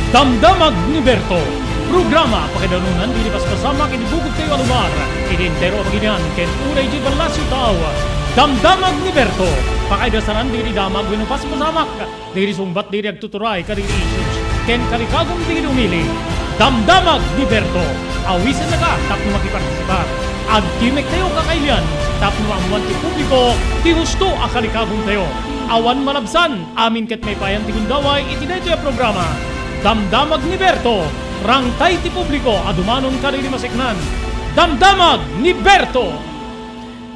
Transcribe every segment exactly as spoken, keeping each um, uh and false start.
Damdamag ni Berto, programa pakaidanunan dagiti paspasamak iti bugogtayo a lugar, iti entero a bagilian ken uray iti ballasiw tao. Damdamag ni Berto, pakaidasanan dagiti damag wenno paspasamak dagiti sungbat dagiti agtuturay kadagiti issues ken kalikagum dagiti umili. Damdamag ni Berto, awisennaka tapno makipartisipar. Agtimektayo kakailian tapno maammoan ti publiko ti husto a kalikagumtayo. Awan malabsan, amin ket maipayan ti gundaway iti daytoy a programa. Damdamag ni Berto, rangtay ti publiko a dumanon kadagiti maseknan. Damdamag ni Berto!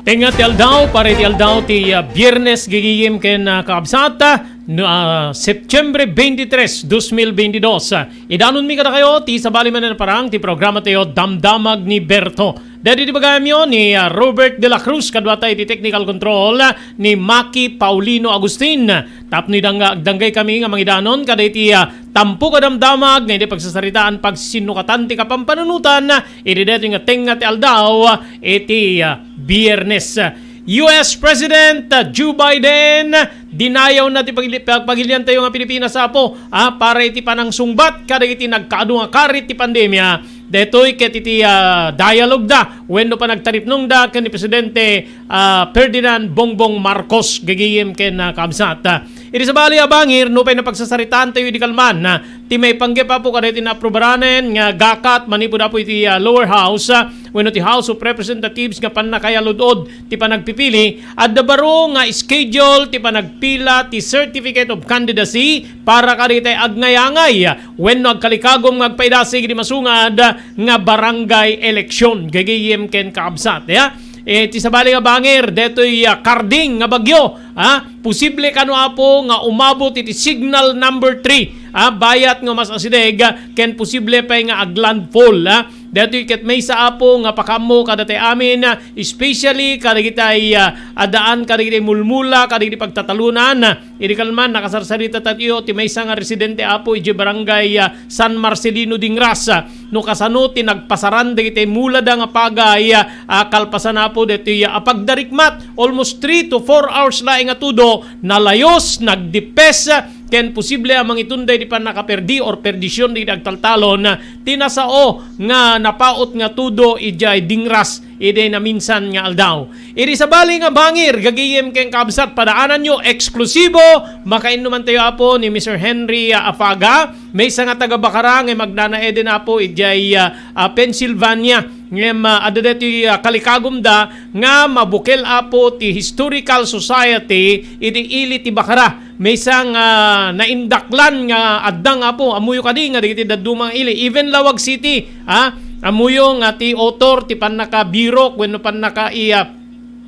Tengnga ti aldaw, para iti aldaw ti, ah, Biernes, gigiyem ken, ah, kaabsat, ah, no, ah, Septiembre twenty-three, dos mil veintidós. Ah, idanonmi kadakayo ti sabali manen a parang ti programa tayo, Damdamag ni Berto. Daydi ti bagayamyo ni, ah, Robert de la Cruz, kadua tayo ti technical control, ah, ni Maki Paulino Agustin. Tapno idangga-, agdanggay kami nga mangidanon kadaydi, ah, tampok a damdamag nga idi pagsasaritaan pagsinnukatan ti kapampanunotan, ah, idi daytoy nga tengnga ti aldaw, ah, iti, ah, Biernes. U S President, ah, Joe Biden, dinayawna ti pagili-, pag-, pagilian tayo nga Pilipinas, Apo, ah, para iti panangsungbat kadagiti nagkaadu nga karit ti pandemia. Daytoy ket iti, ah, dialogue da wenno panagtaripnong da ken ni Presidente, ah, Ferdinand Bongbong Marcos, gagayem ken, ah, kaabsat. Ah, iti sabali a bangir, nupay napagsasaritaan tayo idi kalman, ah, ti maipanggep, Apo, kadaytoy naaprubaran nga gakat manipud, Apo, iti, ah, lower house, ah, wenno ti House of Representatives nga pannakayalud-od ti panagpipili, adda baro nga schedule ti panagpila ti Certificate of Candidacy para kadagiti agnayangay wenno agkalikagum nga agpaidasig iti masungad nga barangay election. Gagayem ken kaabsat, ya. Eh, ti sabali nga bangir, detoy, ah, karding nga bagyo, ah, posible kano, Apo, nga umabot iti signal number three, ah, bayat nga mas asideg, ah, ken posible pay nga aglandfall, ah. Daytoy ket maysa, Apo, nga pakaammo kadatayo amin, ah, especially kadagitay, ah, addaan kadagiti mulmula kadagiti pagtatalonan. Idi kalman, nakasarsarita tayo ti maysa nga residente, Apo, idiay barangay, ah, San Marcelino Dingras. Ah, no kasano ti nagpasaran dagiti mulada nga pagay, ah, kalpasan, Apo, daytoy, ah, pagdarikmat, almost three to four hours laeng nga tudo, nalayos, nagdippes, ah, ken posible a mangitunda iti pannakaperdi or perdision dagiti agtaltalon, ah, ti nasao nga napaut nga tudo idiay Dingras idi naminsan nga aldaw. Iti sabali nga bangir, gagayem ken kabsat, padaananyo, eksklusibo, makainnuman tayo, Apo, ni Mister Henry, ah, Afaga, maysa nga taga Bacara, nga magnanaed, Apo, idiay, ah, ah, Pennsylvania. Ngem, ah, adda daytoy, ah, kalikagumda nga mabukel, Apo, ti Historical Society iti ili ti Bacara. Maysa nga naindaklan nga addang, Apo, ammoyo kadi nga dagiti dadduma nga ili, even Laoag City, ha? Ammoyo nga ti author ti pannakabirok wenno pannaka-, iya,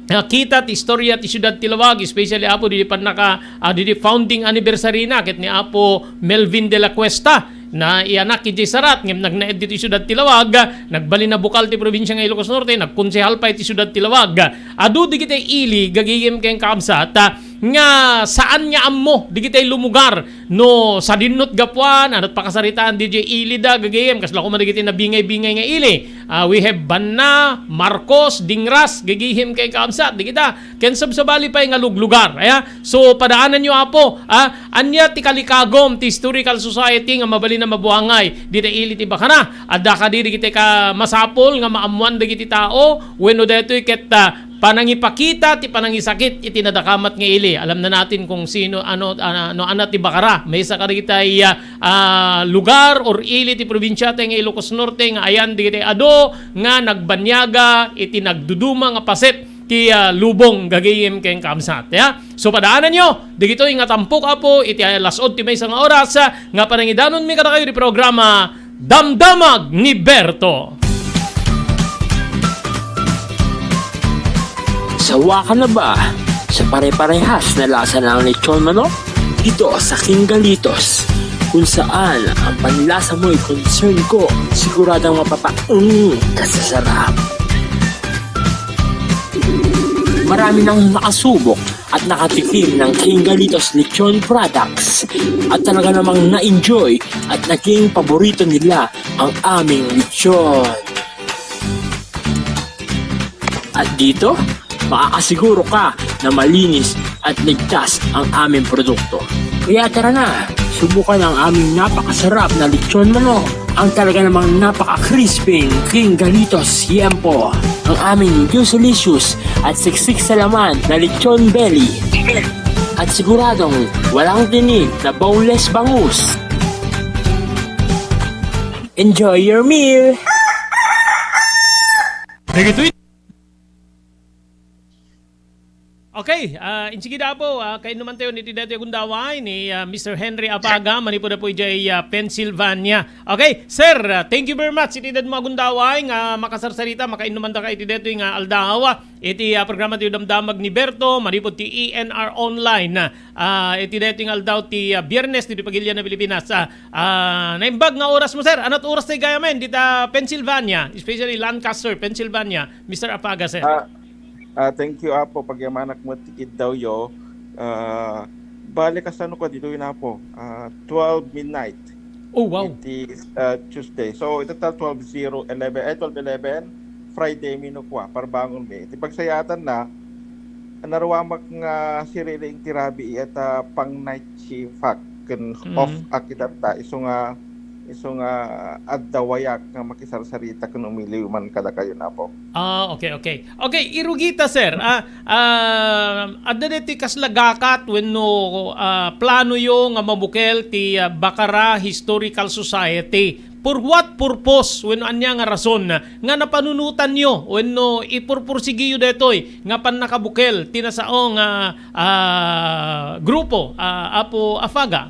ah, kita ti istorya ti siudad ti Laoag, especially, Apo, didi pannaka-, ah, didi founding anniversary na ket ni Apo Melvin de la Cuesta. Naiyanak idiay Sarat, ngem nagnaed ditoy siudad ti Laoag, nagbalin a bukal ti probinsia nga Ilocos Norte, nagkonsehal pay ti siudad ti Laoag. Adu digitay ili, gagayem ken kabsat, ah, nga saan nga ammo digitay lumugar. No sadinno ti gapuan, ano't pakasaritaan diay ili da, gagayem, kasla koma dagiti nabingay-bingay nga ili. Ah, we have Banna, Marcos, Dingras, gagayem ken kabsat, digita. Ken sabsabali pay nga luglugar, aya. So, padaananyo, Apo, ah, ania ti kalikagum ti Historical Society nga mabalin a mabuangay dita ili ti Bacara? Adda kadi dagiti ka-, masapul nga maammuan dagiti tao wenno daytoy ket, ah, panangipakita ti panangisakit iti nadakamat nga ili. Alam na natin kung sino, ano, ah, no, anna ti Bacara. Maysa kadagiti, ah, ah, lugar or ili ti probinsia ti nga Ilocos Norte nga ayan dagiti adu nga nagbanyaga iti nagduduma nga paset ti, ah, lubong, gagayem ken kabsat, ya. So, padaananyo dagitoy nga tampok, Apo, iti alas-od ti maysa nga oras, ah, nga panangidanonmi kadakayo ti programa Damdamag ni Berto. Sawa ka na ba sa pare-parehas na lasa ng lechon manok? Dito sa King Galitos, kung saan ang panlasa mo'y concern ko, siguradong mapapa-, mm, ka sa sarap. Marami nang nakasubok at nakatikim ng King Galitos Lechon Products at talaga namang na-enjoy at naging paborito nila ang aming lechon. At dito, makakasiguro ka na malinis at ligtas ang aming produkto. Kaya tara na, Subukan ang aming napakasarap na lechon manok. Ang talaga namang napaka-crispy, King Galitos Yempo. Ang aming juicylicious at siksik sa laman na lechon belly. At siguradong walang tinik na boneless bangus. Enjoy your meal! Dagitoy. Okay, ah, insigida po, ah, kainnuman tayo iti daytoy a gundaway ni, ah, Mister Henry Apaga, manipud po idiay, ah, Pennsylvania. Okay, sir, ah, thank you very much iti daytoy a gundaway nga makasarsarita, makainnuman ta ka iti daytoy nga aldaw, ah, iti, ah, programa ti Damdamag ni Berto, manipud ti E N R Online, ah, iti daytoy nga aldaw ti, ah, Biyernes ti Pagilian na Pilipinas. Ah, ah, naimbag nga oras mo, sir. Anat oras tayo gayamen dita Pennsylvania, especially Lancaster, Pennsylvania, Mister Apaga, sir? Ah, ah, thank you, Apo. Pagyamanak mo ti kiddawyo. Ah, bale, kasano ko ditoy na, Apo? Ah, twelve midnight. Oh, wow. It is, ah, Tuesday. So, ita ta twelve zero eleven, eh, twelve eleven, Friday mi no kua, parbangon mi. Iti pagsayaatan na, naruamak nga siriring ti rabii ita pang night shift ak ken Mm. off ak itatta. Isu nga, isu nga adda wayak nga makisarsarita ken umiliw man kadakayo, Apo. Ah, okay, okay. Okay, irugita, sir. Ah, ah, adda daytoy kasla gakat wenno, ah, planoyo nga mabukel ti, ah, Bacara Historical Society? For what purpose wenno ania nga rason nga napanunotanyo wenno ipurpursigiyo daytoy nga pannakabukel ti nasao nga, ah, grupo, ah, Apo Afaga?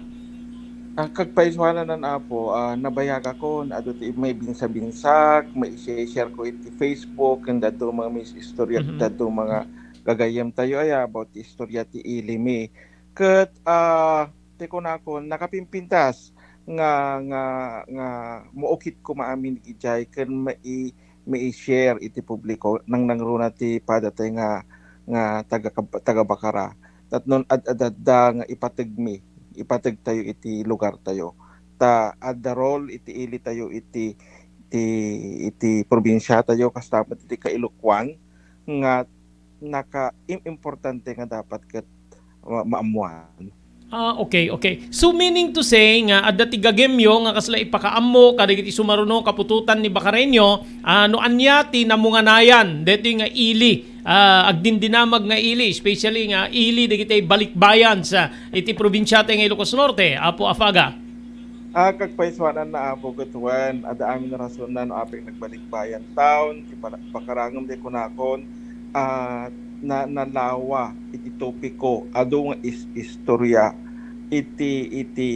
Ah, kagpaisuanan, Apo, ah, nabayagakon, adu ti maibinsa-binsak, maisi-share ko iti Facebook, ken dadduma nga istorya, Mhm. dadduma nga gagayyemtayo aya about ti istorya ti ili mi. Ket, ah, ti kunakon, nakapimpintas nga, nga, nga maukit koma amin idiay ken mai-, mai-share iti publiko. Nangnangruna ti padatay nga, nga taga, taga Bacara. Tapno ad-, ad-, adda nga ipategmi, ipategtayo iti lugartayo. Ta adda role iti ilitayo iti, iti, iti probinsiatayo, kasta met iti kailokuan nga naka-, im-, importante nga dapat ket ma-, maammuan. Ah, okay, okay. So, meaning to say nga adda ti gagemyo nga kasla ipakaammo kadagiti sumaruno kaputotan ni Bacareño, ah, no ania ti namunganayan daytoy nga ili, ah, agdindinamag nga ili, especially nga ili dagiti balikbayan sa iti probinsiata nga Ilocos Norte, Apo Afaga? Ah, kagpaisuanan na, Apo, ket wen, adda amin a rason na no apay nagbalikbayan town, ti pala-, pakarangem ti kunakon, ah, na-, nalawa iti topiko, adu nga is-, istorya iti, iti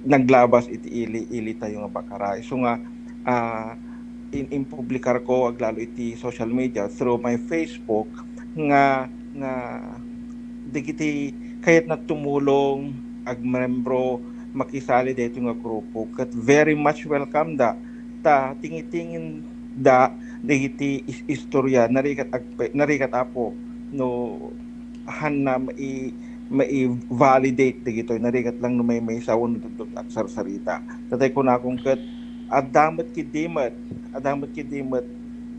naglabas iti ili, ilitayo nga Bacara. Isu nga, ah, in-, impublikarko aglalo iti social media through my Facebook nga, nga dagiti kayatna tumulong, agmembro, makisali daytoy nga grupo, ket very much welcome da. Ta tingitingen da dagiti is-, istorya, narigat agpe-, narigat, Apo, no hanna mai-, mai-validate dagitoy, narigat lang no maymaysa wenno dutdot agsarsarita. Tatay kunakon ket, adda met ketdi met, adda met ketdi met,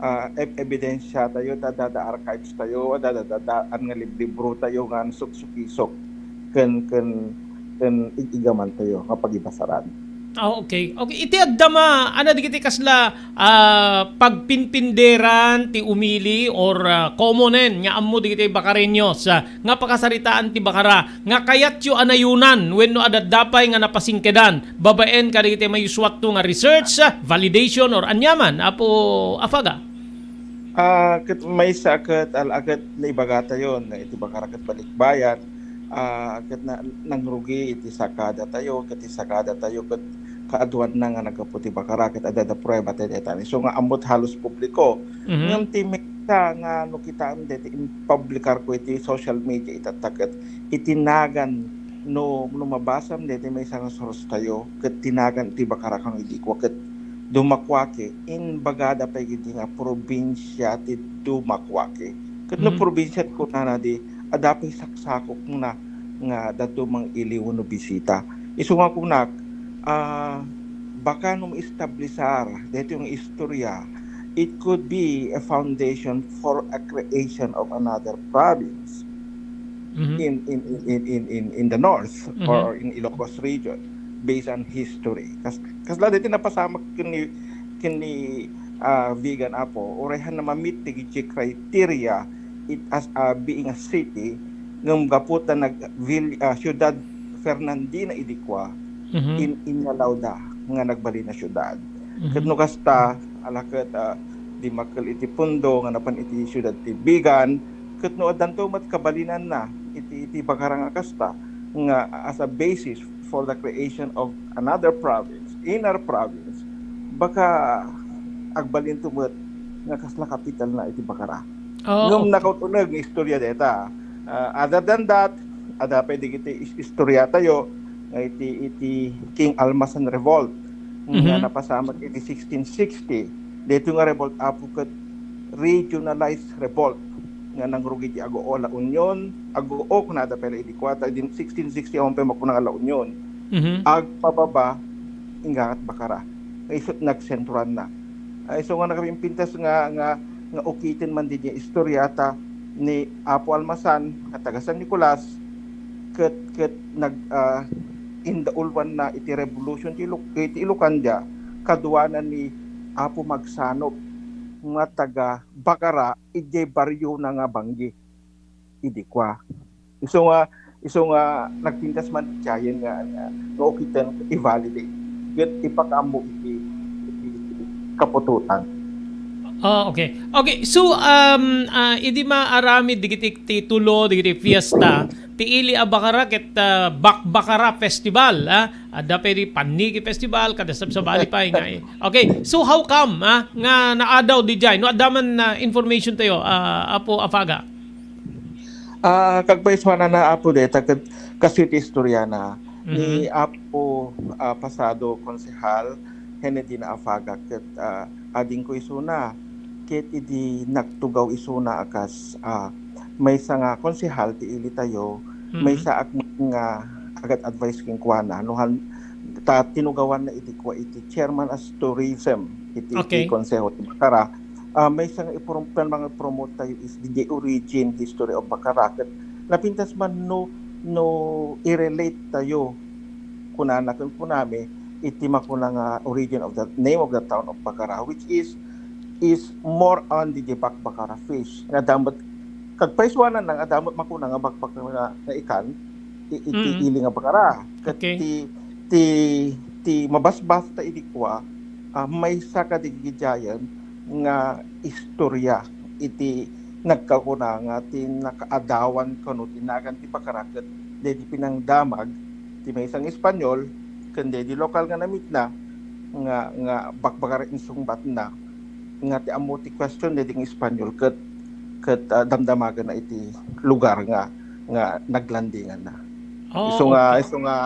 ah, ev-, ebidensiatayo, ta adda, adda archives tayo, adda, adda, adda, adda nga liblibrotayo nga nasuksukisok ken, ken, ken ig-igamantayo nga pagibasaran. Ah, okay. Okay, iti agdama, ano, dagiti kasla, ah, pagpinpinderan ti umili or, ah, commonen nga ammo dagiti Bacareños, ah, nga pakasaritaan ti Bacara, nga kayatyo a nayunan wenno adda pay nga napasingkedan babaen kadagiti mayusuatto nga research, ah, validation or aniaman, Apo Afaga? Ah, ket maysa ket al-, a ket naibagatayo nga iti Bacara ket balikbayan, ah, ket na-, nangrugi iti sakadatayo, ket ti sakadatayo ket kaaduanna nga naggapu ti Bacara ket adda da prueba ti dayta. Isu nga ammot halos publiko. Mhm. Ngem ti maysa nga no kitaem daytoy impublikarko iti social media itatta ket iti nagan no, no mabasam daytoy maysa nga source tayo ket ti nagan iti Bacara ken Iligua ket Dumaguete, imbagada pay ketdi nga probinsia ti Dumaguete. Ket no Mhm. probinsia ti kunana di, adda pay saksakokna nga dadduma nga ili wenno bisita. Isu nga kunak, ah, baka no maestablisar daytoy nga istorya, it could be a foundation for a creation of another province Mhm. in, in, in, in, in, in, in the north Mhm. or in Ilocos region. based on history. Kas-, kasla daytoy napasamak ken ni, ken ni, ah, Vigan, Apo, uray han na ma-meet dagiti criteria it as, ah, being a city, ngem gapu ta nag-, vil-, ah, siudad Fernandina idi kua, Mhm. in-, inyalawda nga nagbalin a siudad. Mhm. Ket no kasta, ala ket, ah, dimmakkel iti pundo nga napan iti siudad ti Vigan, ket no addanto met kabalinanna iti, iti Bacara nga kasta, nga as a basis for the creation of another province, inner province, baka agbalinto met nga kasla kapitalna iti Bacara. Oo, Ngem okay. nakaut-uneg nga istorya dayta. Ah, other than that, adda pay dagiti is-, istorya tayo nga iti, iti King Almasan Revolt nga Mhm. napasamak iti sixteen sixty. Daytoy nga revolt, Apo, ket regionalized revolt nga nangrugi iti Agoo, La Union, Agoo, kunada pay la idi kua, ta idi sixteen sixty, awan pay makuna nga La Union. Mhm. Agpababa, inggangat Bacara. Nga isu ti nagsentroanna. Ah, isu nga nakapimpintas nga, nga, nga ukiten man diay istorya ta ni Apo Almasan nga taga San Nicolas, ket, ket nag, ah, indauluanna iti revolution ti Iloc-, iti Ilocandia, kaduana ni Apo Magsanop nga taga Bacara, idiay barriona nga Bangui idi kua. Isu nga, isu nga nagpintas man ti giant nga, nga, nga ukiten, i-validate. Ket ipakaammo iti, iti kaputotan. Ah, okay. Okay, so, um, ah, idi maaramid dagiti titulo, dagiti fiesta, ti ili a Bacara ket, ah, Bakbakara Festival, ah. Adda pay di Paniki Festival, kada sabsabali pay nga, eh. Okay, so how come, ah, nga naadaw diay? No, adda man, ah, information tayo, ah, Apo Afaga. Ah, kagpaisuananna, Apo, dayta ket kastoy ti istoriana. Ni Mhm. Apo, ah, pasado konsehal, Henedina Afaga, ket, ah, adingko isuna. Ket idi nagtugaw isuna a kas, ah, maysa nga konsehal ti ili tayo, Mhm. maysaak nga agad-advise kenkuana. No han-, ta tinugawanna idi kua iti chairman as tourism iti, iti Okay. Konseho ti Bacara. Ah, maysa nga iprom-, pan mga promote tayo is the origin history of Bacara. Ket napintas man no, no i-relate tayo, kunana ken kunami, iti makuna nga origin of the name of the town of Bacara, which is, is more on the, the Bakbakara fish. Nga adda met, kagpaisuananna nga adda met makuna nga bakbakara nga, nga ikan, i-, iti Mm. ili nga Bacara. Ket Okay. ti, ti, ti mabasbasta idi kua, ah, maysa kadagiti giant nga istorya iti nagkakuna nga ti nakaadawan kano ti nagan ti Bacara ket daydi pinangdamag ti maysa nga Espanyol ken daydi lokal nga namitna nga, nga Bakbakara insungbatna nga ti ammo ti question daydi nga Espanyol ket, ket, ah, damdamagenna iti lugar nga, nga naglandinganna. Oh, Isu nga, okay. isu nga,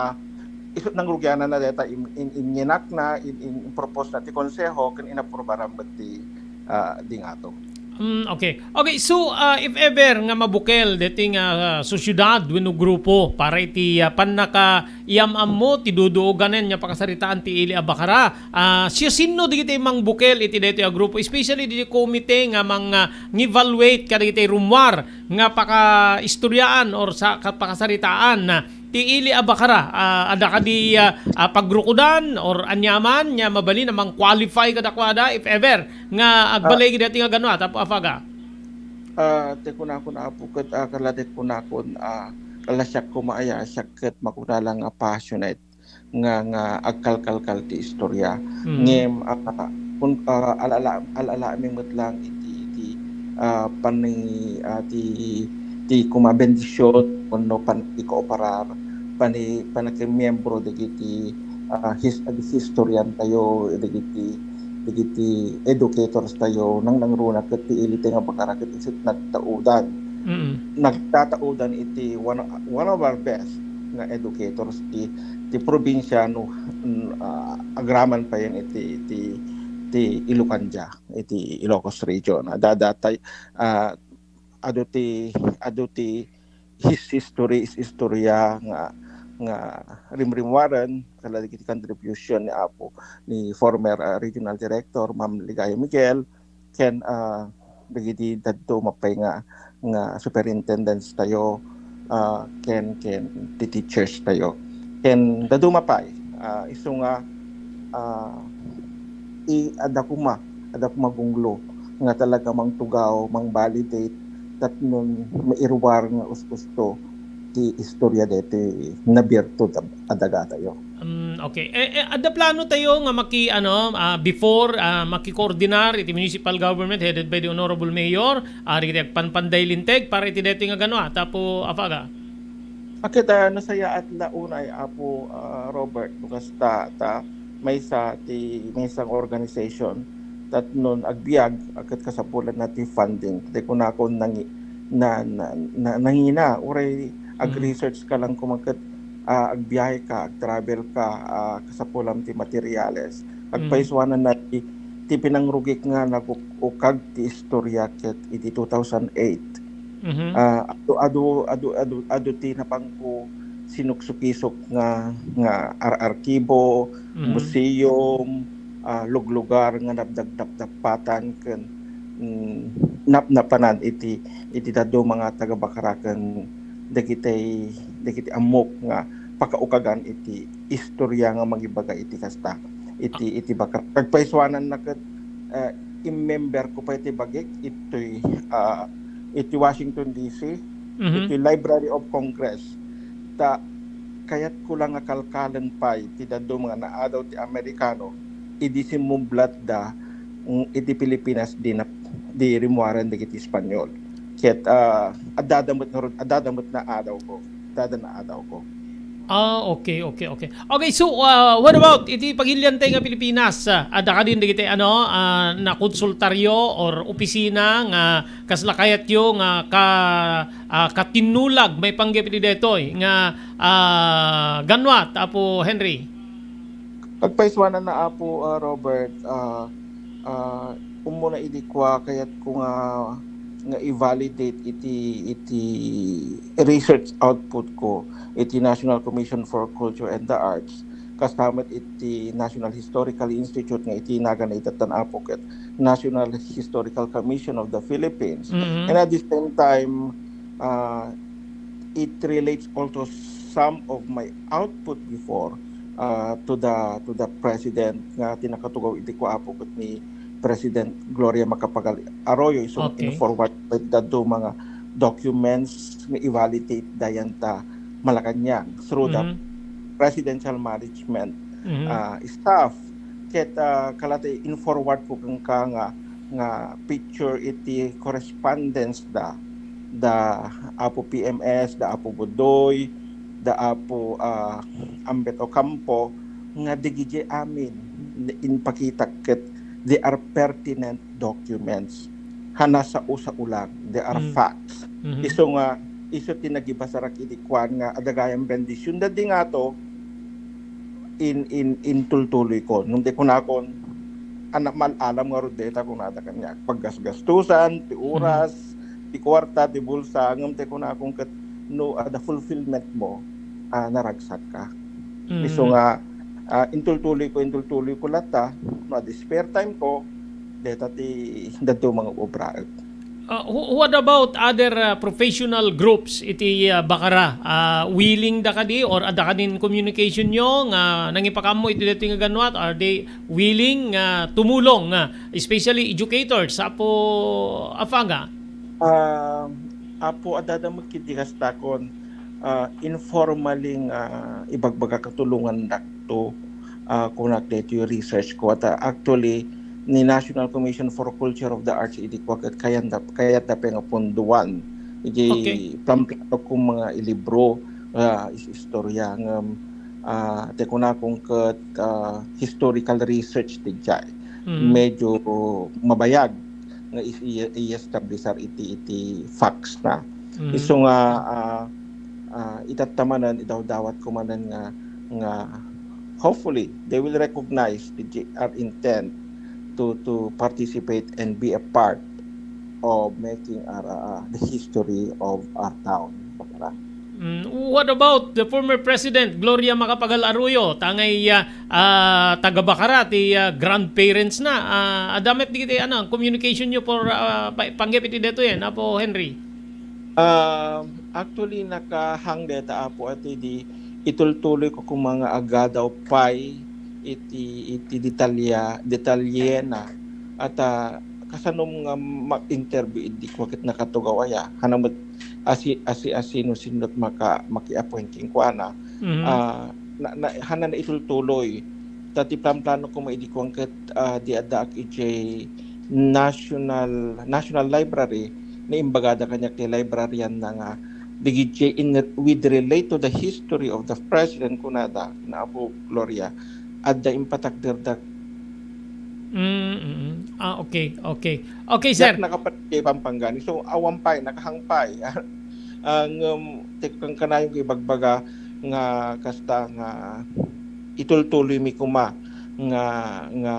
isu nangrugiananna dayta in, in, inyenakna, in, in, in-propose na ti konseho, ken inaprobara met ti, ah, di ngato. Mm, okay. Okay, so, ah, if ever nga mabukel deti nga, ah, sosyedad wenno grupo para iti, ah, pannakaiyam-ammo ti duduoganen nga pakasaritaan ti ili a Bacara, ah, siasino dagiti mangbukel iti daytoy a grupo, especially dagiti komite nga mang, ah, ngi-evaluate kadagiti rummuar nga pakaistoriaan or sa-, ka-, pakasaritaan, ah, ti ili a Bacara, ah, adda kadi, ah, ah, pagrukodan or aniaman nga mabalin a mang-qualify kadakuada if ever nga agbalay Ah. Daytoy nga ganua, Apo Afaga? Ah, ti kunakon, Apo, ket, ah, kaladet kunakon, ah, kala siak koma aya, siak ket makuna lang nga passionate nga, nga agkalkalkal ti istorya. Mm. Ngem, ah, kun, ah, ala-ala-, ala-alaami met lang iti, iti, ah, pani-, ah, ti, ti koma bendision wenno pan-, ikooparar, pani-, panakimiembro dagiti, ah, his-, historian tayo, dagiti, dagiti educators tayo, nangnangruna ket ti ili ti nga Bacara ket isu ti nagtaudan. Mm. Nagtataudan iti one, one of our best nga educators ti, ti probinsiano, mm, ah, agraman payen iti, iti, iti Ilocandia, iti Ilocos Region. Adda, adda tay-, ah, adu ti, adu ti his history is istorya nga, nga rimrimmuaren, kadagiti contribution ni Apo, ni former, ah, regional director, Ma'am Ligaya Miguel, ken, ah, dagiti dadduma pay nga, nga superintendents tayo, ah, ken, ken ti teachers tayo. Ken dadduma pay, Ah, isu nga, ah, i-, adda koma, adda koma gunglo nga talaga mangtugaw, mang-validate, tapno mairuar nga us-usto ti istorya daytoy nabirtud a, a dagatayo. Mm, okay. Eh, eh, adda plano tayo nga maki-, ano, ah, before, ah, makikoordinar iti municipal government headed by the Honorable Mayor, ah, dagiti agpanpanday linteg para iti daytoy nga ganwa, Apo Afaga? Ket, ah, nasayaat la unay, Apo, ah, Robert, no kasta, ta maysa ti, maysa nga organization, tapno agbiag, ket kasapulanna ti funding. Ti kunakon nangi-, na, na, na, nangina, uray Mm. ag-research ka lang koma ket, ah, agbiahe ka, ag-travel ka, ah, kasapulam ti materials. Mm. Agpaisuananna ti, ti pinangrugik nga naguk-, ukag ti istorya ket iti two thousand eight. Mhm. Ah, adu, adu, adu, adu, adu ti napangko sinuksukisok nga, nga ar-, arkibo, Mhm. museum, ah, luglugar nga napdagdapdapatan ken, mm, napnapanan iti, iti dadduma nga taga-Bacara ken dagiti, dagiti ammok nga pakaukagan iti istorya nga mangibaga iti kasta, iti, iti Bacara. Agpaisuananna ket, ah, immemberko pay ti bagik itoy, ah, iti Washington D C, Mhm. iti Library of Congress. Ta kayatko la nga kalkalen pay ti dadduma nga naadaw ti Amerikano idi simmublatda, mm, iti Pilipinas di nap-, di rimmuaren dagiti Espanyol. Ket, ah, addada met ngarud, addada met naadawko. Addada naadawko. Ah, okay, okay, okay. Okay, so, ah, what about iti pagiliantay nga Pilipinas? Ah, adda kadin dagiti, ano, ah, nakonsultaryo or opisina nga kasla kayatyo nga ka-, ah, katinnulag maipanggep iti daytoy nga, ah, ganwa, Apo Henry? Agpaisuananna, Apo, ah, Robert, ah, ah, ummuna idi kua, kayatko nga, nga i-validate iti, iti research output ko iti National Commission for Culture and the Arts, kasta met iti National Historical Institute nga iti naganna ita tan Apo ket National Historical Commission of the Philippines. Mhm. And at the same time, ah, it relates also some of my output before, ah, to the, to the president nga ti nakatugaw idi kua, Apo, ket ni President Gloria Macapagal Arroyo, isu nga Okay. in-forward ko dadduma nga documents nga i-validate dayanta Malacañang through the Mhm. presidential management, Mhm. ah, staff. Ket, ah, kalati in-forward ko kenka nga, nga picture iti correspondence da, da Apo P M S, da Apo Budoy, da Apo, ah, Ambet Ocampo, nga dagiti amin inpakitak ket they are pertinent documents. Haan a sao-sao lang, they are Mm. facts. Mhm. Isu nga, isu ti nagibasarak idi kuan nga adda gayam bendision. Dadi ngato, in, in, intultuloy ko. Ngem ti kunakon, anak mal-alam ngarud dayta kunada kaniak. Paggasgastusan, ti Mm. oras, ti kuarta, ti bulsa, ngem ti kunakon ket no adda fulfillment mo, ah, naragsak ka. Mm. Isu nga, ah, intultuloy ko, intultuloy ko latta, no adda spare time ko, dayta ti dadduma nga obraek. Uh, wh-, what about other, uh, professional groups iti, uh, Bacara? Uh, willing da kadi or adda kadin communication nyo nga nangipakaammo iti daytoy nga ganwat? Are they willing nga tumulong, uh, especially educators, Apo Afaga? Ah, Apo, adda met kadi kastakon, ah, informally nga ibagbaga katulongandakto, ah, kunak daytoy research ko. At, ah, actually, ni National Commission for Culture of the Arts idi kua ket kayatda, kayatda pay nga punduan. Idi Okay. planplano ko nga ilibro, ah, is-, istorya ngem, ah, ti kunakon ket, ah, historical research ti jay. Mm. Medyo mabayag nga is-, i-, i-establishar iti, iti facts na. Mhm. Isu nga, ah, ah, itatta manen, idawdawat ko manen nga, nga hopefully they will recognize the G R intent to, to participate and be a part of making our, uh, the history of our town, Bacara. Mm, what about the former President Gloria Macapagal Arroyo? Tangay, ah, ah, taga Bacara ti, ah, grandparents na. Ah, adda met dagiti, ano, communication nyo for, ah, pa-, panggep iti daytoyen, Apo Henry? Ah, actually, nakahang dayta, Apo, iti di, itultuloyko koma nga agadaw pay iti, iti detalya-, detalyena. At, ah, kasanom nga mag-interview idi kua ket nakatugaw aya. Hananna met asi-, asi-, asino-sino met maka-, maki-appoint kenkuana. Mhm. Ah, na, na, hananna itultuloy. Ta ti plan-plano koma idi kua ket, ah, di addaak idiay National, National Library, naimbagada kaniak ti librarian na nga, "Dagiti in, with relate to the history of the president," kunada, na Apo Gloria, adda impatakderda. Mm, mm. Ah, okay, okay. Okay, sir. Diak nakapaligay Pampanga ni. So, awan pay, nakahang pay. Ah, ngem, ti kankanayon ko ibagbaga nga kasta nga itultuloymi koma nga, nga,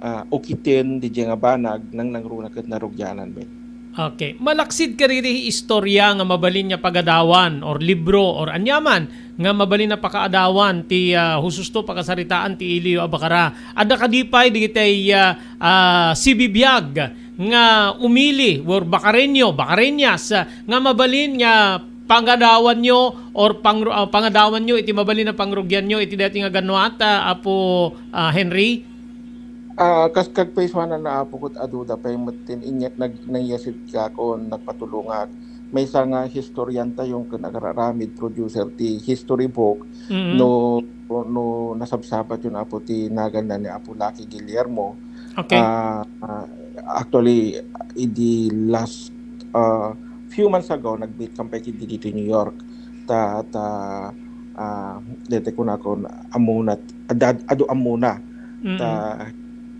ah, ukiten didiay nga banag, nangnangruna ket narugiananmi. Okay. Malaksid kadagiti istorya nga mabalin nga pagadawan or libro or aniaman nga mabalin nga pakaadawan ti, ah, hususto pakasaritaan ti iliyo a Bacara. Adda kadi pay dagiti, ah, ah, sibibiag nga umili or Bacareño, Bacareñas, ah, nga mabalin nga pangadawanyo or pangru-, ah, pangadawanyo iti mabalin a pangrugianyo iti daytoy nga gannuat, ah, Apo, ah, Henry? Ah, kas-, kagpaysuanan na, Apo, ket aduda pay met ti inyat nag-, nangyasidkak o nagpatulongak. Maysa nga historiantayo ken agar-aramid, producer ti history book, Mm. no, no nasabsabatyo, Apo, ti naganna ni Apo Lucky Guillermo. Okay. Ah, ah, actually, idi last, ah, few months ago, nag-meet kami pay ditoy New York. Ta, ta, ah, daytoy kunakon, ammona, ad-, ad-, adu ammona. Mm. Ta,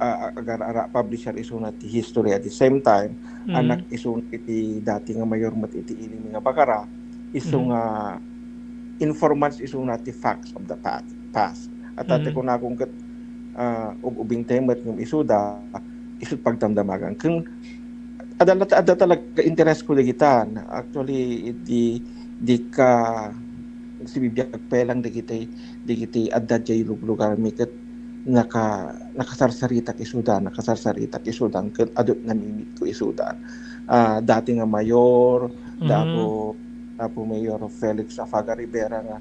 ah, agar-ara, publisher isuna ti history. At the same time, Mm. anak isuna iti dati nga mayor met iti ilimi nga Bacara, isu Mm. nga informants isuna ti facts of the past, past. At Mm. daytoy kunakon ket, ah, ub-, ubingtay met ngem isuda, isu ti pagdamdamagan. Ken adda, adda talaga interes ko dagitan. Actually, di, di ka sibibiag pay lang dagiti, dagiti adda diay luglugarmi ket naka-, nakasarsaritak isudan, nakasarsaritak isudan ket adu namimietko isudan. Ah, dati nga mayor, Mm. Apo, Apo Mayor Felix Afaga Rivera nga,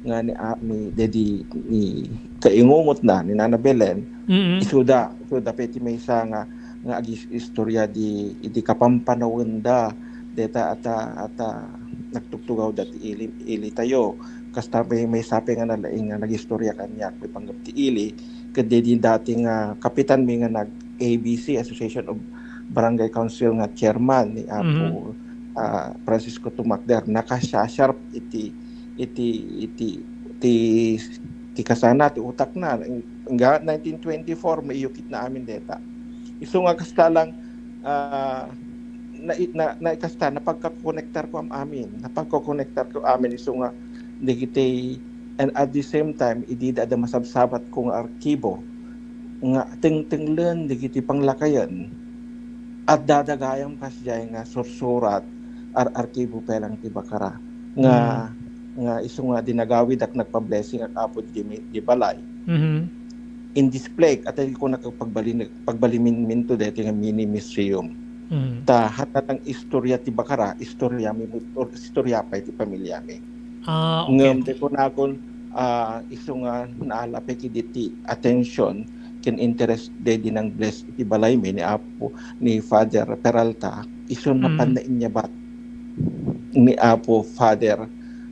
nga ni, ah, ni, dedi, ni kaingumotna, ni Nana Belen, Mm. isuda, isuda pay ti maysa nga, nga agis-, istorya di, di kapampanawen da, deta ata, ata nagtugtugaw da ti ili, ilitayo. Kasta pay maysa pay nga nalaing nga nagistorya kaniak, ti panggep ti ili, ket di, di dati nga kapitanmi nga nag-A B C, Association of Barangay Council nga chairman ni Apo, Mhm. ah, Francisco Tumakder, nakasiasarp iti, iti, iti, ti, ti kasana, ti utakna. Nga nineteen twenty-four, maiyukitna amin deta. Isu nga kasta lang, ah, na, na, na, kasta, napagkakonektarko am-, amin. Napagkakonektarko amin isu nga dagiti, and at the same time, idi adda masabsabatko nga arkibo nga tengtenglen dagiti panglakayen, adda da gayam kasdiay nga sursurat, ar-, arkibo pay lang ti Bacara nga, Mm. nga isu nga dinagawidak, nagpa-blessing ak, Apo, di, di balay. Mhm. In display, at di ko nakapagbalin-, pagbaliminminto daytoy nga mini museum. Mm. Ta, hananang istorya ti Bacara, istorya mi, or istorya pay ti pamilya mi. Ah, okay, Ngem okay. Di ko nakon, ah, isu nga naala pay kidi ti attention ken interest daydi nang-bless iti balay mi ni Apo, ni Father Peralta, isu Mm. napan nainyabat ni Apo Father,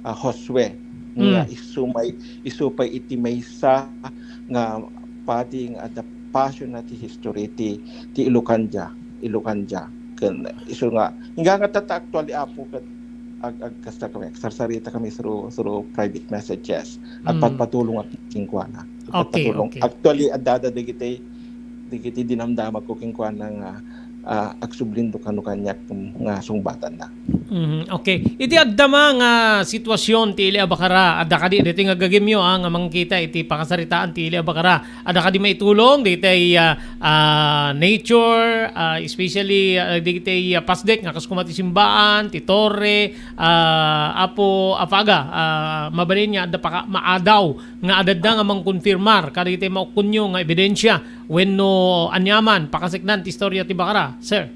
ah, Josue, nga Mm. isu may, isu pay iti maysa nga padi nga adda passion na ti history ti, ti Ilocandia, Ilocandia. Ken isu nga, ingga nga tatta actually, Apo, ket ag-, ag-, kasta kami, agsarsarita kami through, through private messages. Mm. Agpatpatulong ak kenkuana. Okay, Agpatpatulong. Okay. Actually, adda, adda dagiti, dagiti dinamdamagko kenkuana nga, ah, agsublindo kano kaniak nga sungbatanna. Mhm, okay. Iti agdama nga sitwasyon ti ili a Bacara, adda kadi ditoy nga gagimyo, ah, nga mangkita iti pakasaritaan ti ili a Bacara. Adda kadi maitulong ditoy, ah, ah, nature, ah, especially, ah, ditoy, ah, Pasdek nga kas koma ti simbaan, ti torre, ah, Apo Afaga, ah, mabalin nga adda paka-, maadaw nga adda nga mangkonfirmar kadagiti maukkonyo nga ebidensya wenno aniaman pakaseknan ti istorya ti Bacara, sir?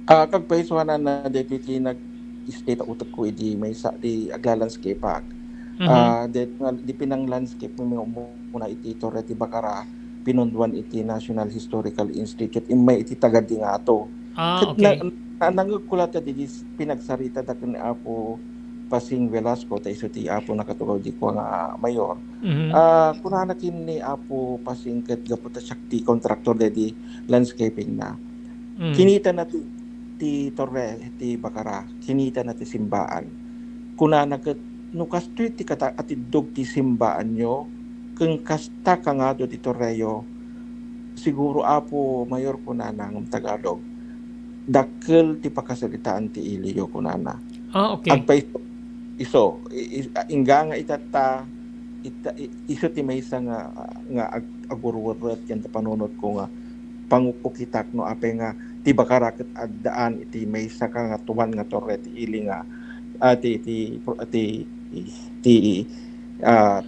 Ah, kagpaysuanan na dagiti nag-stay ta utekko idi maysa ti aglalandscape ak. Mhm. Ah, daytoy nga, di pinang-landscape nga umuna iti Torre ti Bacara, pinunduan iti National Historical Institute, immay iti tagadi ngato. Ah, ket okay. Na, na, nangngegko latta idi pinagsarita da ken ni Apo Pasing Velasco, ta isu ti Apo nakatugaw idi kua nga mayor. Mhm. Ah, kunana ken ni Apo Pasing ket gapu ta siak ti kontraktor daydi landscaping na. Mm. Kinitana ti, ti Torre ti Bacara, kinitana ti simbaan. Kunana ket, "No kastoy ti kata-, atiddog ti simbaanyo, ken kasta kangado ti torreyo, siguro, Apo Mayor," kunana ngem Tagalog, "dakkel ti pakasaritaan ti iliyo," kunana. Ah, okay. Agpayso, isu, i-, i-, ingga nga itatta, ita-, i-, isu ti maysa nga, nga ag-, agurwerret ken ti panunotko nga pangukukitak no apay nga ti Bacara ket addaan iti maysa ka nga tuan nga torre ti ili nga, ah, ti, ti, ti, ti, ah,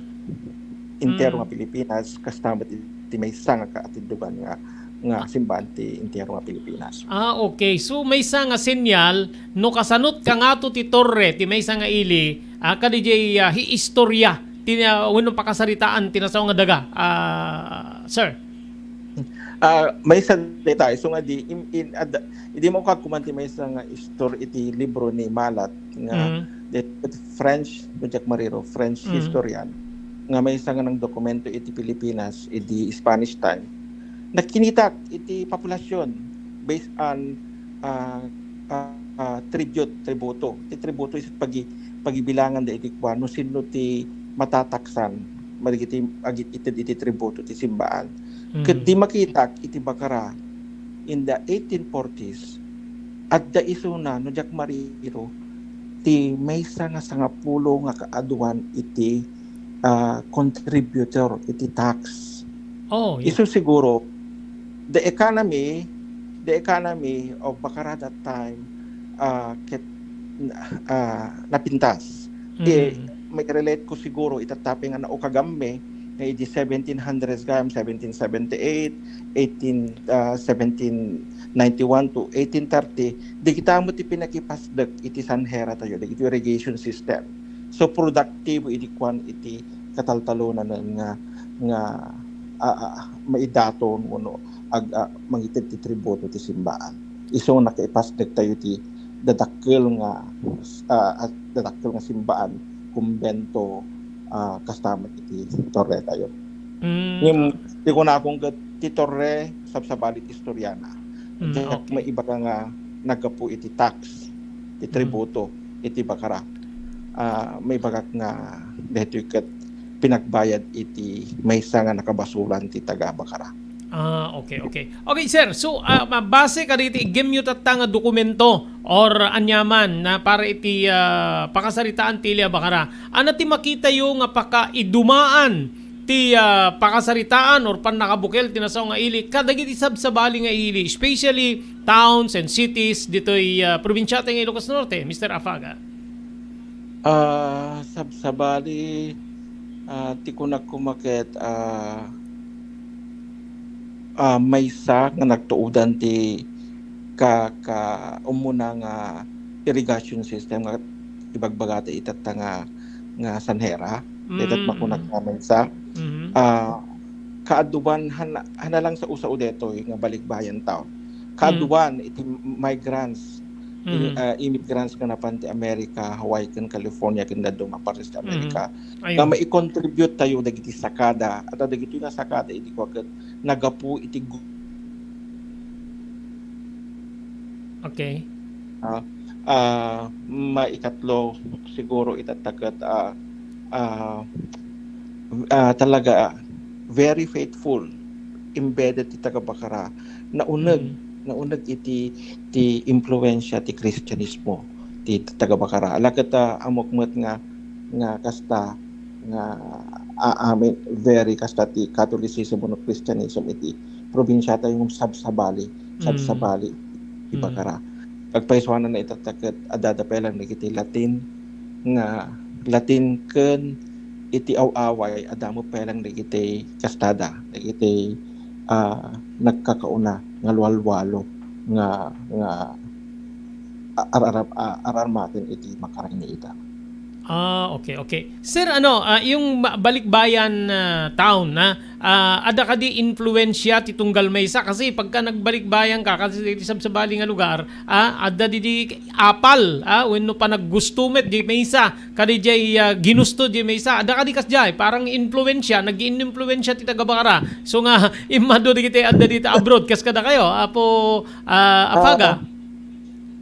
entero nga Mm. Pilipinas, kasta met iti maysa nga kaatiddogan nga, nga simbaan ti entero nga Pilipinas. Ah, okay. So, maysa nga senyal no kasanot kangato ti torre ti maysa nga ili, ah, kadidiay, ah, hiistorya ti, ah, wenno pakasaritaan ti nasao nga daga, ah, sir? Ah, maysa dayta, isu nga di, in, in, ad-, idi maukak kuman ti maysa nga istor-, iti libro ni Malat nga Mm. the French, no diak mariro, French Mm. historian, nga maysa nga nangdokumento iti Pilipinas idi Spanish time. Nakinitak iti populasyon based on, ah, ah, ah, tribute, tributo. Ti tributo is pagi-, pagibilangan da iti kua, no sinno ti matataksan, madagiti agited iti tributo ti simbaan. Ket Mm. di makitak iti Bacara in the eighteen forties, adda isuna, no diak mariro, ti maysa nga sangapulo nga kaaduan iti, ah, contributor iti tax. Oh, yeah. Isu siguro, the economy, the economy of Bacara that time, ah, ket, ah, napintas. Mm. Eh, mairelate ko siguro ita tapno nga naukagamme nga idi seventeen hundreds gayam, seventeen seventy-eight, eighteen, ah, seventeen ninety-one to eighteen thirty, dagita met ti pinakipasdek iti sanhera tayo, dagiti irrigation system. So, produktibo idi kuan iti kataltalonan nga, nga, ah, ah, maidaton wenno ag-, ah, mangited ti tributo ti simbaan. Isu nga nakaipasdek tayo ti dadakkel nga, ah, ah, dadakkel nga simbaan, kumbento, ah, kasta met iti torre tayo. Mm. Ngem, ti kunakon ket ti torre, sabsabali ti istoriana. Mm, diak okay. Maibaga nga naggapu iti tax, ti Mm. tributo, iti Bacara. Ah, maibagak nga daytoy ket pinagbayad iti maysa nga nakabasolan ti taga Bacara. Ah, okay, okay. Okay, sir. So, ah, ma-, base kadagiti iggemyo tatta nga dokumento or aniaman na para iti, ah, pakasaritaan ti ili a Bacara, ania ti makitayo nga pakaidumaan ti, ah, pakasaritaan or pannakabukel ti nasao nga ili kadagiti sabsabali nga ili, especially towns and cities ditoy, ah, probinsia ti Ilocos Norte, Mister Afaga? Ah, sabsabali, ah, ti kunak koma ket, ah, ah, maysa nga nagtuodan ti ka-, ka-, umuna nga irrigation system nga ibagbagata itatta nga, nga sanhera. Ita't Mm, makunak mm. Nga maysa. Mhm. Ah, kaaduan, hana-, hana lang sa usa o detoy nga balikbayan town. Mm. Kaaduan iti migrants, i-, Mm. ah, immigrants nga napan ti America, Hawaii ken California ken dadduma partes ti America. Mm. Ayun. Nga maikontribute tayo dagiti sakada, at dagitoy nga sakada iti kua ket nagapu iti gu- Okay. Ah, ah, maikatlo siguro itatta ket, ah, ah, ah, talaga, ah, very faithful, embedded ti taga Bacara. Nauneg, Mm. nauneg iti, ti impluwensya ti Kristianismo ti taga Bacara. Ala ket, ah, ammok met nga, nga kasta, nga, ah, amin, very kasta ti Catholicism wenno Christianism iti probinsia tayo, sabsabali, Mm. sabsabali ti Mm. Bacara. Pagpaisuanna itatta ket adda pay lang dagiti Latin nga Latin ken iti aw-away, adda met pay lang dagiti kastada, dagiti, ah, nagkakauna nga lualwalo nga, nga a-, ar-, ar-, a-, ar-armaten iti makarayna ita. Ah, okay, okay. Sir, ano, ah, yung ba-, balikbayan, ah, town, ah, ah, adda kadi influensya ti tunggal maysa? Kasi pagka nagbalikbayan ka, kasi iti sabsabali nga lugar, ah, adda didi apal, ah, wenno panaggusto met di maysa, kadi jay, ah, ginusto di maysa. Adda kadi kasjay, parang influensya, nag-iimpluensya ti taga-Bacara. So nga, immadu digiti adda dita abroad, kas kada kayo, Apo, ah, Afaga. Ah,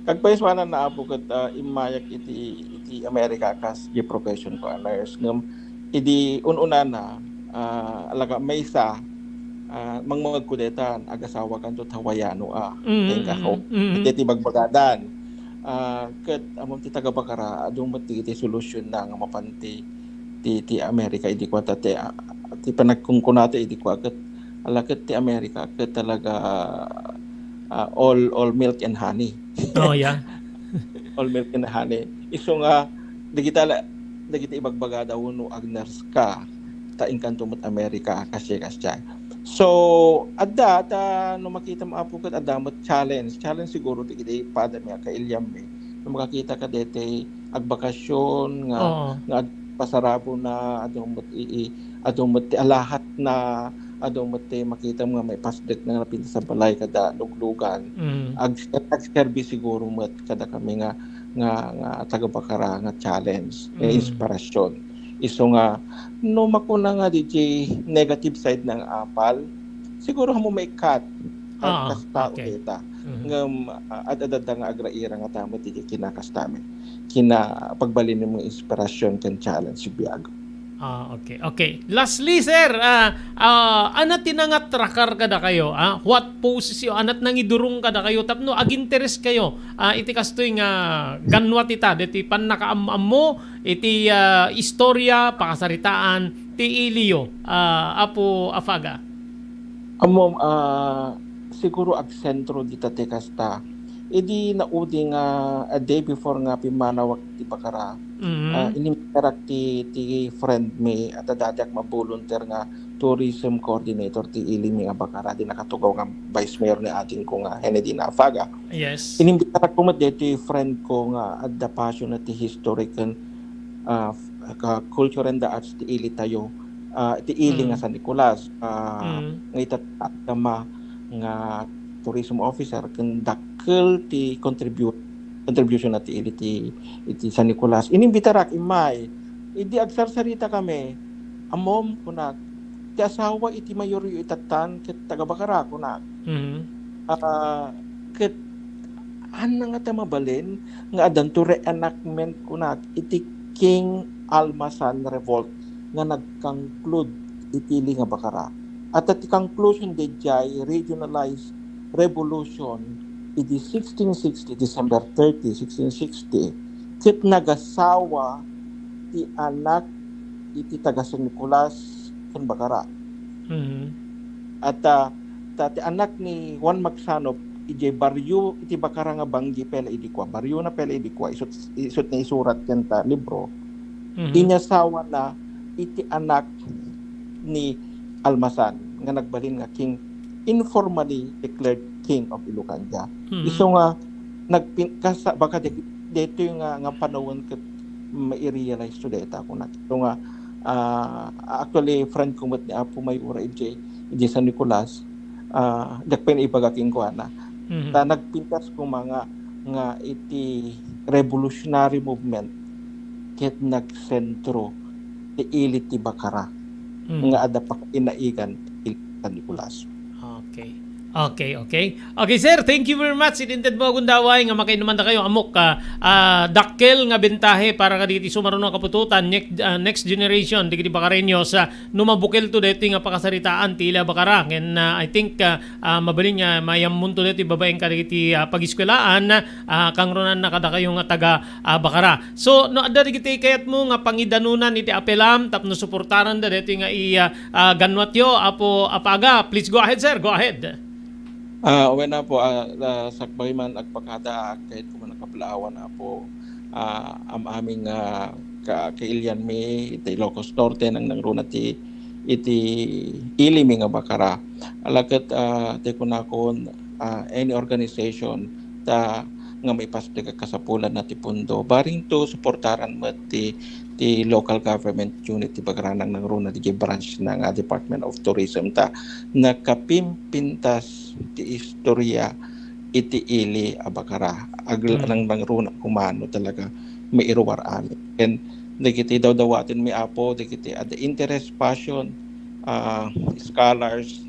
Kagpaysuanan na, Apo, ket, ah, immayak iti, iti Amerika kas di profession ko a nurse. Ngem idi un-unana, ah, alaga maysa, ah, mangmagkudetan, agasawakanto ti Hawaiano a. Mm, tenga mm, ko. Mm. Iti ti bagbagadan. Ah, ket ammom ti taga-Bacara, adu met ti, ti solusyon na nga mapan ti, ti, ti Amerika idi kua ta ti, ah, ti panagkunkunata idi kua ket, ala ket ti Amerika ket talaga, ah, all, all milk and honey. Oh, yeah. All milk and honey. Isu nga, dagita la-, dagiti ibagbagada wenno ag-nurse ka, ta inkanto met Amerika, kasjay, kasjay. So, adda, ta no makitam, Apo, ket adda met challenge. Challenge siguro dagiti padami a kailianmi. No makakita ka deti agbakasyon nga, Oo. nga ag-, pasarabona, adu met i-, i-, adu met ti alahatna, adu met ti makitam nga maipasdek na nga napintas a balay kada luglugan. Mm. Ag-, agserbi siguro met kadakami nga, nga, nga taga-Bacara nga challenge, nga Mm. inspirasyon. Isu nga, no makuna nga di jay negative side nga apal, siguro ammom maikkat, Ah, kas tao okay. dita. Mhm. Ngem, ah, ad-, adda nga agraira nga ta met iti kinakastami. Kinapagbalin nga inspirasyon ken challenge ti biag. Ah, okay. Okay. Lastly, sir, ah, ah, ania ti nangatrakar kadakayo, ah? What poses you, ania ti nangidurong kadakayo tapno aginteres kayo, ah, iti kastoy nga ganwat ita, deti pannakaam-ammo iti, ah, istorya, pakasaritaan ti iliyo, ah, Apo Afaga? Ammom, ah, siguro agsentro dita ti kasta. Idi naudi nga, a day before nga pimmanawak ti Bacara, Mhm. ah, inimbitarak ti, ti friend mi, a ta dadiak mabolunteer nga tourism coordinator ti ili mi nga Bacara, di nakatugaw nga vice mayor ni adingko nga Henedina Afaga. Yes. Inimbitarak ko met daytoy friend ko nga adda passion na ti history ken, ah, ka-, culture and the arts ti ili tayo, ah, ti ili nga Mm. San Nicolas, ah, Mm. nga ita adda ma nga tourism officer ken dakkel ti contribute, contribution na ti ili ti, iti San Nicolas. Inimbitarak immay. Idi agsarsarita kami, "Ammom," kunak, "ti asawa iti mayoryo itattan ket taga-Bacara," kunak. Mhm. Ah, ket ania ngata mabalin nga addanto reenactment, kunak, iti King Almasan Revolt nga nagkonclude iti ili nga Bacara. Ata ti conclusion daydiay regionalized revolution idi sixteen sixty, December thirty, sixteen sixty, ket nagasawa ti anak iti taga San Nicolas ken Bacara. Mhm. Ata, ta ti anak ni Juan Magsanop, idiay barrio iti Bacara nga banggi pay la idi kua, barrio na pay la idi kua, isut-, isut' ni isurat ken ta libro, Mhm. inyasawana iti anak ni Almasan nga nagbalin nga king, informally declared King of Ilocandia. Mhm. Isu nga nagpin-, kasa-, baka de-, daytoy nga, nga panawen ket mai-realize to dayta kunak. Isu nga, ah, actually, friend ko met ni Apo Mayora idiay, idiay San Nicolas, ah, diak pay naibaga kenkuana. Mhm. Ta nagpintas koma nga, nga iti revolutionary movement ket nagsentro ti ili ti Bacara Mhm. nga adda pakainaigan ti San Nicolas. Okay. Okay, okay. Okay, sir, thank you very much. Iti inted mo a gundaway nga makainumandakayo, ammok, ah, ah, dakkel nga bentahe para kadagiti sumaruno a kaputotan, next, ah, next generation, dagiti Bacareños, ah, no mabukelto daytoy nga pakasaritaan ti ili a Bacara. Ken, ah, I think, ah, ah, mabalin nga maayammonto daytoy babaen kadagiti, ah, pagiskuelaan, ah, kangrunanna kadakayo nga taga, ah, Bacara. So, no adda dagiti kayatmo nga pangidanonan iti apelam tapno suportaranda daytoy nga i-, ah, ah, ganwatyo, Apo Apaga, please go ahead, sir. Go ahead. Ah, wen, Apo, ah, ah, sakbay man agpakadaak, kayatko man a kaplaawan, Apo, ah, am-amin nga ka-, kailianmi iti Ilocos Norte, nangnangruna ti, iti ilimi nga Bacara. Ala ket, ah, ti kunakon, ah, any organization, ta nga maipaspek a kasapulanna ti pundo. Barring to, suportaran met ti, ti local government unit ti Bacarana nangruna diay branch na nga Department of Tourism ta nakapimpintas ti istorya iti ili a Bacara. Ag-, Mm. nang nangruna koma no talaga mairuar amin. And dagiti dawdawatenmi, Apo, dagiti adda interest, passion, ah, scholars,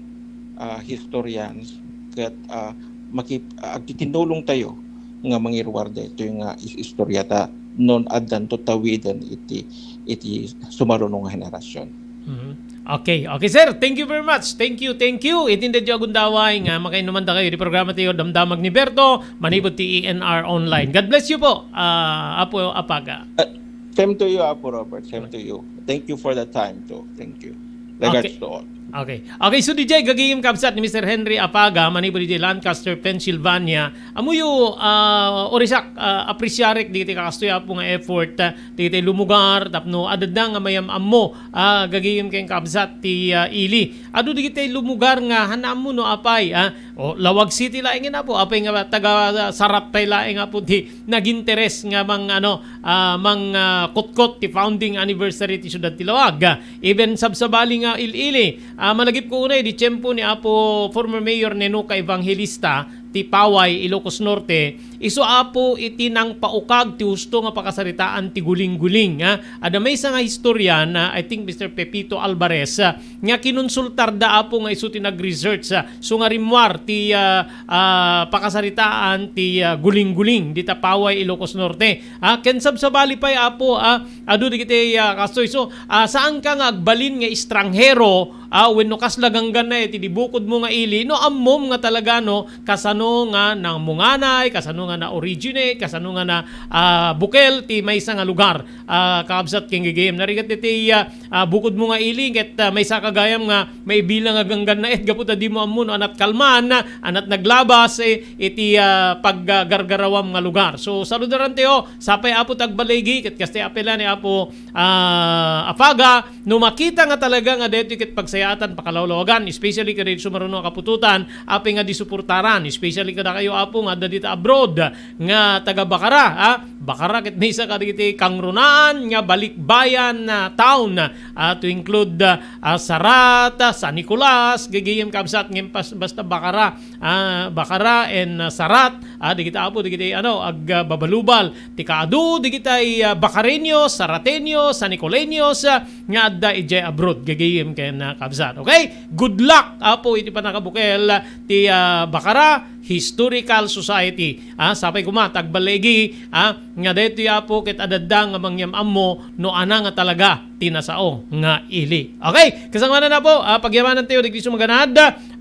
ah, historians, ket, ah, makip-, ah, agtitinulongtayo nga mangiruar daytoy nga is-, istoriata no addanto tawiden iti, iti sumaruno nga henerasyon. Mhm. Okay. Okay, sir. Thank you very much. Thank you, thank you. Iti daytoy a gundaway nga makainumandakayo iti programa tayo, Damdamag ni Berto, manipud ti E N R Online. God bless you po, ah, Apo Apaga. Ah, same to you, Apo Robert. Same to you. Thank you for the time too. Thank you. Regards Okay. to all. Okay. Okay, so D J, gagayem kabsat ni Mister Henry Apaga, manipud iti Lancaster, Pennsylvania. Ammoyo, ah, urisak, ah, apresiarek dagiti kakastoy, Apo, nga effort, ah, dagiti lumugar, tapno adda nga mayam-ammo, ah, gagayem ken kabsat ti, ah, ili. Adu dagiti lumugar nga han-am mo no apay, ah, o, Laoag City laeng, Apo, apay nga taga Sarat pay laeng, Apo, ti naginteres nga mang, ano, ah, mang, ah, kutkot ti founding anniversary ti siudad ti Laoag. Even sabsabali nga il-ili, ah, malagipko unay di tiempo ni Apo former Mayor Nenoca Evangelista ti Paway, Ilocos Norte, isu, Apo, iti nangpaukag ti husto nga pakasaritaan ti guling-guling, ah. Adda maysa nga historian, ah, I think Mister Pepito Alvarez, ah, nga kinonsultarda, Apo, nga isu ti nag-research, ah, so nga rimmuar ti, ah, ah, pakasaritaan ti, ah, guling-guling dita Paway, Ilocos Norte. Ah, ken sabsabali pay, Apo, ah, adu dagiti, ah, kastoy. So, ah, saanka nga agbalin nga estranghero, ah, wenno kasla gangganna iti di bukodmo nga ili, no ammom nga talaga, no, kasano nga namunganay, kasano nga na-originate, kasano nga na, ah, bukel ti maysa nga lugar, ah, kaabsat ken gagayem. Narigat iti, ah, ah, bukodmo nga ili, ket, ah, maysa ka gayam nga maibilang a ganggannaet gapu ta dimo ammo no anat kalman, anat naglabas, eh, iti, ah, paggargarawam nga lugar. So, saludarantayo, sapay, Apo, ti agbaligi, ket kasta ti apela ni Apo, ah, Apaga, no makita nga talaga nga daytoy ket pagsayaatan, pakalawlawagan, especially kadagiti sumaruno a kaputotan, apay nga di suportaran, especially kadakayo, Apo, nga adda dita abroad, nga taga Bacara, ah, Bacara ket maysa kadagiti kangrunaan nga balikbayan, ah, town, ah, to include, ah, ah, Sarat, ah, San Nicolas, gagayem kabsat, ngem pas-, basta Bacara, ah, Bacara and, ah, Sarat, ah, dagiti, Apo, dagiti, ano, ag, ah, babalubal ti kaadu dagiti, ah, Bacareño, Sarateño, San Nicoleños, ah, nga adda idiay abroad, gagayem ken, ah, kabsat. Okay? Good luck, Apo, iti pannakabukel ti, ah, Bacara Historical Society. Ah, sapay koma ti agbaligi, ah, nga daytoy, Apo, ket adda nga mangyam-ammo no ania nga talaga ti nasao nga ili. Okay, kasangwanan, Apo, ah, pagyamanantayo dagiti sumaganad.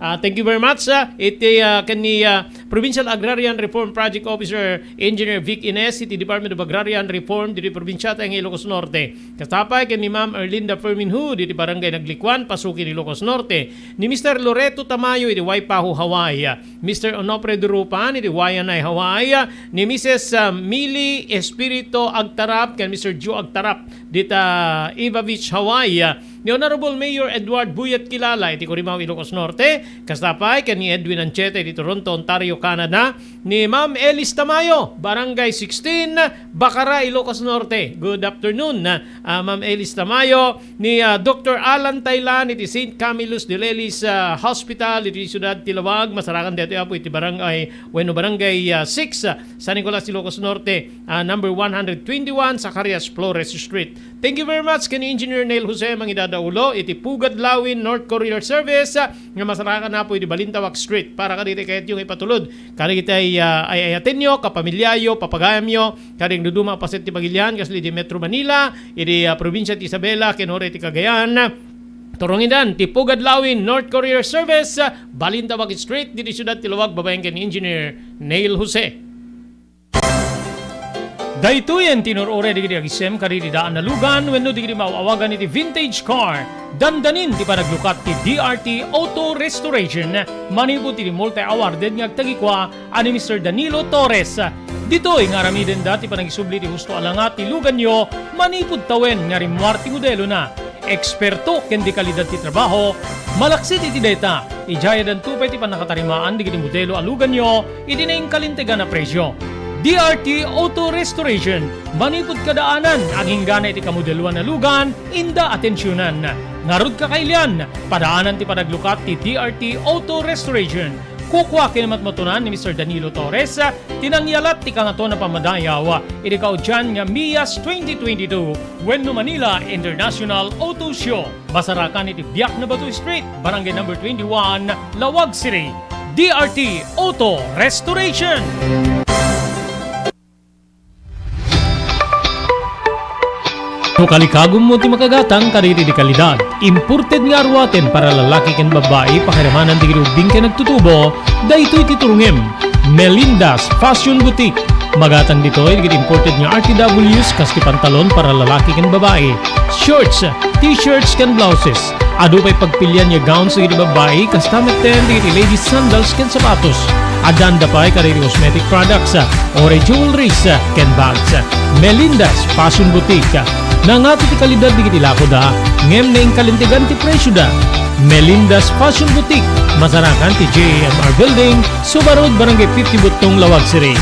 Ah, thank you very much, ah, iti, ah, ken ni, ah, Provincial Agrarian Reform Project Officer Engineer Vic Ines iti Department of Agrarian Reform ditoy probinsiata nga Ilocos Norte. Kasta pay ken ni Ma'am Erlinda Fermin Hu ditoy Barangay Naglikuan, Pasukin, Ilocos Norte. Ni Mister Loreto Tamayo iti Waipahu, Hawaii. Mister Onofre Durupan iti Waianae, Hawaii, ni Missus, ah, Mili Espirito Agtarap ken Mister Joe Agtarap dita Iva Beach, Hawaii, ni Honorable Mayor Edward Buyat Kilala iti Curimaao, Ilocos Norte, kasta pay ken ni Edwin Ancheta iti Toronto, Ontario, Canada, ni Ma'am Elis Tamayo, Barangay sixteen, Bacara, Ilocos Norte. Good afternoon, ah, Ma'am Elis Tamayo. Ni, ah, Doktor Alan Taylan iti Saint Camillus de Lelis, ah, Hospital iti siudad ti Laoag. Masarakan daytoy, Apo, iti barangay wenno Barangay, ah, six, ah, San Nicolas, Ilocos Norte, ah, number one hundred twenty-one Zacarias Flores Street. Thank you very much ken Engineer Neil Jose Mangidadaulo iti Pugad Lawin North Courier Service, ah, nga masarakan, Apo, iti Balintawak Street. Para kadagiti kayatyo nga ipatulod kadagiti, ah, ay-ayatenyo, kapamiliayo, papagayamyo, kadagiti duduma a paset ti pagilian, kasla iti Metro Manila, iti, ah, probinsia ti Isabela, ken uray ti Cagayan. Turongendan ti Pugad Lawin North Courier Service, ah, Balintawak Street, ditoy siudad ti Laoag, babaen ken Engineer Neil Jose. Daytoyen ti inur-uray dagiti agisem kadagiti daan a lugan wenno dagiti maaw-awagan iti vintage car. Dandanin ti panaglukat ti D R T Auto Restoration manipud iti multi-awarded nga agtagikua a ni Mister Danilo Torres. Ditoy nga aramidenda ti panagisubli ti husto a langa ti luganyo manipud tawen nga rimmuar ti modelona. Eksperto ken de kalidad ti trabaho, malaksid iti dayta, idiayadanto pay ti pannakatarimaan dagiti modelo a luganyo iti nainkalintegan a presio. D R T Auto Restoration. Manipud kadaanan, agingga iti kamodeloan a lugan, inda atensionan. Ngarud, kakailian, padaanan ti panaglukat ti D R T Auto Restoration. Kukua ken matmatunan ni Mister Danilo Torres, ti nangyalat ti Kangatoan a Pammadayaw iti kaudian nga Mias twenty twenty-two wenno Manila International Auto Show. Masarakan iti Biak na Bato Street, Barangay Number twenty-one, Laoag City. D R T Auto Restoration. No kalikagummo ti makagatang kadagiti dekalidad, imported nga aruaten para lalaki ken babbai, pakiramanan dagiti ubbing ken agtutubo, daytoy ti turongem. Melinda's Fashion Boutique. Magatang ditoy dagiti imported nga R T Ws, kas ti pantalon para lalaki ken babbai, shorts, t-shirts ken blouses. Adu pay pagpilian nga gowns dagiti babbai, kasta metten dagiti ladies sandals ken sapatos. Addaanda pay kadagiti cosmetic products, uray jewelries, ken bags. Melinda's Fashion Boutique. Nangato ti kalidad dagiti lakoda, ngem naingkalintegan ti presioda. Melinda's Fashion Boutique, masarakan ti J A M R Building, Suba Road, Barangay fifty Buttong, Laoag City.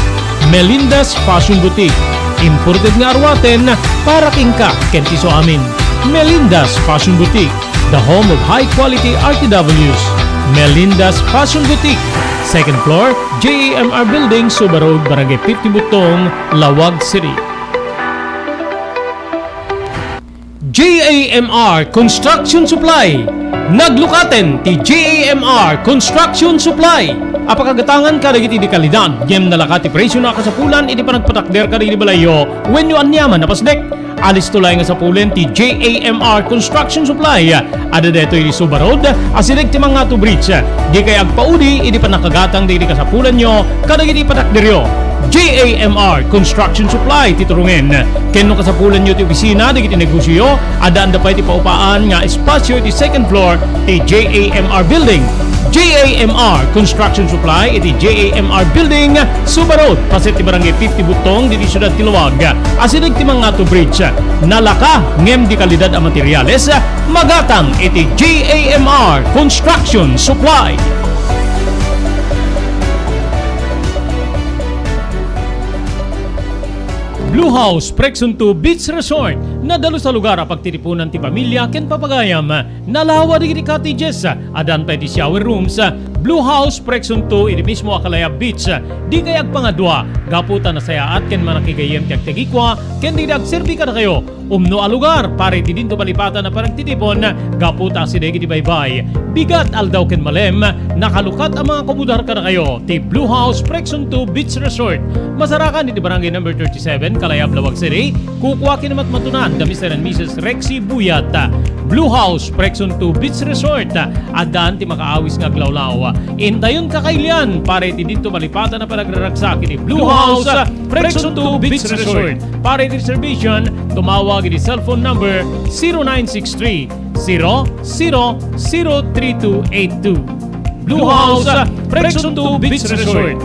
Melinda's Fashion Boutique, imported nga aruaten para kenka ken ti suamin. Melinda's Fashion Boutique, the home of high quality R T Ws. Melinda's Fashion Boutique, second floor, J A M R Building, Suba Road, Barangay fifty Buttong, Laoag City. J A M R Construction Supply. Naglukaten ti J A M R Construction Supply. Apakagatangan kadagiti dekalidad, ngem nalaka ti presiona a kasapulan iti panagpatakder kadagiti balayyo wenno aniaman a pasdek. Alisto laeng nga sapulen ti J A M R Construction Supply. Adda daytoy iti Suba Road, asideg ti Mangato Bridge. Dikay agpaudi iti pannakagatang dagiti kasapulanyo kadagiti patakderyo. J A M R Construction Supply ti turongen. Ken no kasapulanyo ti opisina dagiti negosioyo, addaanda pay ti paupaan nga espasio iti second floor ti J A M R Building. J A M R Construction Supply iti J A M R Building, Suba Road, paset ti Barangay fifty Buttong, ditoy siudad ti Laoag. Asideg ti Mangato Bridge. Nalaka ngem di kalidad a materials, magatang iti J A M R Construction Supply. Blue House Prexon two Beach Resort. Nadalus a lugar a pagtitipunan ti pamilia ken papagayam. Nalawa dagiti cottages. Addan pay ti shower rooms. Blue House Prexon two iti mismo a Kalayab Beach. Dikay agpangadua gapu ta nasayaat ken manakigayyem ti agtagikua ken dagiti agserbi kadakayo. Umno a lugar para iti dinto malipatan a panagtitipon gapu ta asideg iti baybay. Bigat, aldaw ken malem, nakalukat a mangakomodar kadakayo ti Blue House Prexon two Beach Resort. Masarakan iti Barangay Number thirty-seven, Kalayab, Laoag City. Kukua ken matmatunan da Mister and Missus Rexy Buyat. Blue House Prexon two Beach Resort. Addan ti makaawis nga aglawlaw. Intayon, kakailian para iti dinto malipatan a panagraragsak iti Blue House Prexon two Beach Resort. Para iti reservation, tumawag iti cellphone number zero nine six three, zero zero zero three two eight two. Blue House Prexon two Beach Resort.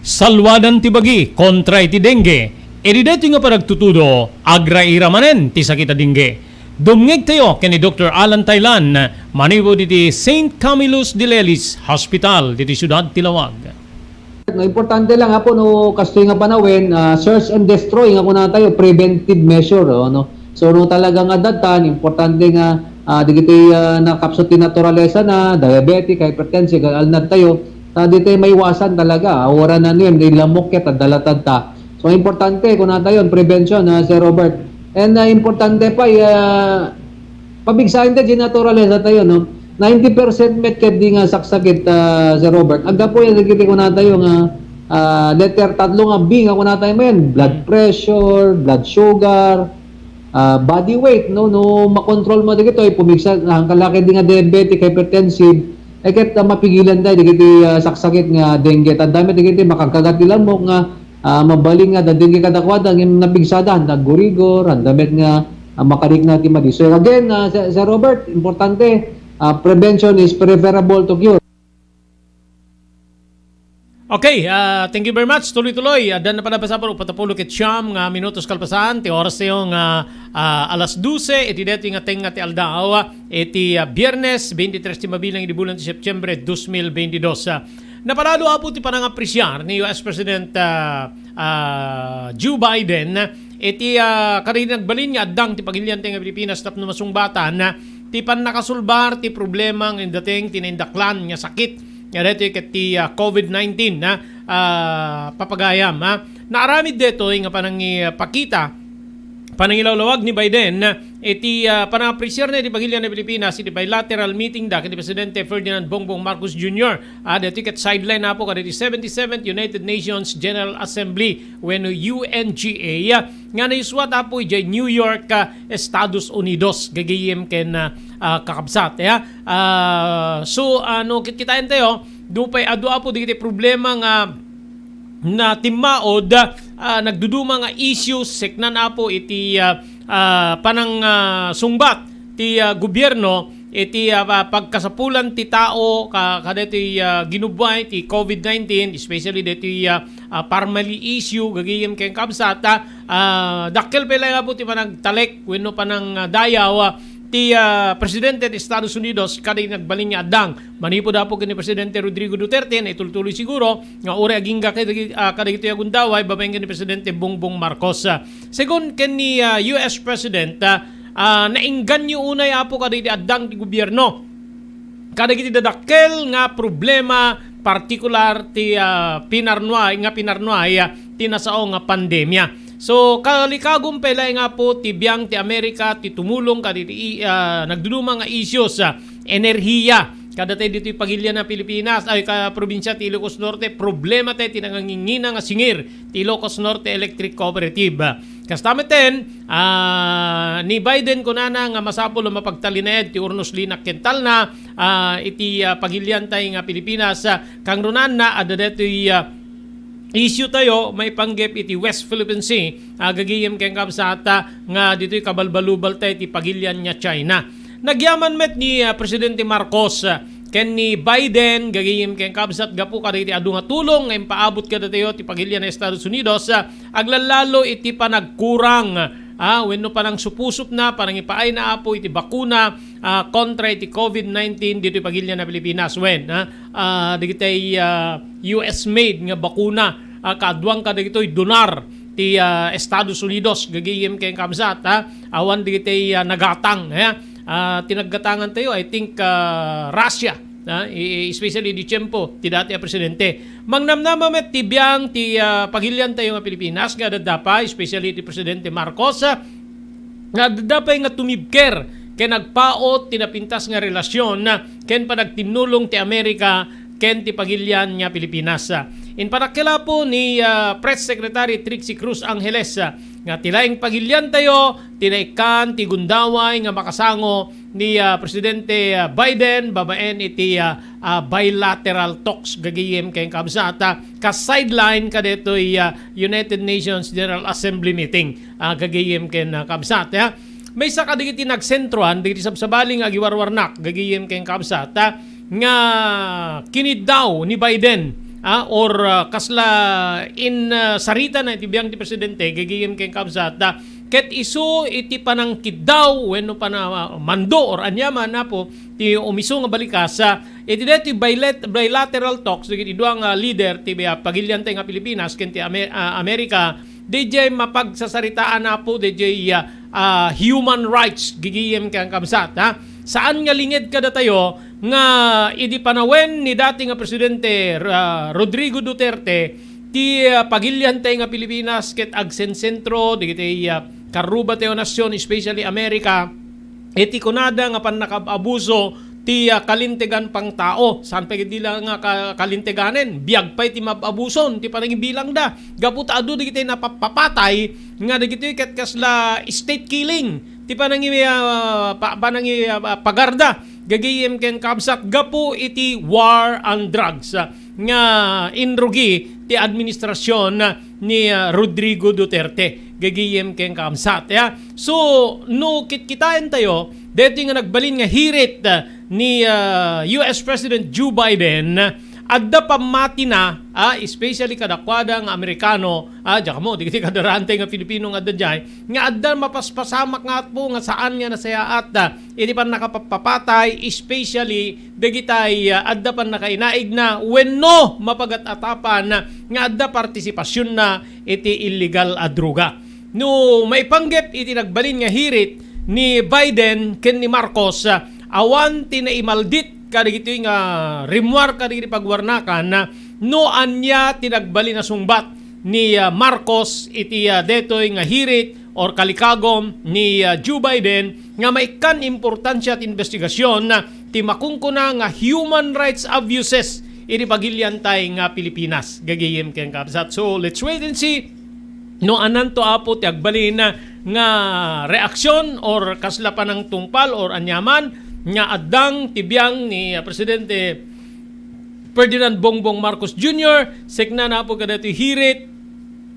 Saluadan ti bagi kontra iti dengue. Iti daytoy nga panagtutudo, agraira manen ti sakit a dengue. Dumngegtayo ken ni Doktor Alan Taylan, manipud iti Saint Camillus de Lelis Hospital, ditoy siudad ti Laoag. No, importante lang, Apo, no, kastoy nga panawen, ah, search and destroy nga kunatayo, preventive measure, oh, no? So, no, talaga nga datan, importante nga, ah, dagiti, ah, nakapsut ti naturalesa na, diabetic, hypertensive, alnad tayo, ta di tayo maiwasan talaga, ah, wala na niyan, di lamok ket, ah, dalatad ta. So, importante, kunatayo, prevention, ah, Sir Robert. And, ah, importante pa, ah, pabigsaen ta, di naturalesa tayo, no? Ninety percent met ket di nga saksakit, ah, Sir Robert. Aggapu yan, dagiti kunatayo nga, ah, letter tatlo nga B nga kunatayo manen, blood pressure, blood sugar, ah, body weight, no? No makontrol mo dagitoy, pumigsa, ang kalaki di nga diabetic, hypertensive, eh, ket, ah, mapigilan tayo, dagiti, ah, saksakit nga dengue. Tanda met, dagiti makagkagat ti lamok nga, ah, mabalin nga dadengge kadakuada, ngem napigsada, nagurigor, handa met nga, ah, makarikna ti madi. So, again, ah, Sir, Sir Robert, importante, ah, prevention is preferable to cure. Okay, ah, thank you very much. Tuloy-tuloy, ah, dan na pala basta pa, upat a pulo ket siam nga minutos kalpasan, ti oras tayo nga, ah, alas dose, iti deti nga tengnga ti aldaw, iti, ah, Biyernes, twenty-three ti mabilang idi bulan ti Septiembre, dos mil beintidos. Ah, Napalalo, Apo, ti panangapresiar ni U S President, ah, ah, Joe Biden iti, ah, kadagiti nagbalin nga addang ti pagilian tayo nga Pilipinas tapno masungbatan, ah, ti pannakasulbar ti problema nga indateng ti naindaklan nga sakit nga daytoy ket ti, ah, covid nineteen, ah, ah, papagayam, ah. Naaramid daytoy nga panangipakita, panangilawlawag ni Biden iti, ah, panangapresiar na iti pagilian ni Pilipinas iti bilateral meeting da ken ni Presidente Ferdinand Bongbong Marcos Junior. Ah, daytoy ket sideline, Apo, kadagiti seventy-seventh United Nations General Assembly wenno U N G A, ah, nga naisuat, Apo, idiay New York, ah, Estados Unidos, gagayem ken, ah, ah, kakabsat, ya. Ah, so, ah, no kitkitaentayo, dupay adu, Apo, dagiti problema nga na timmaod, ah, nagduduma nga issues, seknan, Apo, iti, ah, ah, panang, ah, sungbat ti, ah, gobierno iti, ah, pa-, pagkasapulan ti tao ka-, kadaytoy, ah, ginubbuay ti covid nineteen, especially daytoy, ah, ah, family issue, gagayem ken kabsat, ah, ah, dakkel pay laeng, Apo, ti panagtalek wenno panang, ah, dayaw, ah, ti, ah, presidente ti Estados Unidos kada nagbalin nga addang. Manipud, Apo, ken ni Presidente Rodrigo Duterte, naitultuloy siguro nga uray agingga kadagi-, ah, kadagitoy a gundaway babaen ken ni Presidente Bongbong Marcos. Ah, segun ken ni, ah, U S President, ah, ah, nainganyo unay, Apo, kadagiti addang ti gobierno kadagiti dadakkel nga problema, partikular ti, ah, pinarnuay, nga pinarnuay, ah, ti nasao nga pandemia. So, kalikagum pay laeng, Apo, ti biang ti Amerika ti tumulong kadagiti, ah, nagduduma nga issues, ah, enerhiya. Kada tayo ditoy pagilian na Pilipinas, ay, ka probinsia ti Ilocos Norte, problema tayo ti nangangingina nga singir ti Ilocos Norte Electric Cooperative. Kasta metten, ah, ni Biden kunana nga masapul a mapagtalinaed ti urnos linak ken talna, ah, iti, ah, pagilian tayo nga Pilipinas, ah, kangrunaanna, adda daytoy, ah, issue tayo maipanggep iti West Philippine Sea, ah, gagayem ken kabsat, ah, nga ditoy kabalbalubal tayo ti pagilian nga China. Nagyaman met ni, ah, Presidente Marcos, ah, ken ni Biden, gagayem ken kabsat, gapu kadagiti adu nga tulong nga impaabot kadatayo ti pagilian nga Estados Unidos, ah, aglalalo iti panagkurang, ah, wenno panangsupusupna, panangipaayna, Apo, iti bakuna, ah, kontra iti covid nineteen ditoy pagilian a Pilipinas. Wen, ah, ah, dagitay, ah, U S made nga bakuna, ah, kaaduan kadagitoy donar ti, ah, Estados Unidos, gagayem ken kabsat, ah, awan dagitay, ah, nagatang, eh, ah, ti naggatangan tayo, I think, ah, Russia, ah, i-, especially di tiempo ti dati a presidente. Mangnamnama met ti biang ti, ah, pagilian tayo nga Pilipinas nga adda pay, especially ti Presidente Marcos, ah, nga adda pay nga tumibker ken nagpaut ti napintas nga relasyon ken panagtinnulong ti Amerika ken ti pagilian nga Pilipinas. Impanakkel, Apo, ni, ah, Press Secretary Trixie Cruz Angeles, ah, nga ti laeng pagilian tayo ti naikkan ti gundaway nga makasango ni, ah, Presidente, ah, Biden babaen iti, ah, ah, bilateral talks gagayem ken kabsat, ah, kas sideline kadetoy, ah, United Nations General Assembly meeting, ah, gagayem ken, ah, kabsat, ah. Maysa kadagiti nagsentroan dagiti sabsabali nga agiwarwarnak gagayem ken kabsat, ah, nga kiniddaw ni Biden, ah, or, ah, kasla in, ah, sarita na iti biang ti presidente gagayem ken kabsat, ah, ket isu iti panangkiddaw wenno pana-, mando or aniaman, Apo, ti umisu nga balikas, ah, iti daytoy bilat-, bilateral talks dagiti dua nga leader ti, ah, pagilian tayo nga Pilipinas ken ti Amer-, ah, Amerika, didiay mapagsasaritaan, Apo, didiay, ah, ah, human rights, gagayem ken kabsat, ha? Saan nga linged kadatayo nga idi panawen ni dati nga Presidente, ah, Rodrigo Duterte, ti, ah, pagilian tayo nga Pilipinas ket agsensentro dagiti, ah, karruba tayo nasion, especially America, iti kunada nga pannakab-abuso ti, ah, kalintegan pang tao. Saan pay di la nga ka-, kalinteganen, biag pay ti mab-abuson ti panangibilangda. Gapu ta adu dagiti napapapatay nga dagitoy ket kasla state killing ti panangi-, ah, pa-, panangi-, ah, pagarda gagayem ken kabsat gapu iti war on drugs, ah, nga inrugi ti administrasyon ni, ah, Rodrigo Duterte gagayem ken kabsat, ya. So, no kitkitaentayo, daytoy nga nagbalin nga hirit, ah, ni, ah, U S President Joe Biden, adda pammatina, ah, especially kadakuada nga Amerikano, ah, diak ammo, dagiti kadarantay nga Filipino nga adda diay, nga adda mapaspasamak nga atpo nga saan nga nasayaat, ah, iti pannakapapatay, especially dagitay, ah, adda pannakainaigna wenno mapagat-atapan nga adda partisipasionna iti illegal a droga. No maipanggep iti nagbalin nga hirit ni Biden ken ni Marcos, ah, awan ti naimaldit kadagitoy nga rimmuar kadagiti pagwarnakan, ah, no ania ti nagbalin a sungbat ni, ah, Marcos iti, ah, detoy nga hirit or kalikagum ni, ah, Joe Biden nga maikkan importansia ti investigasyon, ah, ti makunkuna nga human rights abuses iti pagiliantay nga Pilipinas. Gagayem ken kabsat. So, let's wait and see no ananto, Apo, ti agbalin nga reaksyon or kasla panangtungpal or aniaman nga addang ti biang ni, ah, Presidente Ferdinand Bongbong Marcos Junior, sekna, Apo, kadaytoy hirit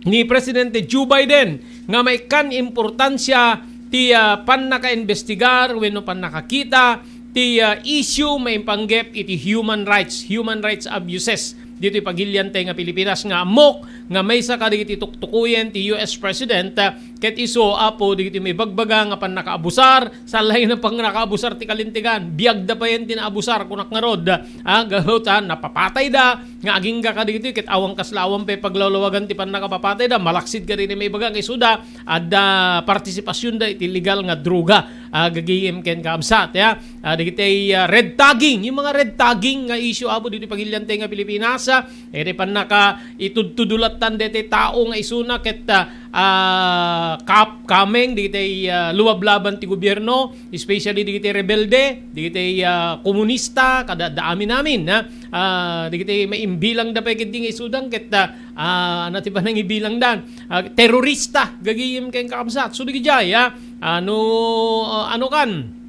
ni Presidente Joe Biden nga maikkan importansia ti, ah, pannakaimbestigar wenno pannakakita ti, ah, issue maipanggep iti human rights, human rights abuses ditoy pagiliantay nga Pilipinas nga ammok nga maysa kadagiti tuktukuyen ti U S President, ah, ket isu, Apo, dagiti maibagbaga nga pannakaabusar, saan laeng nga pannakaabusar ti kalintegan, biagda payen ti naabusar, kunak ngarud, ah, gapu ta napapatayda, nga agingga kadagitoy ket awan kasla awan pay paglawlawagan ti pannakapapatayda, malaksid kadagiti maibaga nga isuda, adda partisipasionda iti illegal nga droga, ah, gagayem ken kabsat, ya. Ah, dagiti, ah, red tagging, yung mga red tagging nga issue, Apo, ditoy pagiliantay nga Pilipinas, ah, iti pannakaitudtudulattan deti tao nga isuna ket, ah, ah, kap-, kameng dagiti, ah, luwablaban ti gobierno, especially dagiti rebelde, dagiti, ah, komunista, kada adda amin-amin, ha? Ah, dagiti maimbilangda pay ketdi nga isudan ket, ah, ah, ano ti panangibilangdan? Ah, terorista, gagayem ken kabsat. So, dagiti, ah, ano, ah, ano kan?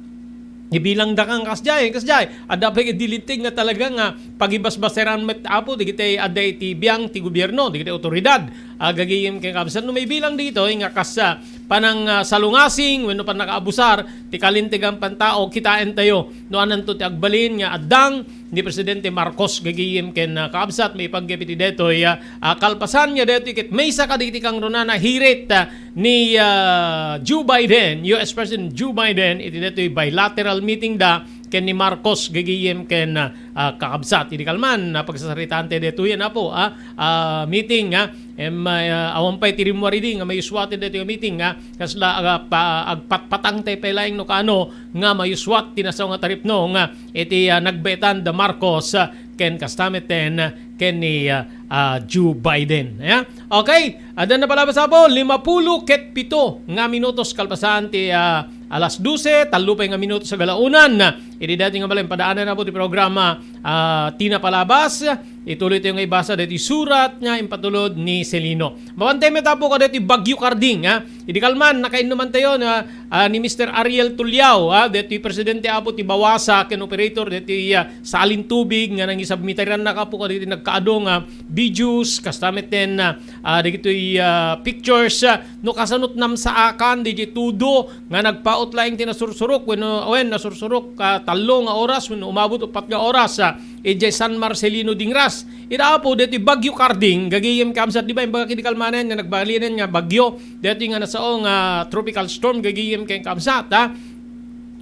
Ibilangda kan kasdiay, kasdiay. Adda pay ket di linteg nga talaga nga pagibasbaseran met, Apo, dagiti adda iti biang ti gobierno, dagiti awtoridad. Ah, gagayem ken kabsat no maibilang ditoy nga kas, ah, panang, ah, salungasing wenno pannakaabusar ti kalintegan pantao, kitaentayo no ananto ti agbalin nga addang ni Presidente Marcos gagayem ken, ah, kaabsat maipanggep iti detoy, ah, ah, kalpasan nga detoy ket maysa kadagiti kangrunana hirit, ah, ni, ah, Joe Biden, U S President Joe Biden, iti detoy bilateral meeting da ken ni Marcos gagayem ken, ah, ah, kakabsat. Idi kalman, ah, pagsasaritaan tayo detoy, Apo, ah, ah, meeting, ah, em, ah, awan pay ti rimmuar idi nga mayuswaten detoy nga meeting, ah, kasla, ah, pa-, agpatpatang tayo pay laeng no kaano nga mayuswat ti nasao nga taripno nga iti, ah, nagbaetan da Marcos, ah, ken kasta metten ken ni, ah, ah, Joe Biden. Ya? Okay, adda na palabas, Apo, limapulo ket pito nga minutos kalpasan ti, ah, alas dose, tallo pay nga minutos a galaonan. Idi daytoy nga balen, padaanan, Apo, ti programa, ah, ti napalabas. Ituloy tayo nga ibasa daytoy surat nga impatulod ni Celino. Mabantay met, Apo, kadaytoy Bagyo Karding, ha? Idi kalman, nakainnuman tayo na, ah, ni Mister Ariel Tuliao, ah, daytoy presidente, Apo, ti Bawasa ken operator daytoy, ah, salin tubig nga nangisubmitaran na, Apo, kadagiti nagkaadu nga videos, kasta metten, ah, ah, dagitoy, ah, pictures, ah, no kasano ti namsaakan daytoy tudo nga nagpaut laeng ti nasursurok wenno, wen, nasursurok, ah, tallo nga oras wenno umabot uppat nga oras, ah, idiay San Marcelino Dingras. Ita, Apo, daytoy Bagyo Karding, gagayem kabsat, di ba, imbaga ket idi kalmanen nga nagbalinen nga bagyo, daytoy nga nasao nga tropical storm, gagayem ken kabsat, ha?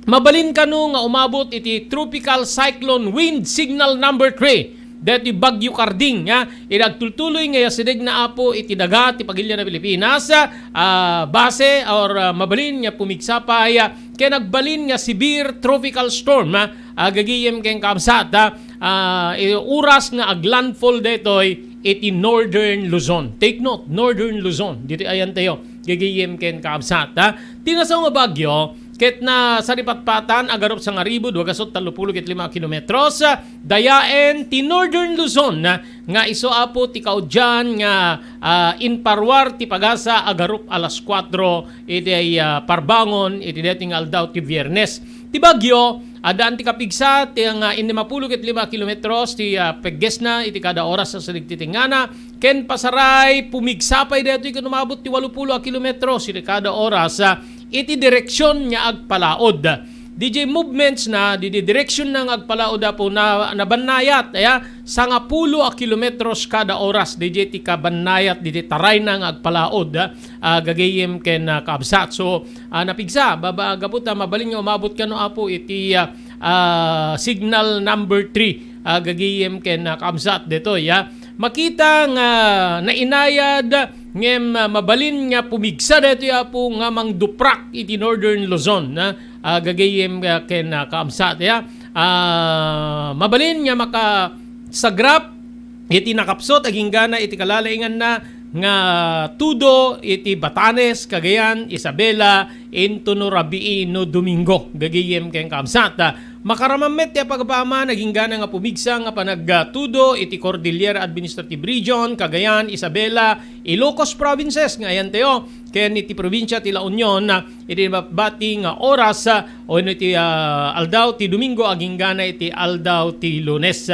Mabalin kano nga umabot iti Tropical Cyclone Wind Signal number three. Daytoy Bagyo Karding, ha? Iti agtultuloy nga iyasidegna, Apo, iti daga ti pagilian a Pilipinas, ah, base or, ah, mabalin nga pumigsa pay, ah, ken agbalin nga severe tropical storm, ha? Ah, gagayem ken kabsat, ha? Ah, i-, oras nga aglandfall daytoy iti Northern Luzon. Take note, Northern Luzon. Ditoy ayantayo, gagayem ken kabsat, ha? Ti nasao nga bagyo, ket nasaripatpatan, agarup sangaribu dua ket tallopulo ket lima kilometros, dayaen ti Northern Luzon, nga isu, Apo, ti kaudian nga, ah, imparuar ti pagasa, agarup alas kuatro iti, ah, parbangon iti daytoy nga aldaw ti Biernes. Ti bagyo, addaan ti kapigsa ti nga innimapulo ket lima kilometros ti, ah, peggesna iti kada oras a sadegtitingngana, ken pasaray pumigsa pay daytoy ken umabot ti walupulo a kilometros iti kada oras, ah, iti direksion nga agpalaod. D J movements na, D J direction na nga agpalaod, Apo, na, nabannayat, aya, sangapulo a kilometros kada oras, D J ti kabannayat, D J taray na nga agpalaod, ah, ah, gagayem ken, ah, kaabsat. So, ah, napigsa, baba, gapu ta mabalin nga umabot kano, Apo, iti, ah, ah, signal number three, ah, gagayem ken, ah, kaabsat detoy, ah. Makita nga nainayad, ngem, ah, mabalin nga pumigsa daytoy, Apo, nga mangduprak iti Northern Luzon, ah, ah, gagayem, ah, ken, ah, kaabsat, ya. Ah, mabalin nga makasagrap iti nakapsut agingga na iti kalalainganna nga tudo iti Batanes, Cagayan, Isabela, intono rabii no Domingo, gagayem ken kaabsat. Ah, makaramam met ti apagpaaman agingga na nga pumigsa nga panagtudo iti Cordillera Administrative Region, Cagayan, Isabela, Ilocos Provinces nga ayantayo, ken iti probinsia ti La Union, ah, iti bati nga oras, ah, wenno iti, ah, aldaw ti Domingo agingga na iti aldaw ti Lunes.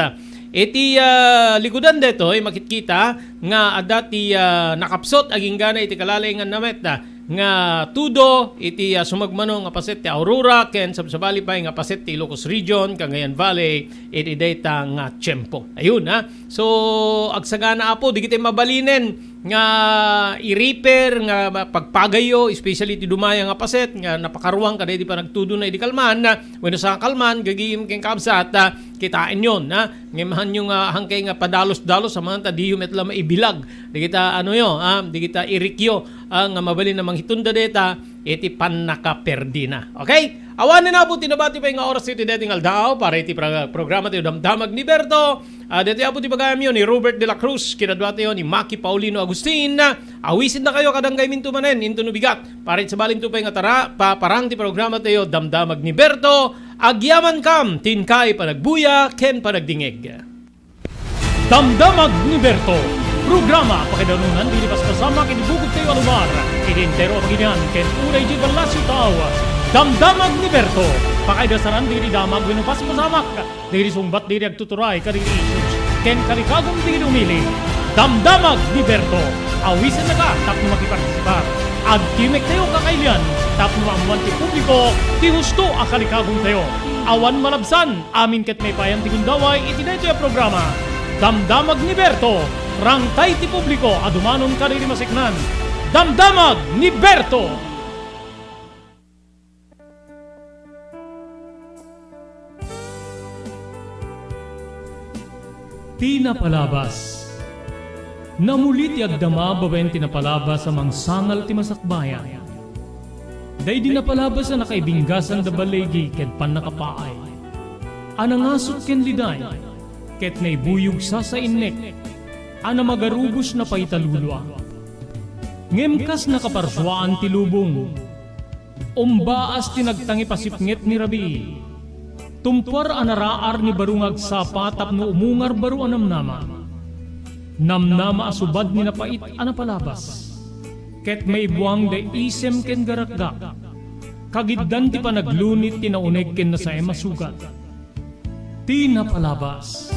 Iti, ah, likudan daytoy, makitkita nga adda ti, ah, nakapsut agingga na iti kalalainganna met, ah, nga tudo iti, ah, sumagmamano nga paset ti Aurora ken sabsabali pay nga paset ti Ilocos Region, Cagayan Valley, iti dayta nga tiempo. Ayun, ha. So, agsagana, Apo, dagiti mabalinen nga i-repair nga pagpagayyo, especially ti dumaya nga paset nga napakaruang kadagiti panagtudona idi kalman, wenno sa kalman, gagayem ken kaabsat, ah, kitaenyo, ha. Ngem haanyo nga, haankay nga padalos-dalos, amangan ta diyo met la maibilag dagita, anoyo, ah, dagita irikyo, ah, nga mabalin a mangitunda dayta iti pannakaperdina. Okay? Awanen, Apo, ti nabati pay nga oras iti daytoy nga aldaw para iti pra-, programatayo Damdamag ni Berto. Ah, daytoy, Apo, ti pagayamyo ni Robert de la Cruz, kinaduatayo ni Maki Paulino Agustin. Awisendakayo kadagiti amin manen, intono bigat. Para iti sabalinto pay nga tara, pa-, parang ti programatayo Damdamag ni Berto. Agyamankam ti inkay panagbuya ken panagdingeg. Damdamag ni Berto, programa pakaidarunan ti paspasama ken ibugogtayo a lugar, iti entero a pagilian ken uray idiay ballasiw tao. Damdamag ni Berto, pakaidasaran ti damag wenno paspasamak, dagiti sungbat dagiti agtuturay kadagiti issues ken kalikagum dagiti umili. Damdamag ni Berto, awisennaka tapno makipartisipar. Agtimmektayo kakailian tapno maammoan ti publiko ti husto a kalikagumtayo. Awan malabsan, amin ket maipaayam ti gundaway iti daytoy a programa. Damdamag ni Berto, rangtay ti publiko a dumanon kadagiti maseknan. Damdamag ni Berto! Ti napalabas. Namuli ti agdama babaen ti napalabas a mangsangal ti masakbayan. Daydi napalabas a nakaibinggasan da baligi ken pannakapaay. A nangasut ken liday, ket naibuyog sasainnek, a namagarubos napaita lulua. Ngem kas nakaparsuaan ti lubong, umbaas ti nagtangipasipnget ni rabii. Tumpuar a naraar ni baro nga agsapa tapno umungar baro a namnama. Namnama a subad ni napait a napalabas. Ket maibuang da isem ken garakgak. Kagiddan ti panaglunit ti nauneg ken nasaem a sugat. Ti napalabas.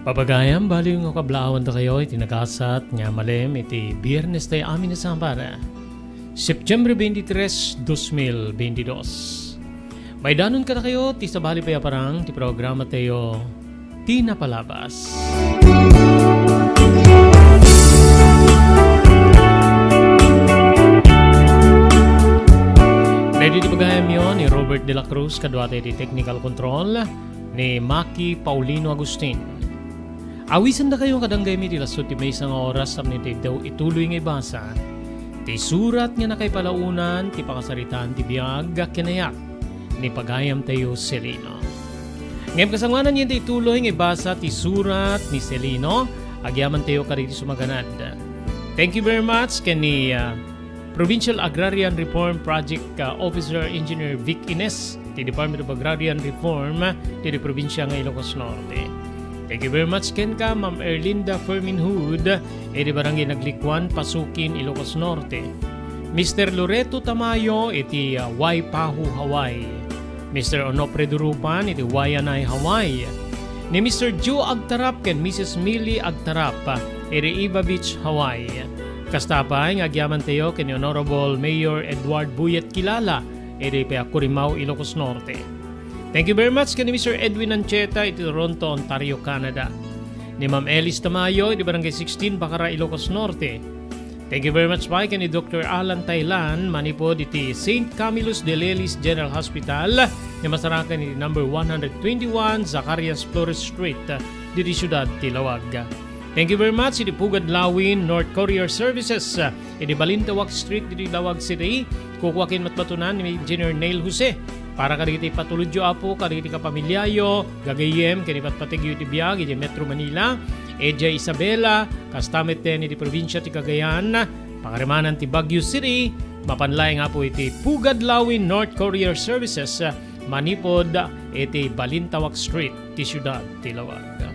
Papagayam, baliw nga kablaawan dakayo iti nagasat nga malem iti Biernes tayo amin a Sabado, Septiembre twenty-three, dos mil veintidós. Maidanon kadakayo ti sabali pay a parang ti programa tayo, Ti Napalabas. Daydi ti pagayamyo ni Robert de la Cruz, kaduata iti technical control ni Maki Paulino Agustin. Awisendakayo kadagiti amin iti lasso ti maysa nga oras tapno iti daw ituloy nga ibasa ti surat nga nakaipalaonan ti pakasaritaan ti biag a kinayak ni pagayamtayo Celino. Ngem kasangoanan yenta ituloy nga ibasa ti surat ni Celino, agyamantayo kadagiti sumaganad. Thank you very much ken ni, ah, Provincial Agrarian Reform Project, ah, Officer Engineer Vic Ines ti Department of Agrarian Reform ti, ti probinsia nga Ilocos Norte. Thank you very much kenka, Ma'am Erlinda Fermin Hood, iti Barangay Naglikuan, Pasukin, Ilocos Norte. Mister Loreto Tamayo iti, ah, Waipahu, Hawaii. Mister Onofre Durupan iti Waianae, Hawaii. Ni Mister Joe Agtarap ken Missus Millie Agtarap iti Iva Beach, Hawaii. Kasta pay nga agyamantayo ken ni Honorable Mayor Edward Buyet Kilala iti Payacurimaw, Ilocos Norte. Thank you very much ken ni Mister Edwin Ancheta iti Toronto, Ontario, Canada. Ni Ma'am Elis Tamayo iti Barangay sixteen, Bacara, Ilocos Norte. Thank you very much pay ken ni Doctor Alan Tailan manipud iti Saint Camillus de Lelis General Hospital nga masarakan iti number one hundred twenty-one Zacarias Flores Street, diti siudad ti Laoag. Thank you very much iti Pugad Lawin North Courier Services, iti Balintawak Street, diti Laoag City. Kukua ken matmatunan ni Engineer Neil Jose. Para kadagiti patulodyo, Apo, kadagiti kapamiliayo, gagayyem, ken ipatpategyo iti biag idiay Metro Manila, idiay Isabela, kasta met iti probinsia ti Cagayan, pangarimanan ti Baguio City, mapan laeng, Apo, iti Pugad Lawin North Courier Services, manipud iti Balintawak Street ti siudad ti Laoag.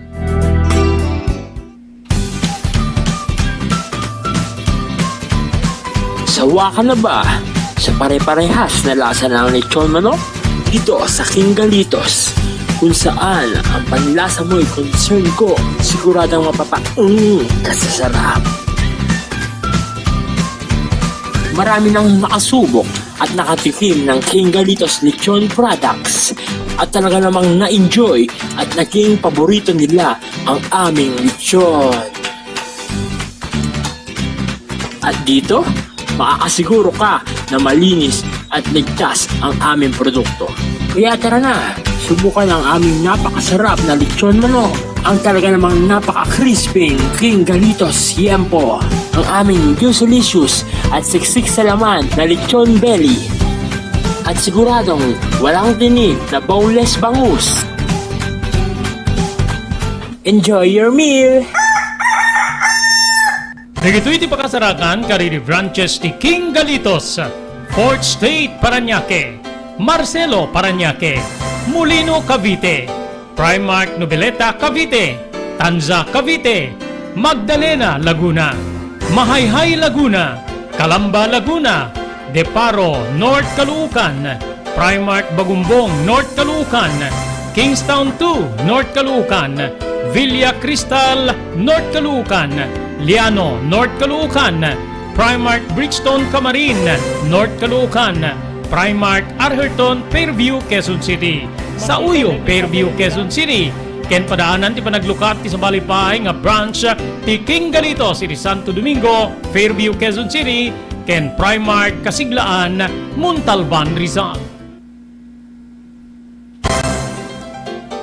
Sawa ka na ba sa pare-parehas na lasa ng lechon manok? Dito sa King Galitos, kung saan ang panlasa mo'y concern ko, siguradong mapapaung ka sa sarap. Marami nang nakasubok at nakatikim ng King Galitos Lechon Products at talaga namang na-enjoy at naging paborito nila ang aming lechon. At dito, makakasiguro ka na malinis at ligtas ang aming produkto. Kaya tara na, subukan ang aming napakasarap na lechon manok, ang talaga namang napaka-crispy King Galitos Yempo, ang aming juicy-licious at siksik sa laman na lechon belly. At siguradong walang tinik na boneless bangus. Enjoy your meal! Dagitoy ti pakasarakan kadagiti branches ti King Galitos, Fourth Street, Parañaque, Marcelo, Parañaque, Molino, Cavite, Primark Noveleta, Cavite, Tanza, Cavite, Magdalena, Laguna, Mahayhay, Laguna, Calamba, Laguna, Deparo, North Caloocan, Primark Bagumbong, North Caloocan, Kingstown two, North Caloocan, Villa Cristal, North Caloocan, Liano, North Caloocan, Primark Brixton, Camarin, North Caloocan, Primark Atherton, Fairview, Quezon City, Sauyo, Fairview, Quezon City, ken padaanan ti panaglukat ti sabali pay nga branch ti King Galitos iti Santo Domingo, Fairview, Quezon City, ken Primark Kasiglaan, Montalban, Rizal.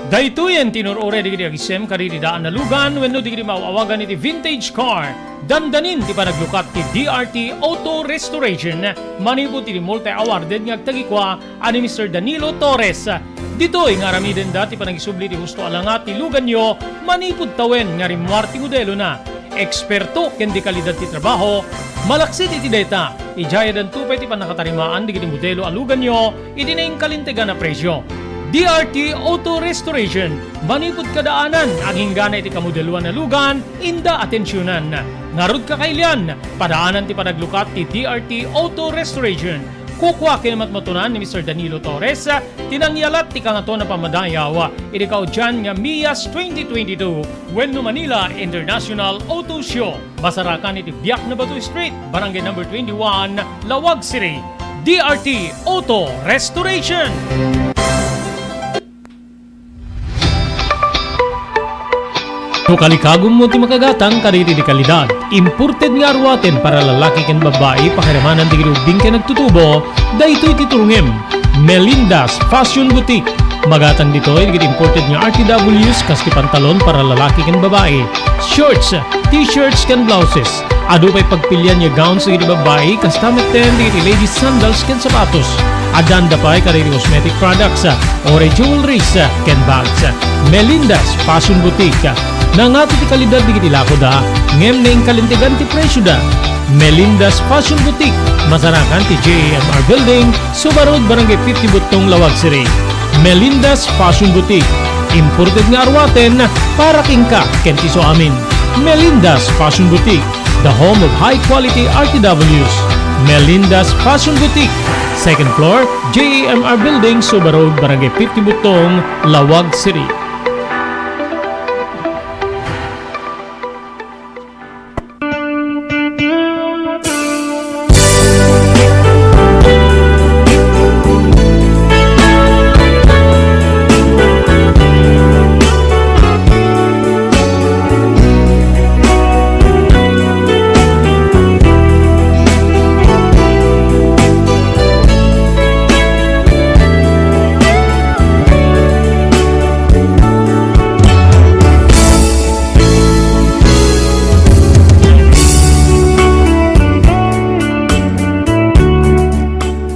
Daytoyen ti inur-uray dagiti agisem kadagiti daan a lugan wenno dagiti maaw-awagan iti vintage car. Dandanin ti panaglukat ti D R T Auto Restoration manipud iti multi-awarded nga agtagikua a ni Mister Danilo Torres. Ditoy nga aramidenda ti panagisubli ti husto a langa ti luganyo manipud tawen nga rimmuar ti modelona. Eksperto ken de kalidad ti trabaho, malaksid iti dayta, idiay addanto pay ti pannakatarimaan dagiti modelo a luganyo iti nainkalintegan a presio. D R T Auto Restoration, manipud kadaanan, aginggana iti kamodeloan a lugan, inda atensionan. Ngarud, kakailian, padaanan ti panaglukat ti D R T Auto Restoration. Kukua ken matmatunan ni Mister Danilo Torres ti nangyalat ti Kangatoan a Pammadayaw iti kaudian nga MIAS twenty twenty-two wenno Manila International Auto Show. Masarakan iti Biak na Bato Street, Barangay Number twenty-one, Laoag City. D R T Auto Restoration. No kalikagummo ti makagatang kadagiti de kalidad, imported nga aruaten para lalaki ken babbai, pakiramanan dagiti ubbing ken agtutubo, daytoy ti turongem. Melinda's Fashion Boutique. Magatang ditoy dagiti imported nga R T Ws kas ti pantalon para lalaki ken babbai, shorts, t-shirts ken blouses. Adu pay pagpilian nga gowns dagiti babbai, kasta metten dagiti ladies sandals ken sapatos. Addanda pay kadagiti cosmetic products, ah, uray jewelries, ah, ken bags. Melinda's Fashion Boutique. Nangato ti kalidad dagiti lakoda, ngem nainkalintegan ti presioda. Melinda's Fashion Boutique, masarakan ti J A M R Building, Suba Road, Barangay fifty Buttong, Laoag City. Melinda's Fashion Boutique, imported nga aruaten para kenka ken ti isuamin. Melinda's Fashion Boutique, the home of high-quality R T Ws. Melinda's Fashion Boutique, second floor, J A M R Building, Suba Road, Barangay fifty Buttong, Laoag City.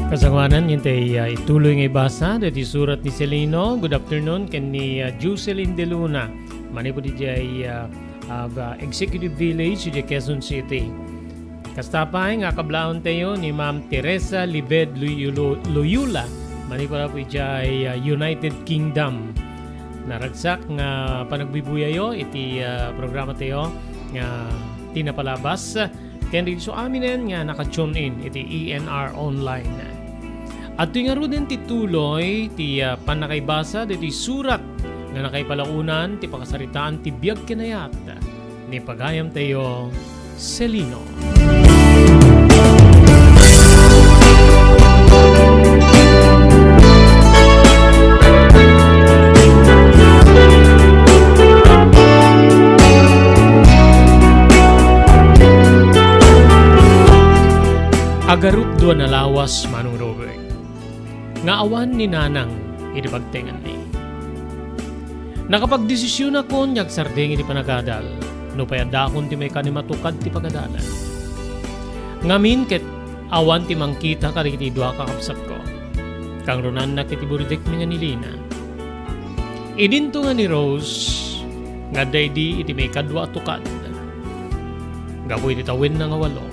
Kasangoanan, intay, ah, ituloy nga ibasa dagiti surat ni Celino. Good afternoon ken ni, ah, Jocelyn De Luna. Manipud idiay, ah, ah, Executive Village, idiay Quezon City. Kasta pay nga kablaontayo ni Ma'am Teresa Libed Loyulo-, Loyola, manipud idiay, ah, United Kingdom. Naragsak nga panagbibuyayo iti, ah, programatayo nga Ti Napalabas, ken dagiti isuaminen nga naka-tune in iti E N R Online. Adtoy ngaruden ti tuloy ti, ah, pannakaibasa dagiti surat nga nakaipalaonan ti pakasaritaan ti biag ken ayat ni pagayamtayo, Celino. Agarupdua a lawas, Manong Robert, nga awan ni Nanang iti pagtenganmi. Nakapagdesisionakon nga agsardeng iti panagadal, nupay addaakon ti maikkan a matukad ti pagadalan. Ngamin ket awan ti mangkita kadagiti dua a kakabsatko. Kangrunannak iti buridekmi nga ni Lina. Idinto nga ni Rose nga adda idi iti maikadua a tukad. Gapu iti tawenna nga walo.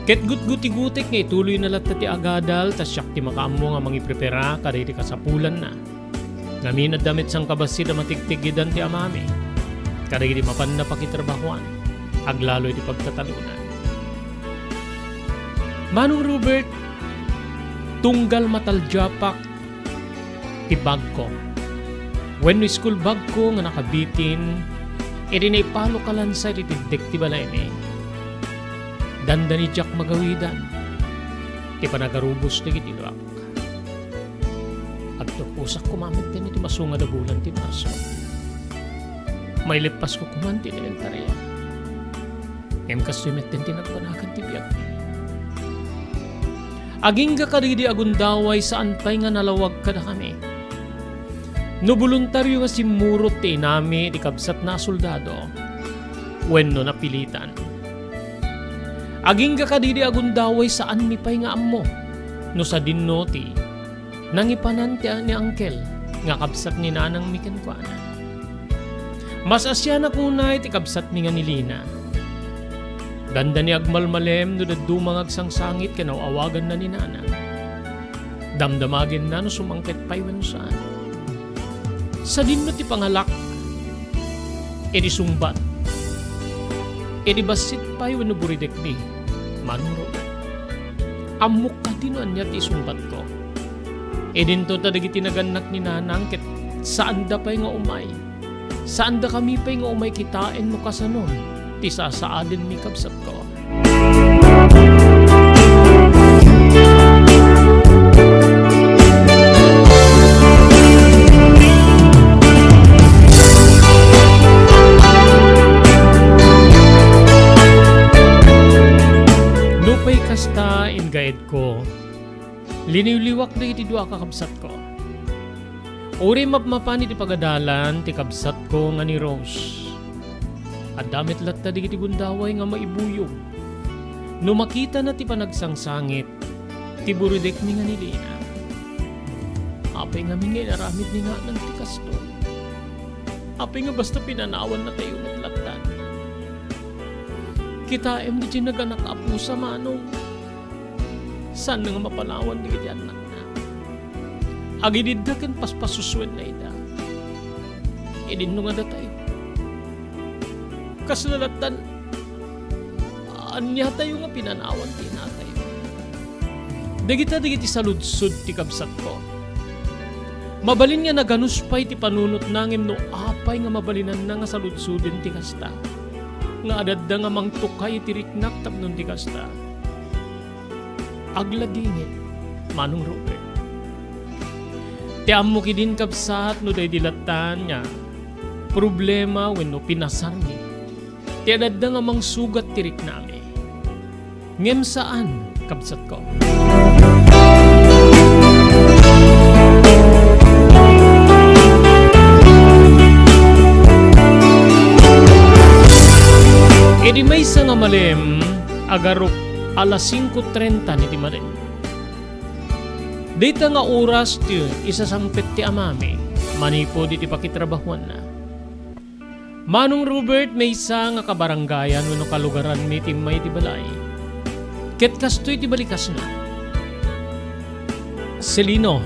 Ket gutgutigutek nga ituloyna latta ti agadal, ta siak ti makaammo nga mangiprepara kadagiti kasapulanna. Ngamin adda met sangkabassit a matigtigidan ti amami kadagiti mapanna pakitrabahoan, aglalo iti pagtatalunan. Manong Robert, tunggal mataldiapak ti bagko wenno school bagko nga nakabitin idi naipalok a lansa iti tiddek ti balaymi. Dandani diak magawidan ti panagarubos dagiti luak. Agturposak koma metten iti masungad a bulan ti Marso. Maileppasko koman ti elementaria. Ngem kastoy metten ti nagbanagan ti biag. Agingga kadagidi a gundaway, saan pay nga nalawag kadakami. No boluntario nga simmurot ti inami iti kabsatna a soldado, wenno napilitan. Agingga kadagidi a gundaway, saanmi pay nga ammo no sadinno ti nangipanan ti ni Angkel nga kabsat ni nanangmi kenkuana. Mas-asianak unay ti kabsatmi nga ni Lina. Dandani agmalmalem no dadduma nga agsangsangit ken aw-awaganna ni nanang. Damdamagenna no sumangpet pay wenno saan. Sadinno ti pangalak idi sungbat, idi bassit pay wenno buridekmi, Manong Robert. Ammok kadi no ania ti isungbatko. Idinto ta dagiti nagannak ni nanang ket saanda pay nga umay. Saandakami pay nga umay kitaen no kasanon ti sasaadenmi, kabsatko. Nupay kasta, inggayedko, liniwliwak dagiti dua a kakabsatko. Uray mapmapan iti pagadalan ti kabsatko nga ni Rose, adda met latta dagiti gundaway nga maibuyog no makitana ti panagsangsangit ti buridekmi nga ni Lina. Apay ngamin nga inaramidmi nga nang ti kastoy? Apay nga basta pinanawannatayo met lattan? Kitaem ditoy naganak a pusa, Manong. Saan nga mapanawan dagiti annakna? Agididda ken paspasusuenna ida. Idinno nga datayo. Kasla lattan, aniatayo nga pinanawan ti inatayo? Dagita dagiti saludsod ti kabsatko. Mabalin nga naganus pay ti panunotna ngem no apay nga mabalinanna nga saludsoden ti kasta? Nga adda nga mangtukay iti riknak tapno ti kasta? Agladingit, Manong Robert. Ti ammok idin, kabsat, no daydi lattan nga problema wenno pinasarmi ti adda nga mangsugat ti riknami. Ngem saan, kabsatko. Idi maysa nga malem, agarup alas singko trenta iti malem. Dayta nga oras ti isasangpet ti amami manipud iti pakitrabahuanna. Manong Robert, maysa nga kabarangayan wenno kalugaranmi ti immay ti balay. Ket kastoy ti balikasna. Celino,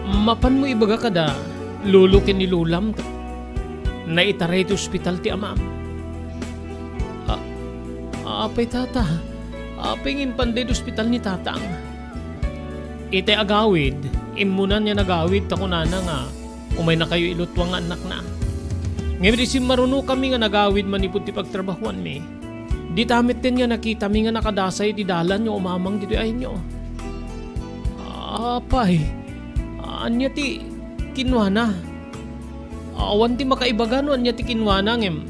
mapanmo ibaga kada lolo ken ni lolam? Naitaray ti ospital ti amam. A-, apay, tata? Apay nga impan daydi ospital ni tatang? Iti agawid, immunan nga nagawid ta kunana nga umaynakayo ilutuang nga annakna. Ngem idi simmarunokami nga nagawid manipud ti pagtrabahuanmi, dita metten nga nakitami nga nakadasay iti dalan nga umamang ditoy ayno. Apay, ania ti kinwana? Awan ti makaibaga no ania ti kinwana, ngem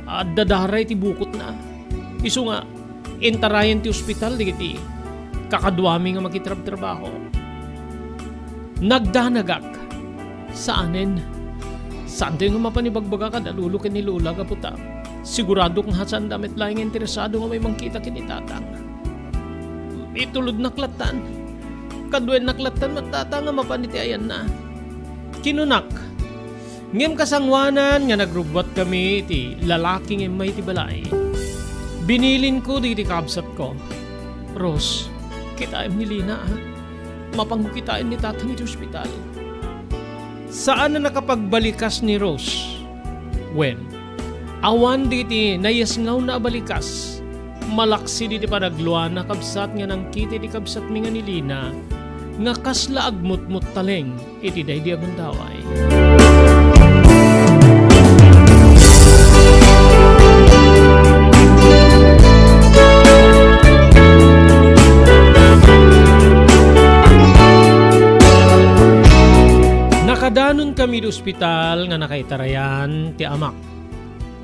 adda daray ti bukotna. Isu nga, intarayen ti ospital dagiti kakaduami nga makitrabtrabaho. Nagdanagak. Saanen. Saantayo nga mapan ibagbaga kada lolo ken ni lola gapu ta siguradok nga saanda met laeng nga interesado nga umaymangkita ken ni tatang. Itulodnak lattan. Kaduaennak lattan met, tata, nga mapan iti ayanna. Kinunak, ngem kasangoanan nga nagrubbuatkami iti lalaki nga immay iti balay. Binilinko dagiti kabsatko, "Rose, kitaem ni Lina, a. Mapanko kitaen ni tatang iti ospital." Saan a nakapagbalikas ni Rose. Wen, awan dagiti nayasngawna a balikas, malaksid iti panagluana, kabsat, nga nangkita iti kabsatmi nga ni Lina nga kasla agmutmuttaleng iti daydi a gundaway. Nakadanonkami iti ospital nga nakaitarayan ti amak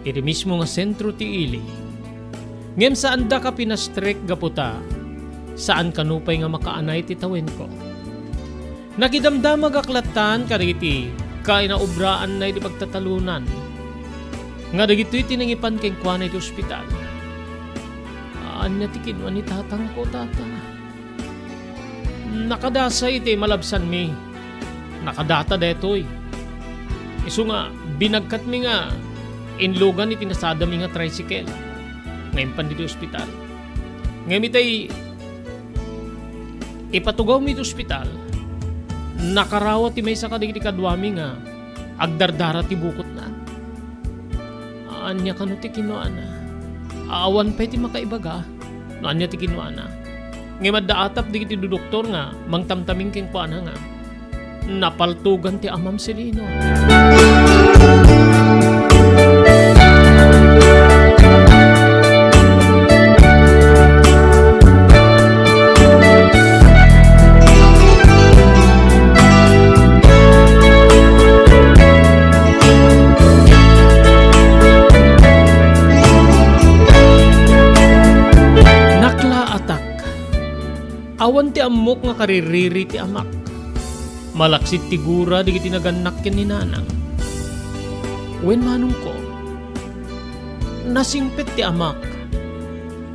iti mismo nga sentro ti ili. Ngem saandak a pinastrek gapu ta saan kano pay nga makaanay ti tawenko. Nakidamdamagak lattan kadagiti kinaobraanna iti pagtatalonan nga dagitoy ti nangipan kenkuana iti ospital. Ania ti kinua ni tatangko, tata? Nakadasay ti malabsanmi. Nakadata daytoy. Isu nga, binagkatmi nga inlugan iti nasadami nga tricycle nga impan ditoy ospital. Ngem itay ipatugawmi iti ospital, nakarawa ti maysa kadagiti kaduami nga agdardara ti bukotna. Ania kano ti kinuana? Awan pay ti makaibaga no ania ti kinuana. Ngem adda atap dagiti dudoktor nga mangtamtamin kenkuana nga napaltogan ti amam, Celino. Naklaatak. Awan ti ammok nga kaririri ti amak. Malaksid ti gura dagiti nagannak ken ni nanang. Wen, manongko, nasingpet ti amak.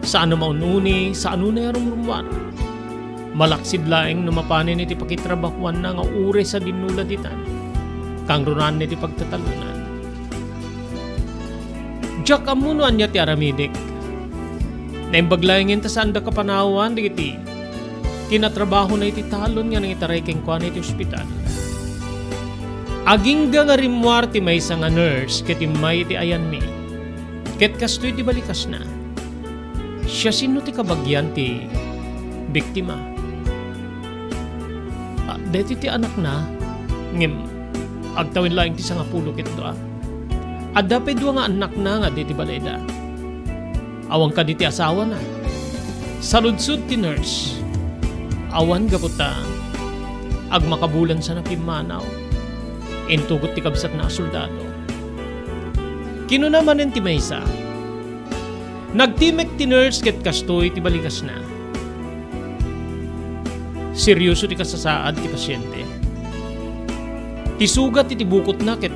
Saan a maun-uni, saan unay a rumrummuar. Malaksid laeng no mapanen iti pakitrabahuanna nga uray sadinno la ditan, kangrunaan iti pagtatalonan. Diak ammo no ania ti aramidek. Naimbag laengen ta saanda kapanawan dagiti kinatrabahona iti talon nga nangitaray kenkuana iti ospital. Agingga nga rimmuar ti maysa nga nurse ket immay iti ayanmi. Ket kastoy ti balikasna. Siasino ti kabagian ti biktima? Ah, daytoy ti anakna, ngem agtawen laeng ti sangapulo ket dua. Adda pay dua nga annakna nga adda iti baleda. Awan kadi ti asawana. Saludsod ti nurse. Awan gapu ta agmakabulansana pimmanaw. Intugot ti kabsatna a soldado. Kinuna manen ti maysa, nagtimek ti nurse ket kastoy ti balikasna. Serioso ti kasasaad ti pasiente. Ti sugat iti bukotna ket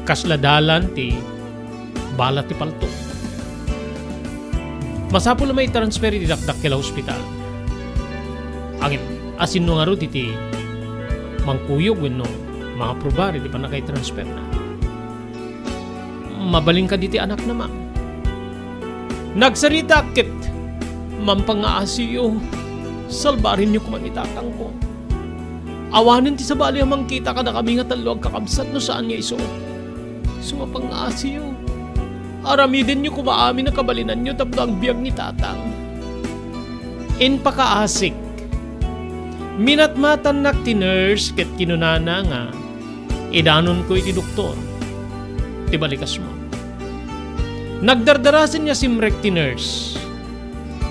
kasla dalan ti bala ti palto. Masapul a maitransfer iti dakdakkel a ospital. Ngem, asinno ngarud iti mangkuyog wenno mangaprobar iti pannakaitransferna? Mabalin kadi ti anakna, ma'am? Nagsaritaak ket, "Ma'am, pangngaasiyo, salbarenyo koma ni tatangko. Awanen ti sabali a mangkita kadakami nga tallo a kakabsat no saan nga isu. Isu nga pangngaasiyo. Aramidenyo koma amin a kabalinanyo tapno agbiag ni tatang." Impakaasik. Minatmatannak ti nurse ket kinunana nga, "Idanonko iti doktor ti balikasmo." Nagdardarasen nga simrek ti nurse.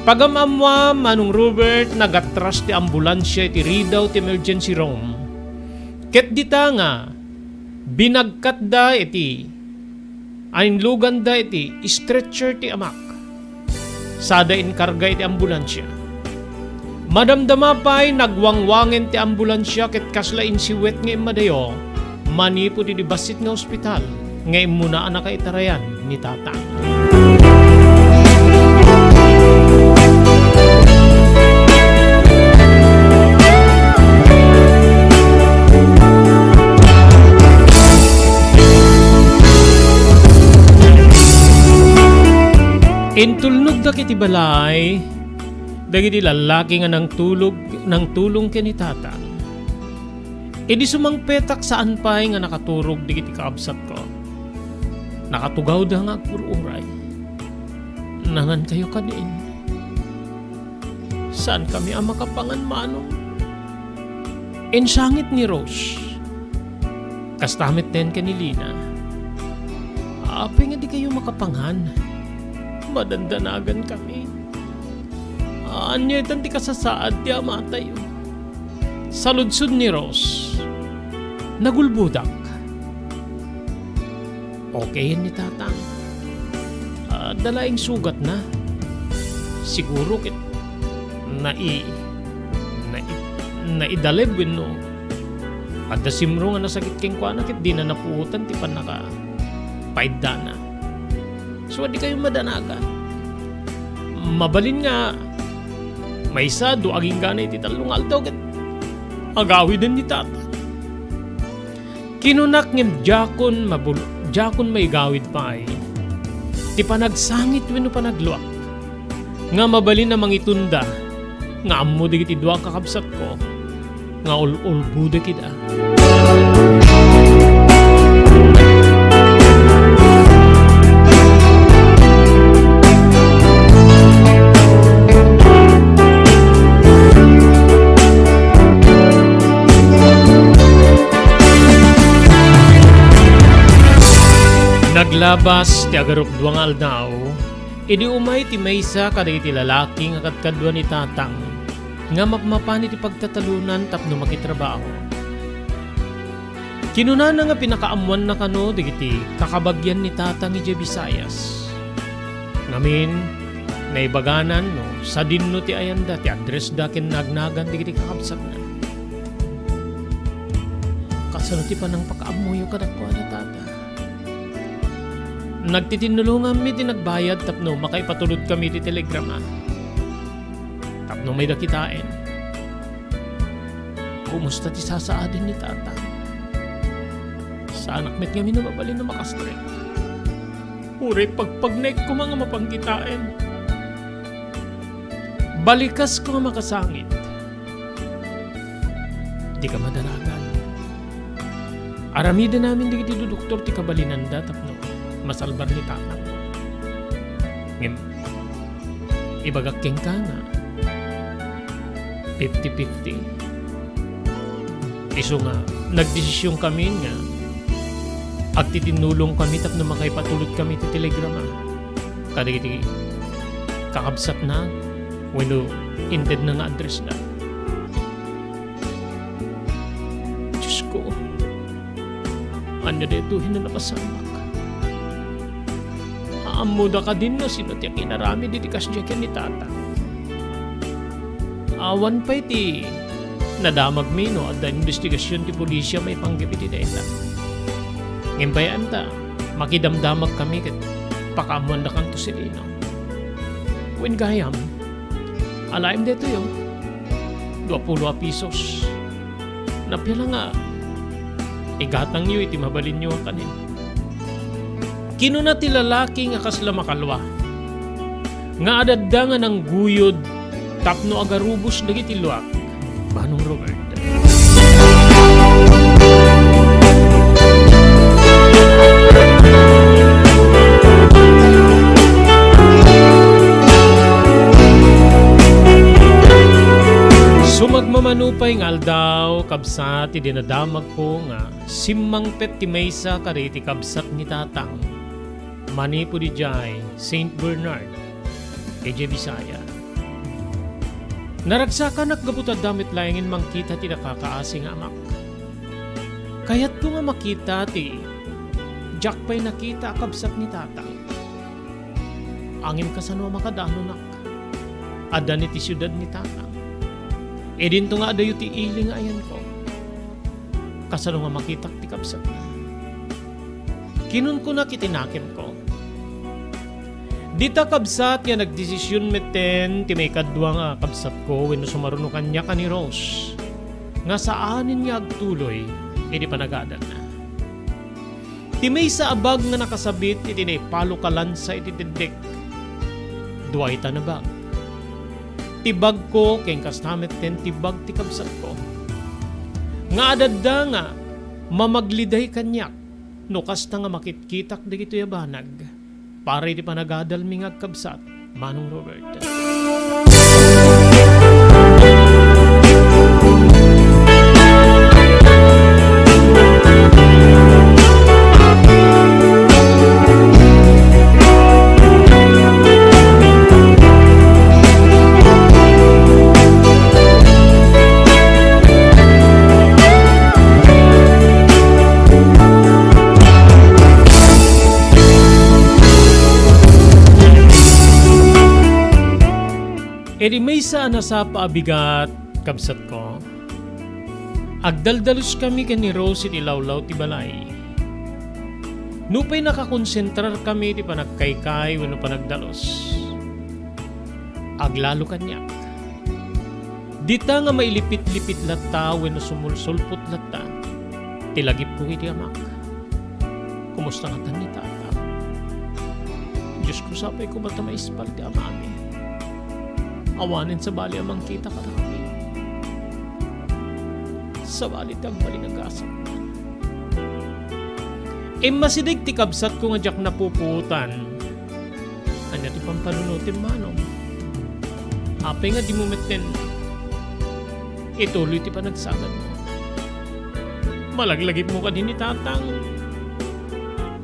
Pagam-ammoam, Manong Robert, nagatras ti ambulansia iti ridaw ti emergency room. Ket dita nga, binagkatda iti, ainluganda iti stretcher ti amak. Sada inkarga iti ambulansia. Madamdama pay, nagwangwangen ti ambulansia ket kasla insiwet nga immadayo, manipud iti bassit nga ospital nga immuna a nakaitarayan ni Tatang. Intulnogdak iti balay dagiti lallaki nga nangtulog, nangtulong ken ni Tatang. Idi sumangpetak, saan pay nga nakaturog dagiti kakabsatko. Nakatugawda nga agkur-uray. "Nangankayo kadin? Saankami a makapangan, Manong." Insangit ni Rose. Kasta met ten ken ni Lina. "Apay nga dikayo makapangan? Madandanagankami. Ania itan ti kasasaad ti amatayo?" Saludsod ni Rose. Nagulbodak. "Okay ni Tatang. Adda laeng sugatna. Siguro ket nai-, nai-, naidaleb wenno adda simro nga nasakit kenkuana ket dina napuotan ti pannakapaiddana. So, dikayo madanagan. Mabalin nga maysa, dua agingga iti tallo nga aldaw ket agawiden ni Tatang." Kinunak ngem diakon mabul-, diakon maigawid pay ti panagsangit wenno panagluak nga mabalin a mangitunda nga ammo dagiti dua a kakabsatko nga ul-ulbodek ida. Naglabas ti agarupdua nga aldaw, idi umay ti maysa kadagiti lalaki nga kadkadua ni Tatang nga mapmapan iti pagtatalonan tapno makitrabaho. Kinunana nga pinakaammoanna kano dagiti kakabagian ni Tatang idiay Visayas. Ngamin, naibaganan no sadinno ti ayanda ti addressda ken nagnagan dagiti kakabsatna. "Kasano ti panangpakaammoyo kadakuada, Tata?" "Nagtitinnulonganmi ti nagbayad tapno makaipatulodkami iti telegrama. Tapno mayda kitaen, Kumusta ti sasaaden ni Tatang? Saanak met ngamin a mabalin a makastrek. Uray pagpagnaek koma nga mapanggitaen. Balikas ko nga makasangit. Dika madaragan. Aramiden amin dagiti doktor ti kabalinanda tapno masalbar ni Tatang. Ngem, ibagak kenka nga fifty fifty. Isu nga, nagdesision kami nga agtitinnulong kami tapno makaipatulod kami ti telegrama kadagiti kakabsatna wenno intedna nga addressda. Diosko, ania daytoy nga napasamak? Ammoda kadin no sino ti akinaramid iti kasdiay ken ni Tatang? Awan pay ti nadamagmi no adda investigasion ti pulisia maipanggep iti dayta. Ngem bay-am ta, makidamdamag kami ket pakaammoandakanto si Lino. Wen gayam, alaem daytoy, o. Duapulo a pisos. Napia la nga igatangyo iti mabalinyo a kanen. Kinuna ti lalaki nga kasla makalua, nga adda nga nangguyod tapno agarubos dagiti luak, Manong Robert. Sumagmamano pay nga aldaw, kabsat, idi nadamagko nga simmangpet ti maysa kadagiti kabsat ni Tatang manipud idiay Saint Bernard, idiay Bisaya. Naragsakanak gapu ta adda met laengen mangkita ti nakakaasi nga amak. Kayatko nga makita ti diak pay nakita a kabsat ni Tatang. Ngem kasano a makadanonak? Adda ni ti siudad ni Tatang. Idinto nga adayo ti ili nga ayanko. Kasano nga makitak ti kabsatna? Kinunkunak iti nakemko, "Dita kabsat nga nagdesision metten ti maikadua nga kabsatko wenno sumaruno kaniak a ni Rose nga saanen nga agtuloy iti panagadalna." Ti maysa a bag nga nakasabit iti naipalok a lansa iti deddek. Dua itan a bag. Ti bagko ken kasta metten ti bag ti kabsatko. Nga adda nga mamagliday kaniak no kasta nga makitkitak dagitoy a banag para iti panagadalmi nga agkabsat. Manong Robert. Idi maysa a nasapa a bigat, kabsatko, agdaldaluskami ken ni Rose iti lawlaw ti balay. Nupay nakakonsentrarkami iti panagkaykay wenno panagdalus, aglalo kaniak. Dita nga mailipit-lipit latta wenno sumulsulpot latta ti lagipko iti amak. Kumusta ngatan ni Tata? Diosko, sapay koma ta maispal ti amami. Awanen sabali a mangkita kadakami. Sabali ti agbalin a gasatna. Immasideg ti kabsatko nga diak napupuotan. Ania ti pampanunotem, Manong? Apay nga dimo metten ituloy ti panagsagadmo? Malaglagipmo kadi ni Tatang.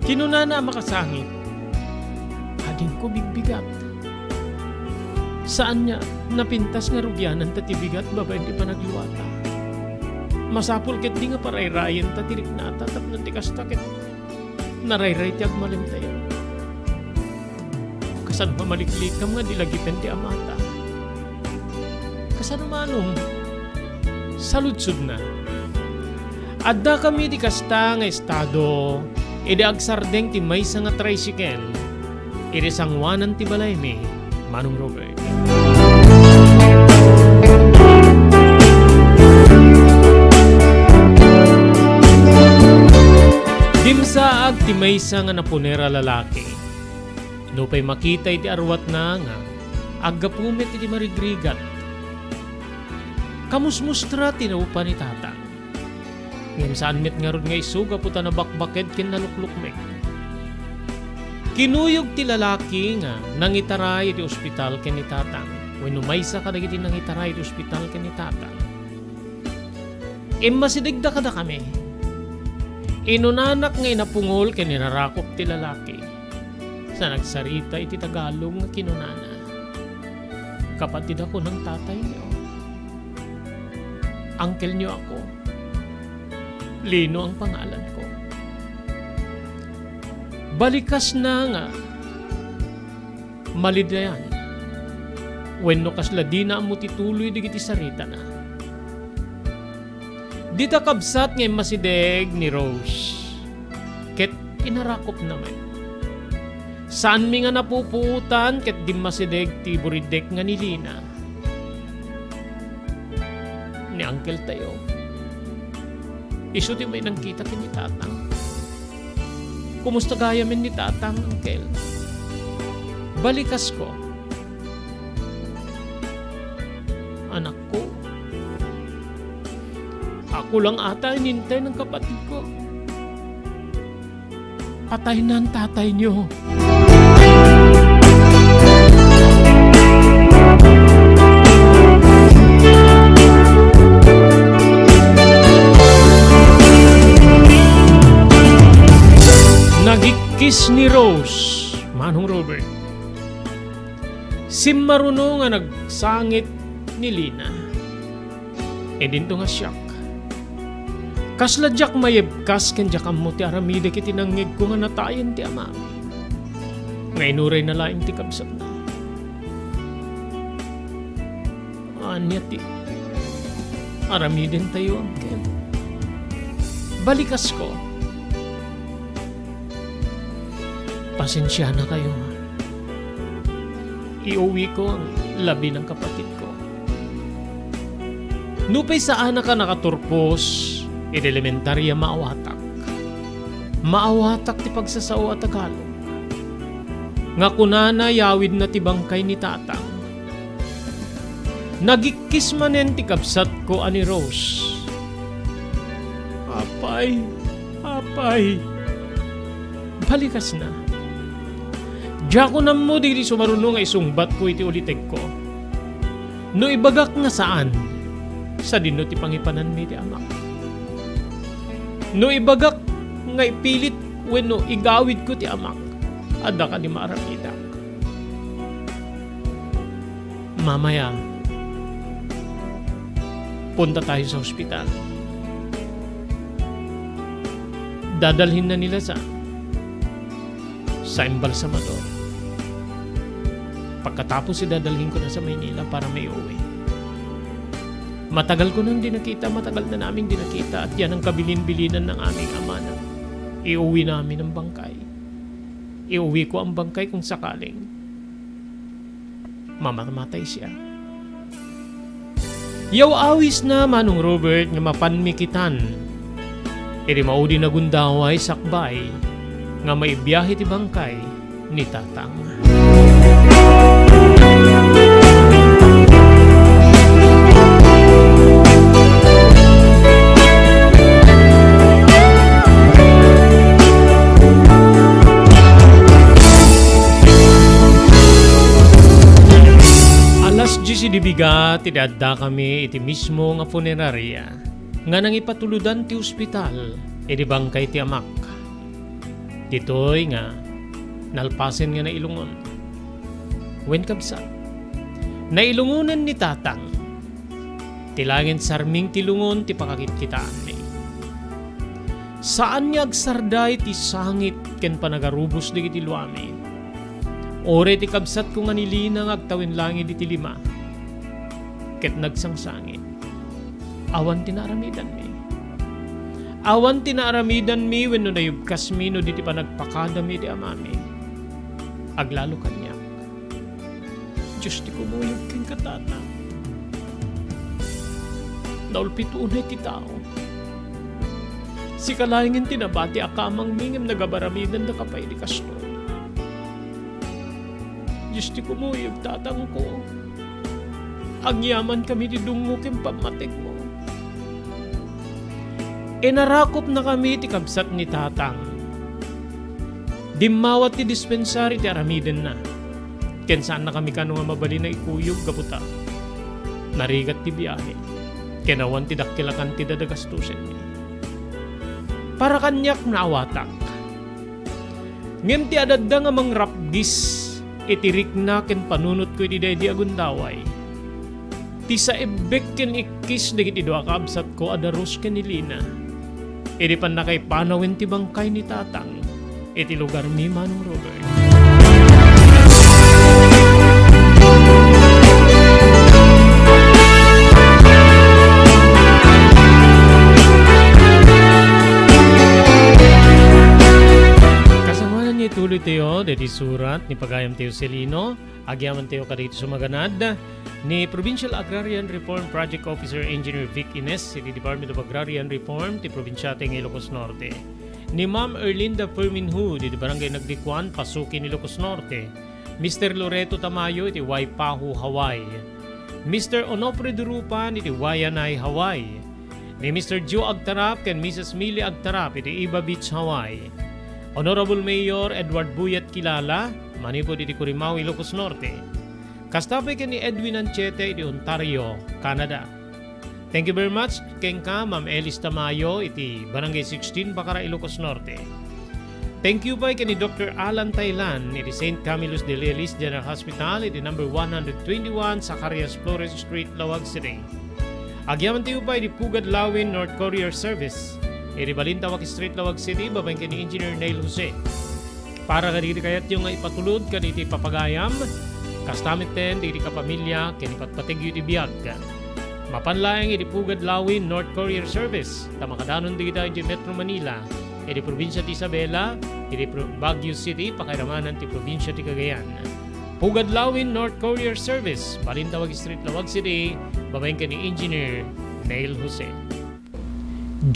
Kinunana a makasangit, "Adingko bigbigat. Saan nga napintas nga rugiananta ti bigat babaen ti panagluata. Masapul ketdi nga parayrayenta ti riknata tapno ti kasta ket narayray ti agmalemtayo. Kasano nga maliklikam nga di lagipen ti amata? Kasano, Manong?" Saludsodna, "Addakami iti kasta nga estado idi agsardeng ti maysa nga tricycle iti sangoanan ti balaymi, Manong Robert." Maysa nga napuner a lalaki, nupay makita iti arruatna nga aggapu met iti marigrigat, kamusmustra ti naupa ni Tatang. Ngem saan met ngarud nga isu gapu ta nabakbaked ken naluklukmek. Kinuyog ti lalaki nga nangitaray iti ospital ken ni Tatang, wenno maysa kadagiti nangitaray iti ospital ken ni Tatang. Immasidegda kadakami. Inunanak nga inapungol ken inarakop ti lalaki. Sa nagsarita iti Tagalog nga kinunana, "Kapatidakon ang tatayniyo. Angkelniyo ako. Lino ang pangalanko." Balikasna nga malidayan wenno kasla dina ammo ti tuloy dagiti saritana. Dita kabsat nga immasideg ni Rose ket inarakopna met. Saanmi nga napupuotan ket dimmasideg ti buriddek nga ni Lina, ni Uncle tayo. Isu ti may nagkita ken ni Tatang. Kumusta gayamen ni Tatang, Uncle? Balikasko. Anakko, ako lang ata inintay ng kapatid ko. Patay na ang tatay niyo. Nagikkis ni Rose, Manong Robert. Simmaruno nga nagsangit ni Lina. Idinto nga siak. Kasla diak maibkas ken diak ammo ti aramidek iti nangngegko nga natayen ti amami. Nga inurayna laeng ti kabsatna. Ania ti aramidentayo, Uncle? Balikasko. Pasensiana kayo. Iuwiko ang labi ng kapatid ko. Nupay saanaka nakaturpos iti elementaria, maawatak. Maawatak ti pagsasao a Tagalog. Nga kunana, yawidna ti bangkay ni Tatang. Nagikkis manen ti kabsatko a ni Rose. Apay, apay. Balikasna. Diakon ammo dagiti sumaruno nga isungbatko iti ulitegko. No ibagak nga saan, sadino ti pangipananmi ti amak? No ibagak nga ipilit wenno igawidko ti amak, adda kadi maaramidak? Mamaya, punta tayo sa ospital. Dadalhin na nila sa, sa embalsamador. Pagkatapos, idadalhin ko na sa Maynila para maiuwi. Matagal ko nang di nakita, matagal na naming di nakita, at yan ang kabilin-bilinan ng aming ama na iuwi namin ang bangkay. Iuwi ko ang bangkay kung sakaling mamamatay siya. Yaw-awisna, Manong Robert, nga mapanmi kitan iti maudin a gundaway sakbay nga maibiahe ti bangkay ni Tatang. Alas dies idi bigat idi addakami iti mismo nga funeraria nga nangipatulodan ti ospital idi bangkay ti amak. Ditoy nga nalpasen nga nailungon. Wen, kabsat, nailungonen ni Tatang. Ti langit sarming ti lungon ti pakakitkitaanmi. Saan nga agsarday ti sangit ken panagarubos dagiti luami. Uray ti kabsatko nga ni Lina nga agtawen langit iti lima ket nagsangsangit. Awan ti naaramidanmi. Awan ti naaramidanmi wenno nayubkasmi no di ti panagpakadami iti amami. Aglalo kaniak. Dios ti kumuyog kenka, Tata. Naulpit unay ti tao. Sika laengen ti nabati a kamangmi ngem nagabaramidendaka pay iti kastoy. Dios ti kumuyog, tatangko. Agyamankami ti dungngo ken pammategmo. Inarakupnakami ti kabsat ni Tatang. Dimmawat ti dispensary ti aramidenna. Ken saannakami kano nga mabalin a ikuyog gapu ta narigat ti biahe. Ken awan ti dakkel a kantidad a gastusenmi. Para kaniak, naawatak. Ngem ti adda nga mangrapgis iti rikna ken panunotko iti daydi a gundaway, ti saebbek ken ikkis dagiti dua a kabsatko a Darus ken ni Lina, idi pannakaipanawen ti bangkay ni Tatang iti lugarmi, Manong Robert. Kasangoanan nga ituloytayo daydi surat ni pagayamtayo Celino. Agyamentayo kadagiti sumaganad ni Provincial Agrarian Reform Project Officer Engineer Vic Ines iti Department of Agrarian Reform ti probinsia ti Ilocos Norte. Ni Ma'am Erlinda Ferminhu iti Barangay Nagdikuan, Pasukin, Ilocos Norte. Mister Loreto Tamayo iti Waipahu, Hawaii. Mister Onofre Durupan iti Waianae, Hawaii. Ni Mister Joe Agtarap ken Missus Millie Agtarap iti Iba Beach, Hawaii. Honorable Mayor Edward Buyat Kilala, manipud iti Curimaao, Ilocos Norte. Kasta pay ken ni Edwin Anchiete iti Ontario, Canada. Thank you very much kenka, Ma'am Elis Tamayo, iti Barangay sixteen, Bacara, Ilocos Norte. Thank you pay ken ni Doctor Alan Tailan iti Saint Camillus de Lelis General Hospital iti number one hundred twenty-one Zacarias Flores Street, Laoag City. Agyamentayo pay iti Pugad Lawin North Courier Service iti Balintawak Street, Laoag City, babaen ken ni Engineer Neil Jose. Para kadagiti kayatyo nga ipatulod kadagiti ipapagayam, kasta metten dagiti kapamilya ken ipatpategyo iti biag. Mapan laeng iti Pugad Lawin North Courier Service ta makadanon dagita idiay Metro Manila, iti probinsia ti Isabela, iti pro-, Baguio City, pakairamanan ti probinsia ti Cagayan. Pugad Lawin North Courier Service, Balintawak Street, Laoag City, babaen ken ni Engineer Neil Jose.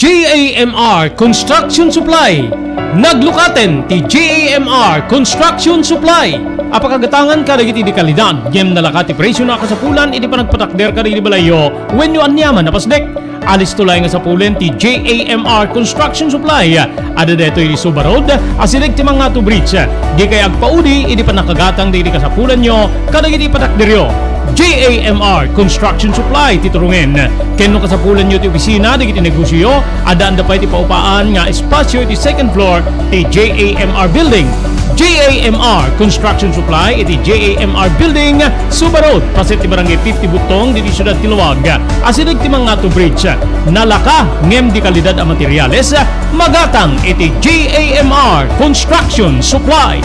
J A M R Construction Supply. Naglukaten ti J A M R Construction Supply a pakagatangan kadagiti di kalidad ngem nalaka ti presio a kasapulan iti panagpatakder kadagiti balayyo wenno aniaman a pasdek. Alisto laeng nga sapulen ti J A M R Construction Supply. Adda daytoy iti Suba Road, asideg ti Mangatu Bridge. Dikay agpaudi iti pannakagatang dagiti kasapulanyo kadagiti patakderyo. J A M R Construction Supply ti turongen. Ken no kasapulanyo ti opisina dagiti negosioyo, addaanda pay ti paupaan nga espasio iti second floor ti J A M R Building. J A M R Construction Supply iti J A M R Building, Suba Road, paset ti Barangay fifty Butong, ditoy siudad ti Laoag. Asideg ti Mangatu Bridge. Nalaka ngem di kalidad a materiales, magatang iti J A M R Construction Supply.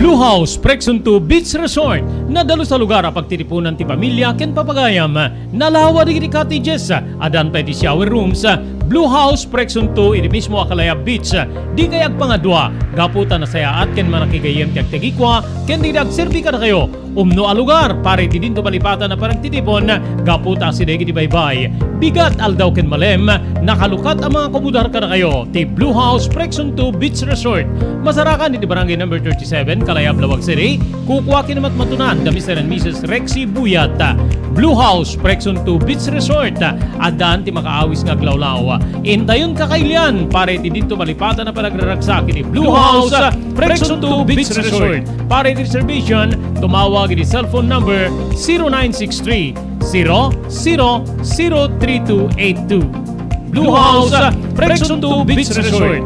Blue House Prexon two Beach Resort, nadalus a lugar a pagtitipunan ti pamilya ken papagayam. Nalawa dagiti cottages, addan pay ti shower rooms. Blue House Prexon two iti mismo a Calaya Beach. Dikay agpangadua, gapu ta nasayaat ken manakigayyem ti agtagikua ken dagiti agserbi kadakayo. Umno a lugar para iti dinto malipatan a panagtitipon, gapu ta asideg iti baybay, bigat, aldaw ken malem, nakalukat a mga kumudar kadakayo ti Blue House Prexon two Beach Resort. Masarakan iti Barangay Number thirty-seven, Kalayab, Laoag City. Kukua ken matmatunan da Mister and Missus Rexy Buyat. Blue House Prexon two Beach Resort. Addan ti makaawis nga aglawlaw. Intayon kakailian para iti dinto malipatan a panagraragsak iti Blue House Prexon two Beach Resort. Para iti reservation, tumawag iti cellphone number zero nine six three, zero zero zero three two eight two. Blue House Prexon two Beach Resort.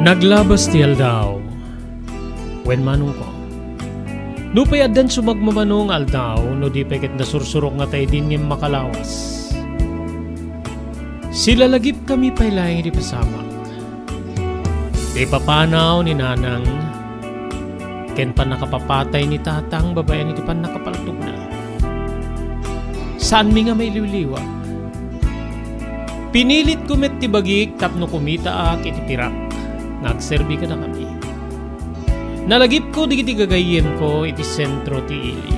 Naglabas ti aldaw. Wen manongko. Nupay addan sumagmamano nga aldaw, no di pay ket nasursurok nga taydin ngem makalawas. Silalagipkami pay laeng iti pasamak. Ti ipapanaw ni Nanang ken pannakapapatay ni Tatang babaen iti pannakapaltogna. Saanmi nga mailiwliwak. Pinilitko met ti bagik tapno kumitaak iti pirak nga agserbi kadakami. Nalagipko dagiti gagayyemko iti sentro ti ili.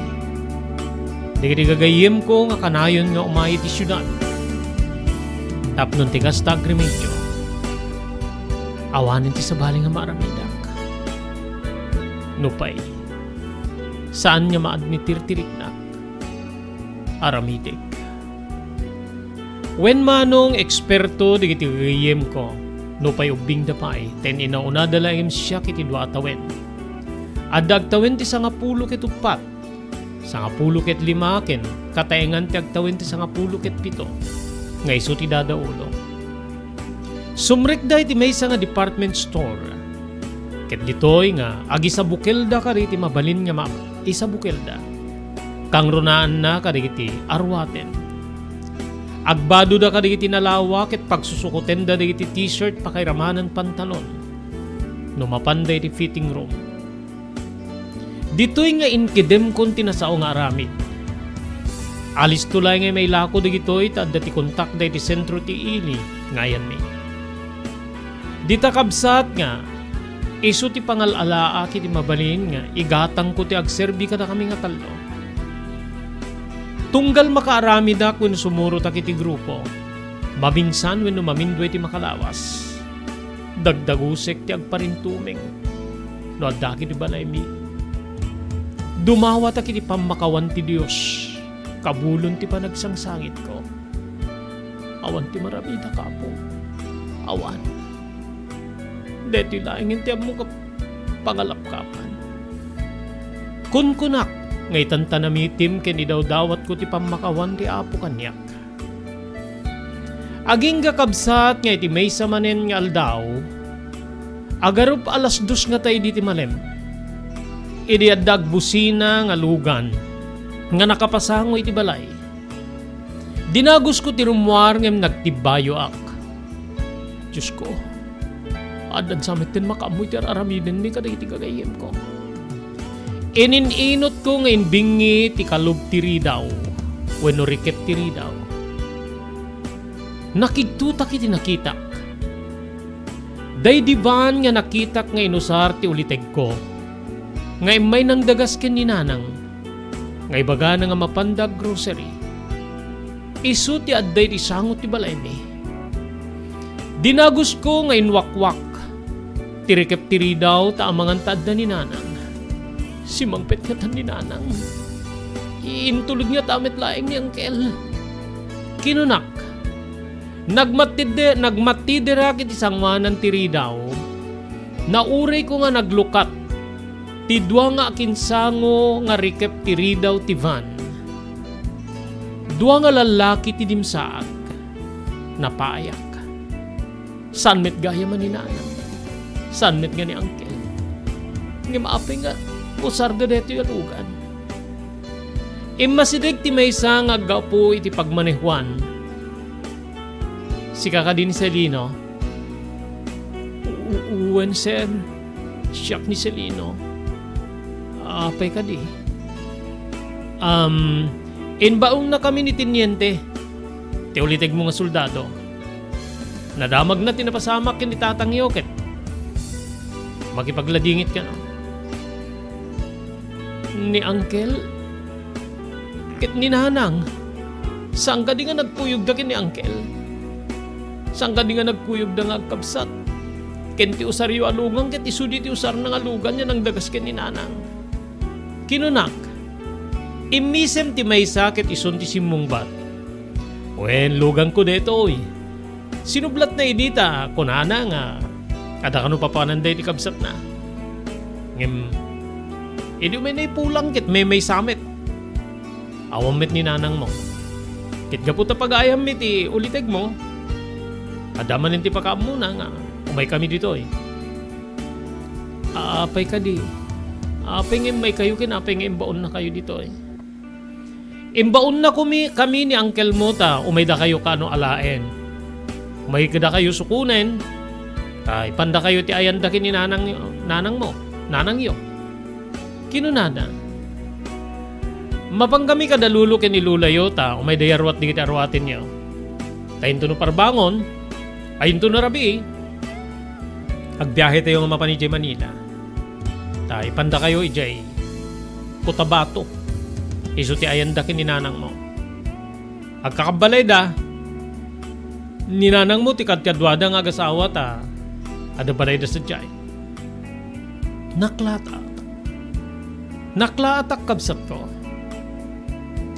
Dagiti gagayyemko nga kanayon nga umay iti siudad. Tapno ti kasta agremedio, awanen ti sabali nga maaramidak. Nupay, saan nga maadni tirtiriknak. Aramidek. Wen manong eksperto dagiti gagayyemko, nupay ubbingda pay, ta in-inaunada laeng siak iti dua a tawen. Adda agtawen ti sangapulo ket uppat, sangapulo ket lima, ken kataengan ti agtawen ti sangapulo ket pito, nga isu ti dadaulo. Sumrekda iti maysa nga department store. Ket ditoy nga agisabukelda kadagiti mabalin nga maisabukelda. Kangrunaanna kadagiti aruaten. Agbadoda kadagiti nalawa ket pagsusukotenda dagiti t-shirt pakairamanan pantalon. No mapanda iti fitting room. Ditoy nga inkedemkon ti nasao nga aramid. Alisto laeng nga mailako dagitoy ta adda ti kontakda iti sentro ti ili nga ayanmi. Dita kabsat nga isu ti pangal-alaak iti mabalin nga igatangko ti agserbi kadakami nga tallo. Tunggal makaaramidak wenno sumurotak iti grupo, maminsan wenno mamindua iti makalawas. Dagdagusek ti agparintumeng no adda iti balaymi. Dumawatak iti pammakawan ti Dios, kabulon ti panagsangsangitko. Awan ti maramidak, Apo. Awan. Daytoy laengen ti ammok a pangalapkapan. Kunkunak nga itan ta namitim ken idawdawatko ti pammakawan ti Apo kaniak. Agingga kabsat nga iti maysa manen nga aldaw, agarup alas dos nga taydi ti malem, idi adda agbusina nga lugan nga nakapasango iti balay. Dinagusko ti rummuar ngem nagtibbayoak. Diosko, addan sa metten makaammo iti ar-aramidenmi kadagiti gagayyemko. Inin-inutko nga imbingi ti kalub ti ridaw wenno rikep ti ridaw. Nakigtotak iti nakitak. Daydi van nga nakitak nga inusar ti ulitegko nga immay nangdagas ken ni Nanang nga ibagana nga mapanda aggrocery. Isu ti adda iti sango ti balaymi. Dinagusko nga inwakwak ti rikep ti ridaw ta amangan ta adda ni Nanang. Simmangpet ngatan ni Nanang. Intulod ngata met laeng ni Angkel. Kinunak, nagmatide-, nagmatiderak iti sangoanan ti ridaw. Naurayko nga naglukat ti dua nga akinsango nga rikep ti ridaw ti van. Dua nga lallaki ti dimsaak. Napaayak. Saan met gayam a ni Nanang. Saan met nga ni Angkel. Ngem apay nga usarda daytoy a lugan? Immasideg ti maysa nga aggapu iti pagmanehoan. Sika kadi ni Celino? U-, wen, sir. Siak ni Celino. Apay kadi? Um, imbaongnakami ni teniente, ti ulitegmo nga soldado. Nadamagna ti napasamak ken ni tatangyo ket makipagladingit kano. Ni Angkel ket ni Nanang, saan kadi nga nagkuyogda ken ni Angkel? Saan kadi nga nagkuyogda nga agkabsat ken ti usaryo a lugan ket isu di ti usarna nga lugan nga nangdagas ken ni Nanang? Kinunak, immisem ti maysa ket isun ti simmungbat. Wen, luganko daytoy. Sinublatna idi ta kunana nga adda kano papanan daydi kabsatna. Ngem, idi umayna ipulang ket maymaysa met. Awan met ni Nanangmo. Ket gapu ta pagayammi ti ulitegmo, adda manen ti pakaammona nga umaykami ditoy. Apay kadi? Apay nga immaykayo ken apay nga imbaonnakayo ditoy? Imbaonna kami, kami ni uncle mo ta umaydakayo kano alaen. Umaydakayo sukonen, ta ipandakayo ti ayanda ken ni nanang, nanang mo, nanangyo. Kinunana, "Mapan kami kada lolo ken ni lolayo ta umayda yaruat dagiti aruatenyo. Ta intono parbangon, ay intono rabii, agbiahetayo nga mapan idiay Manila. Ta ipandakayo idiay Cotabato, isu ti ayanda ken ni nanangmo." Agkakabbalayda, ni nanangmo ti kadkaduada nga agasawa ta adda balayda sadiay. Naklaatak. Naklaatak, kabsatko.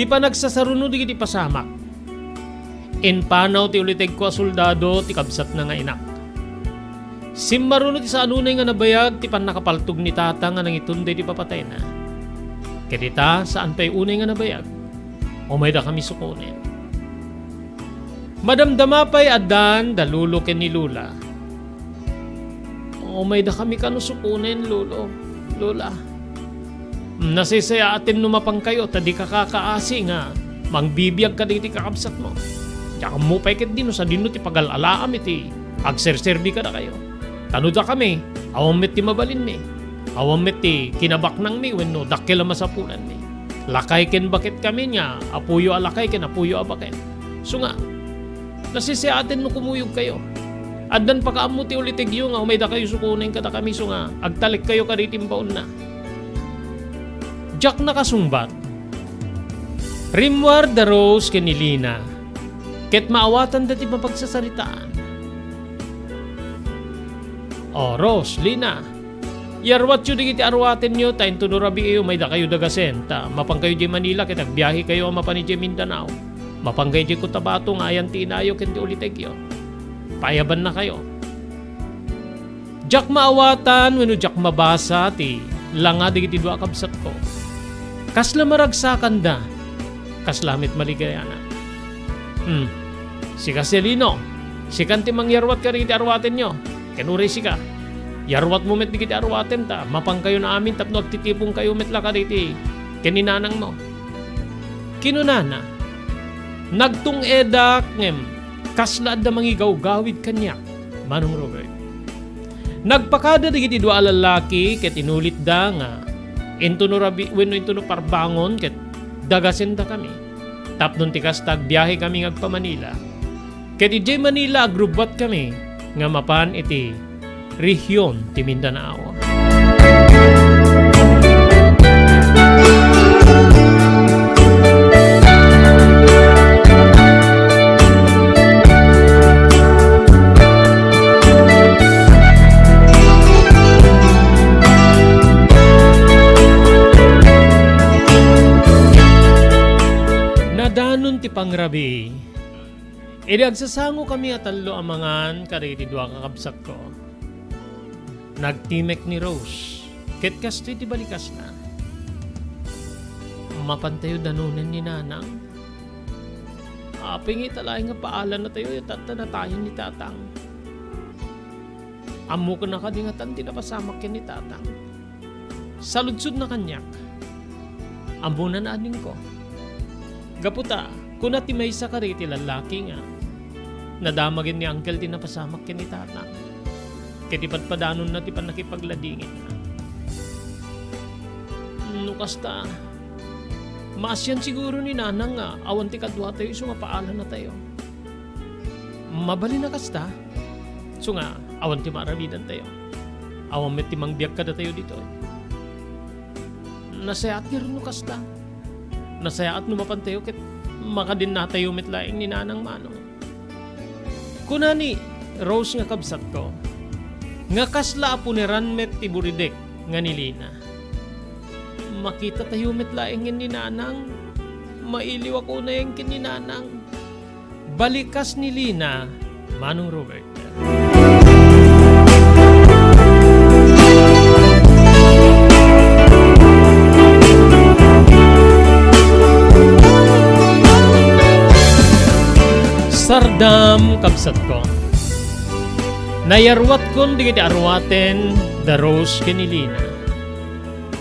Ti panagsasaruno dagiti pasamak. Impanaw ti ulitegko a soldado ti kabsatna nga inak. Simmaruno ti saanunay nga nabayag ti pannakapaltog ni tata nga nangiton daydi papatayna. Ket ita, saan pay unay nga nabayag. Umaydakami sukonen. Madamdama pay a dan da lolo ken ni lola. Umaydakami kano sukonen, lolo, lola. Nasaysayaat no mapankayo, ta dika kakaasi nga mangbibiag kadagiti kakabsatmo. Diak ammo pay ketdi no sadino ti pagal-alaam iti agserserbi kadakayo. Ta no dakami, awan met ti mabalinmi. Awan met ti kinabaknangmi wenno dakkel a masapulanmi. Lakay ken baketkami nga apoyo a lakay ken apoyo a baket. Isu nga, nasaysayaat no kumuyogkayo. Addan pakaammo ti ulitegyo nga umaydakayo sukonen kadakami isu nga agtalekkayo kadagiti imbaonna. Diak nakasungbat. Rimmuar da Rose ken ni Lina, ket maawatanda ti mapagsasaritaan. "O, Rose, Lina, yaruatyo dagiti aruatenyo ta intono rabii umaydakayo dagasen, ta mapankayo idiay Manila ket agbiahekayo a mapan idiay Mindanao. Mapankayo idiay Cotabato nga ayan ti inayo ken ti ulitegyo. Paayabannakayo." Diak maawatan wenno diak mabasa ti langa dagiti dua a kabsatko. Kasla maragsakanda, kasla met maligayana. Hmm. Sika, Celino, sikan ti mangyaruat kadagiti aruatenyo, ken uray sika, yaruatmo met dagiti aruaten ta mapankayon amin tapno agtitiponkayo met la kadagiti ken ni nanangmo. Kinunana, nagtung-edak ngem kasla adda mangigawgawid kaniak. Manong Robert. Nagpakada dagiti dua a lallaki ket inulitda nga intono rabii wenno intono parbangon ket dagasendakami. Tapno ti kasta, agbiahekami nga agpa-Manila. Ket idiay Manila, agrubbuatkami nga mapan iti rehiyon ti Mindanao. Nadanon ti pangrabii. Idi agsasangokami a tallo a mangan kadagiti dua a kakabsatko, nagtimek ni Rose, ket kastoy ti balikasna. Mapantayo danonen ni Nanang. Apay nga ita laeng nga paalannatayo, tatta natayen ni Tatang. Ammokon a kadi nga tan ti napasamak ken ni Tatang. Saludsodna kaniak. Ammona nadingko. Gapu ta, kuna ti maysa kadagiti lallaki nga nadamagen ni Uncle ti napasamak ken ni Tatang. Ket ipadpadanonna ti pannakipagladingenna. No kasta, maasian siguro ni Nanang nga awan ti kaduatayo isu nga paalannatayo. Mabalin a kasta, isu nga awan ti maaramidantayo. Awan met ti mangbiag kadatayo ditoy. Nasayaat ngarud no kasta. Nasayaat no mapantayo ket makadennatayo met laeng ni Nanang Manong. Kuna ni Rose nga kabsatko, nga kasla apuneran met ti buridek nga ni Lina. Makitatayo met laengen ni Nanang. Mailiwak unayen ken ni Nanang. Balikas ni Lina, Manong Robert. Sardam, kabsatko. Nayaruatkon dagiti aruaten Da Rose ken ni Lina.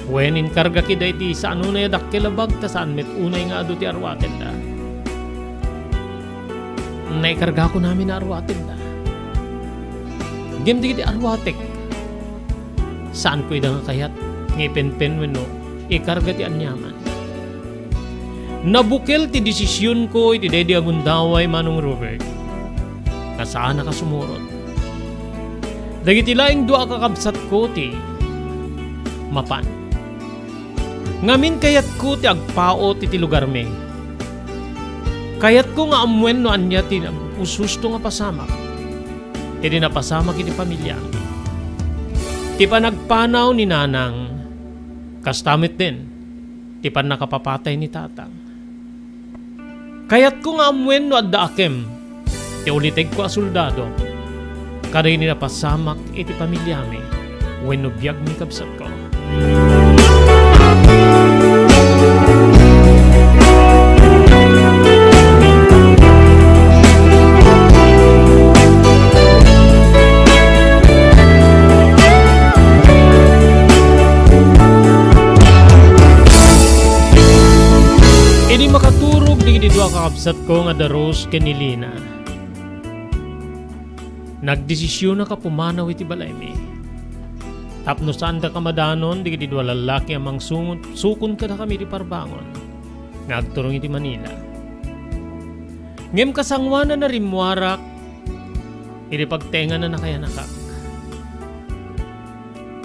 Wen, inkargak ida iti saan unay a dakkel a bag ta saan met unay nga adu ti arwatenda. Naikargako amin a arwatenda. Ngem dagiti arwatek, saanko ida nga kayat nga ipenpen wenno ikarga ti aniaman. Nabukel ti desisionko iti daydi a gundaway, Manong Robert, nga saanak a sumurot. Dagiti laeng dua a kakabsatko ti mapan. Ngamin, kayatko ti agpaut iti lugarmi. Kayatko nga ammuen no ania ti naghusto nga pasamak iti napasamak iti pamiliami. Ti panagpanaw ni Nanang, kasta met din ti pannakapapatay ni Tatang. Kayatko nga ammuen no adda akem ti ulitegko a soldado kadagiti napasamak iti pamiliami wenno biagmi, kabsatko. Idi makaturog dagiti dua a kakabsatko nga da Rose ken ni Lina, nagdesisionak a pumanaw iti balaymi. Tapno saandak a madanon dagiti dua a lallaki a mangsukon kadakami iti parbangon nga agturong iti Manila. Ngem kasangoanan a rimmuarak iti pagtengan a nakayanakak.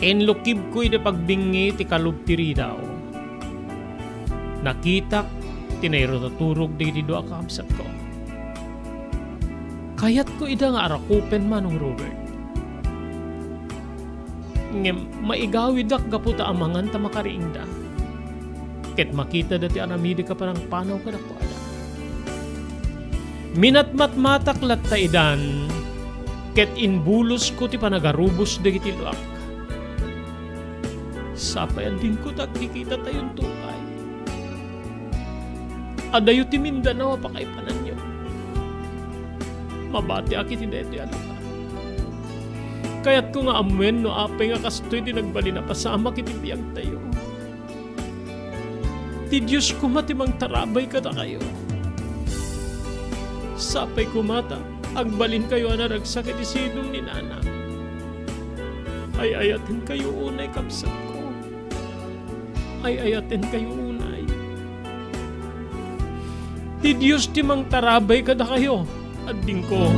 Inlukibko iti pagbingngi ti kalub ti ridaw. Nakitak ti nairut a turog dagiti dua a kakabsatko. Kayatko ida nga arakupen, Manong Robert. Ngem maigawidak gapu ta amangan ta makariingda ket makitada ti aramidek a panangpanaw kadakuada. Minatmatmatak latta idan ket imbulosko ti panagarubos dagiti luak. Sapay a dinko ta agkikitatayon tuay. Adayo ti Mindanao a pakaipananyo. Mabatiak iti daytoy a lugar. Kayatko nga ammuen no apay nga kastoy ti nagbalin a pasamak iti biagtayo. Ti Dios koma ti mangtarabay kadakayo. Sapay koma ta agbalinkayo a naragsak iti sidong ni Nana. Ay-ayatenkayo unay, kabsatko. Ay-ayatenkayo unay. Ti Dios ti mangtarabay kadakayo. Addingko.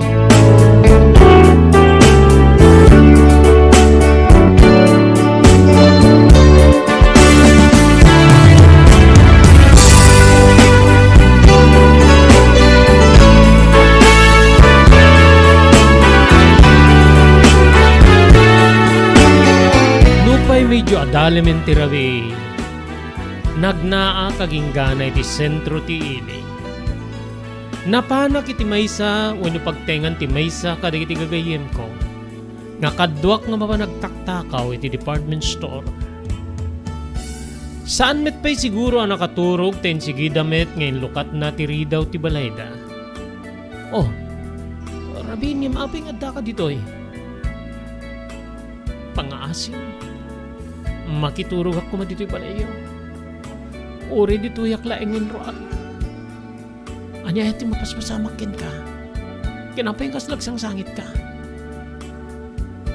Nupay medyo adalemen ti rabii, nagnaak agingganay ti sentro ti ili. Napanak iti maysa wenno pagtengan ti maysa kadagiti gagayyemko nga kaduak nga mapan agtaktakaw iti department store. Saan met pay siguro a nakaturog ta insigida met nga inlukatna ti ridaw ti balayda. "Oh, rabii, ngem apay nga addaka ditoy?" "Pangngaasim, makiturogak koma ditoy balayyo. Uray ditoyak laeng nga inruar. Ania ti mapaspasamak kenka? Ken apay nga kasla agsangsangitka?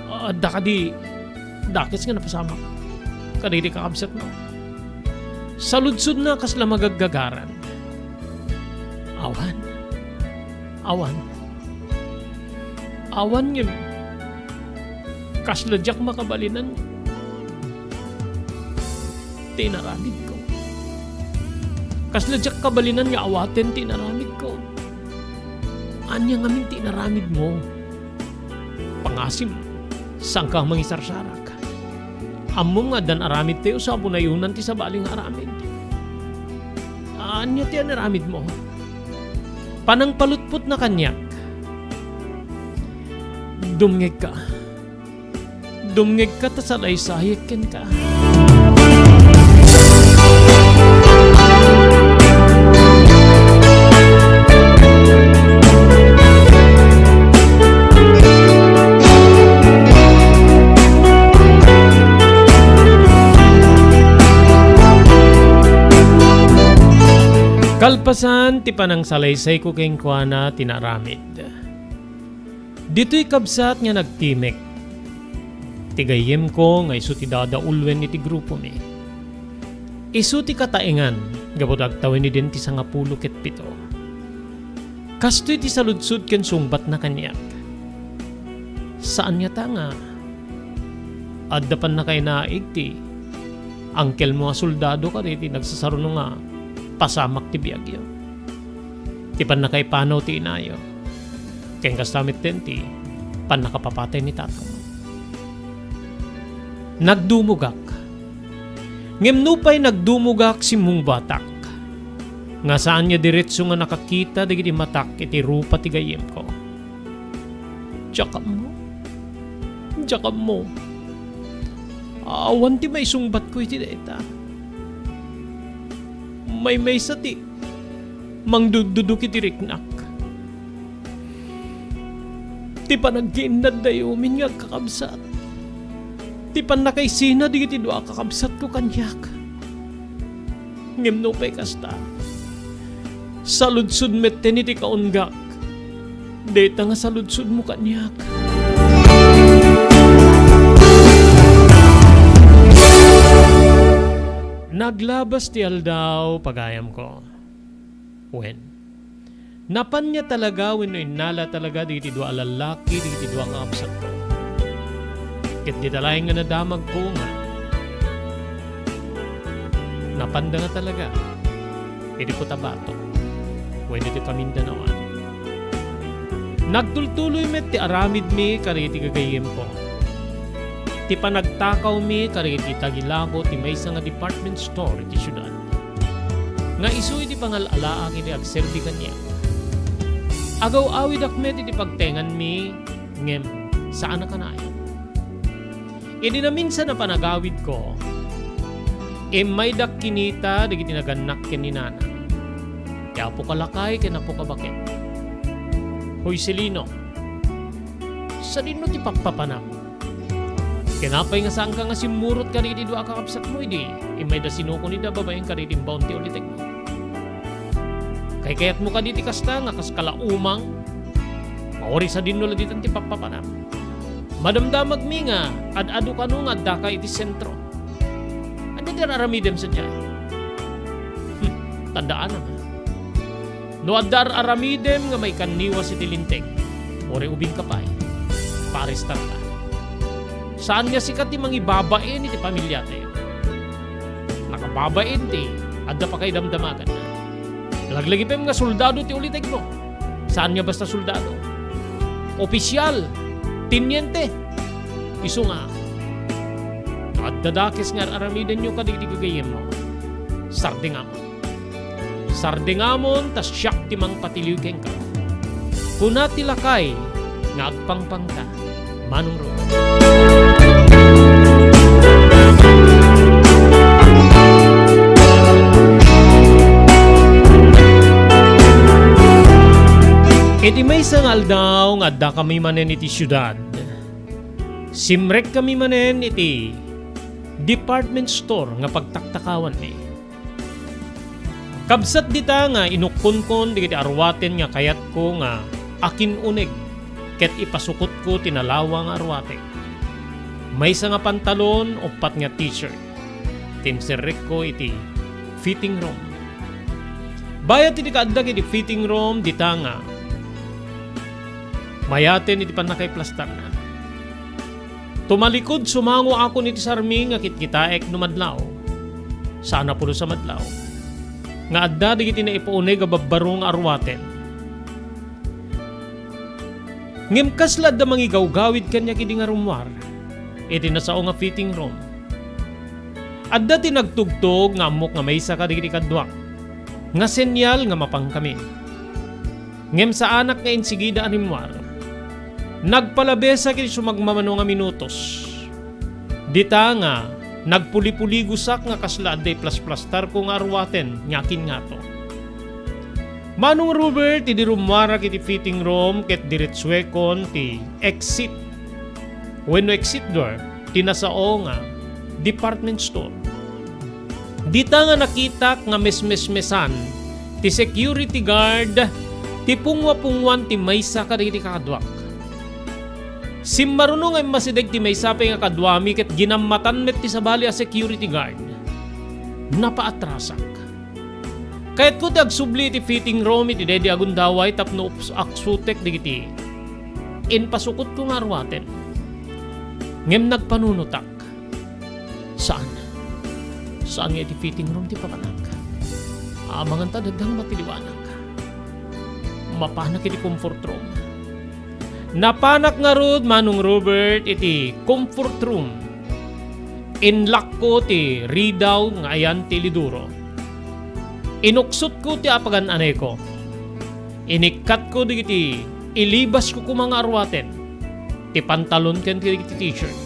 Adda kadi dakes nga napasamak kadagiti kakabsatmo?" Saludsodna kasla magaggagaran. "Awan. Awan. Awan ngem kasla diak makabalinan ti inaramidko. Kasla diak kabalinan nga awaten ti inaramidko. Ania ngamin ti inaramidmo? Pangngaasim, saanka mangisarsarak. Ammom nga addan aramidtayo sa bunayonan ti sabali nga aramid. Ania ti inaramidmo?" Panangpalutpotna kaniak. "Dumngegka. Dumngegka ta salaysayek kenka." Kalpasan ti panangsalaysayko kenkuana ti naaramid. Ditoy kabsat nga nagtimek ti gayyemko nga isu ti dadaulwen iti grupomi. Isu ti kataengan gapu ta agtawen idin ti sangapulo ket pito. Kastoy ti saludsod ken sungbatna kaniak. Saan ngata nga adda pannakainaig ti angkelmo nga soldado kadagiti nagsasaruno nga pasamak ti biagyo, ti pannakaipanaw ti inayo, ken kasta metten ti pannakapapatay ni tatangmo. Nagdumogak. Ngem nupay nagdumogak, simmungbatak nga saan nga diretso nga nakakita dagiti matak iti rupa ti gayyemko. Diak ammo. Diak ammo. Awan ti maisungbatko iti dayta. Maymaysa ti mangduddudok iti riknak. Ti panagkiinnaddayomin nga agkakabsat. Ti pannakaisina dagiti dua a kakabsatko kaniak. Ngem nupay kasta, saludsod metten iti kaunggak dayta nga saludsodmo kaniak. Naglabas ti aldaw, pagayamko. Wen, napan nga talaga wenno innala talaga dagiti dua a lallaki dagiti dua nga kabsatko? Ket dita laeng nga nadamagko nga napanda nga talaga iti Cotabato wenno iti Kamindanaoan. Nagtultuloy met ti aramidmi kadagiti gagayyemko. Ti panagtakawmi kadagiti tagilago ti maysa nga department store iti siudad. Nga isu iti pangal-alaak iti agserbi kaniak. Agaw-awidak met iti pagtenganmi, ngem saan a kanayon. Idi naminsan a panagawidko, immaydak kinita dagiti nagannak ken ni nana. Ti apoka lakay ken apoka baket. Hoy, Celino, sadino ti pappapanam? Ken apay nga saanka nga simmurot kadagiti dua a kakabsatmo idi immayda sinukon ida babaen kadagiti imbaon ti ulitekmo? Kaykayatmo kadi ti kasta nga kas kalaumang? Mauri sadino la ditan ti pappapanam. Madamdamagmi nga ad-adu kano nga addaka iti sentro. Ania ti ar-aramidem sadiay? Hmm, tandaanam. No adda ar-aramidem nga maikanniwas iti linteg, uray ubingka pay, paarestarka. Saan nga sika ti mangibabain iti pamiliatayo. Nakababain ti adda pakaidamdamaganna. Laglagipem nga soldado ti ulitegmo. Saan nga basta soldado. Opisial, teniente. Isu nga, no adda dakes nga ar-aramidenyo kadagiti gagayyemmo, sardengam. Sardingamon ta siak ti mangpatiliw kenka. Kuna ti lakay nga agpangpangta, Manong Ruben. Iti maysa nga aldaw nga addakami manen iti siudad, simrekkami manen iti department store nga pagtaktakawanmi. Kabsat dita nga inukkonkon dagiti arruaten nga kayatko nga akin-uneg ket ipasukotko ti nalawa nga arruatek. Maysa nga pantalon, uppat nga t-shirt. Timserrekko iti fitting room. Bayat iti kaaddak iti fitting room, dita nga mayaten iti pannakaiplastarna. Tumalikod, sumango akon iti sarmi nga kitkitaek no madlaw. Saan a pulos a madlaw nga adda dagiti naipauneg a babbaro nga arruaten. Ngem kasla adda mangigawgawid kaniak idi nga rummuar iti nasao nga fitting room. Adda ti nagtugtog nga ammok nga maysa kadagiti kaduak nga senyal nga mapankami. Ngem saanak nga insigida a rimmuar. Nagpalabesak iti sumagmamano nga minutos. Dita nga nagpulipuligosak nga kasla adda iplasplastarko nga arruaten nga akin ngato. Manong Robert, idi rummuarak iti fitting room ket diretsuekon ti exit wenno exit door ti nasao nga department store. Dita nga nakitak nga mesmesmesan ti security guard ti pungwa-pungwan ti maysa kadagiti kakaduak. Simmaruno nga immasideg ti maysa pay nga kaduami ket ginammatan met ti sabali a security guard. Napaatrasak. Kayatko ti agsubli iti fitting room iti daydi a gundaway tapno ups-, aksutek dagiti impasukotko nga arwaten. Ngem nagpanunotak. Saan. Saan nga iti fitting room ti papanak. Amangan ta daddang matiliwanak. Mapanak iti comfort room. Napanak ngarud, Manong Robert, iti comfort room. Inlakko ti ridaw nga ayan ti iliduro. Inuksotko ti apagan-anayko. Inikkatko dagiti ilibasko koma nga arwaten, ti pantalon ken dagiti t-shirt.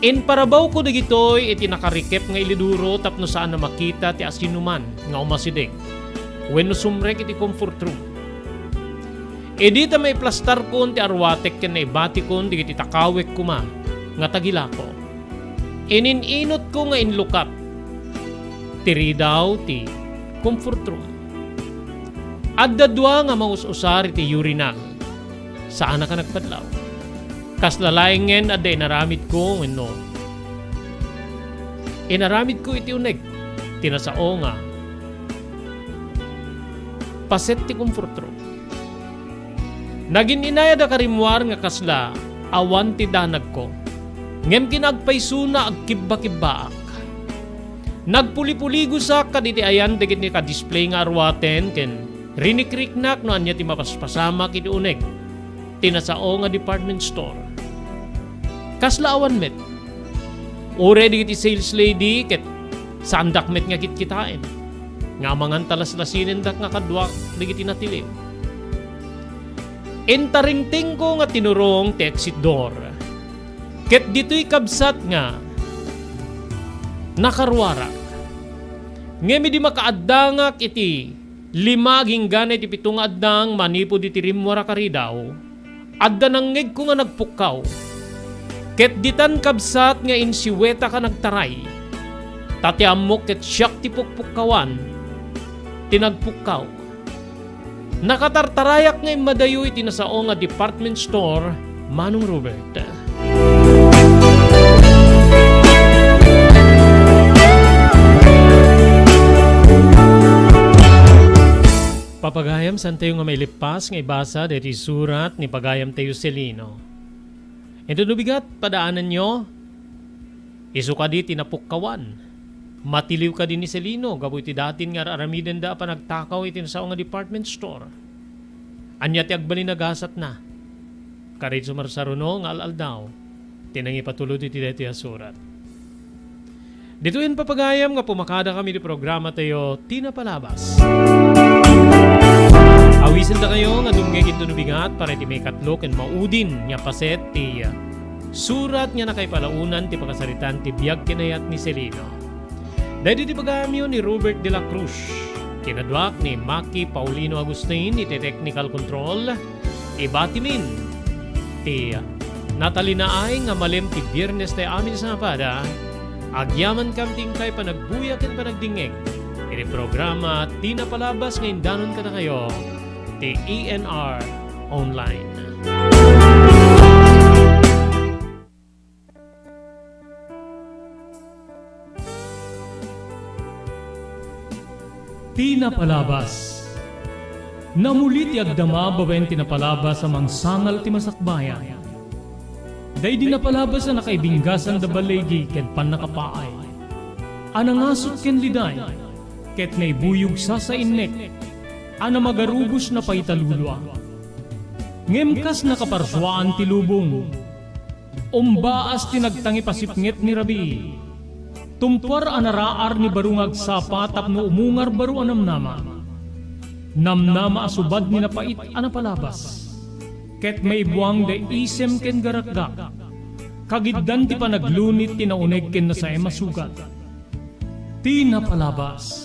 Imparabawko dagitoy iti nakarikep nga iliduro tapno saan a makita ti asinoman nga umasideg wenno sumrek iti comfort room. Idi ta maiplastarkon ti arwatek ken naibatikon dagiti takawek koma nga tagilako, inin-inotko nga inlukat ti ridaw ti comfort room. Adda dua nga maus-usar iti urinal. Saanak a nagpadlaw. Kasla laengen adda inaramidko wenno inaramidko iti uneg ti nasao nga paset ti comfort room. Nagin-inayad a karimmuar nga kasla awan ti danagko. Ngem kinaagpaysona agkibbakibbaak. Nagpulipuligosak kaditi ayan dagiti ka-display nga arwaten ken rinikriknak no ania ti mapaspasamak iti uneg ti nasao nga department store. Kasla awan met. Uray dagiti sales lady ket saandak met nga kitkitaen. Nga amangan ta laslasinendak nga kaduak dagiti natiliw. Intaringtingko nga tinurong ti exit door. Ket ditoy kabsat nga nakaruarak. Ngem idi makaaddangak iti lima agingga iti pito nga addang manipud iti rimmuar a karidaw, adda nangngegko nga nagpukkaw. Ket ditan kabsat nga insiwetak a nagtaray, ta ti ammok ket siak ti pukpukkawan ti nagpukkaw. Nakatartarayak nga immadayo iti nasao nga department store, Manong Robert. Papagayam, saantayo nga mailippas nga ibasa daytoy surat ni pagayamtayo Celino. Inton no bigat, padaananyo, isu kadi ti napukkawan. Matiliw kadi ni Celino gapu iti datin nga ar-aramidenda a panagtakaw iti nasao nga department store. Ania ti agbalin a gasatna? Kadi sumarsaruno nga al-aldaw ti nangipatulod iti daytoy a surat. Ditoyen, papagayam, nga pumakadakami iti programatayo, Ti Napalabas. Awisendakayo nga dumngeg inton no bigat para iti maikatlo ken maudin nga paset ti, ah, surat nga nakaipalaonan ti pakasaritaan ti biag ken ayat ni Celino. Daydi ti pagayamyo ni Robert de la Cruz. Kinaduak ni Maki Paulino Agustin iti technical control. Ibatimin ti natalinaay nga malem ti Biernes tayo amin a sabado. Agyamankam ti inkay panagbuya ken panagdingngeg iti programa Ti Napalabas nga indanon kadakayo ti E N R Online. Ti Napalabas. Namuli ti agdama babaen ti napalabas a mangsangal ti masakbayan. Daydi napalabas a nakaibinggasan da baligi ken pannakapaay. A nangasut ken liday, ket naibuyog sasainnek, a namagarubos napaita lulua. Ngem kas nakaparsuaan ti lubong, umbaas ti nagtangipasipnget ni rabii. Tumpuar a naraar ni baro nga agsapa tapno umungar baro a namnama. Namnama a subad ni napait a napalabas. Ket maibuang da isem ken garakgak. Kagiddan ti panaglunit ti nauneg ken nasaem a sugat. Ti Napalabas.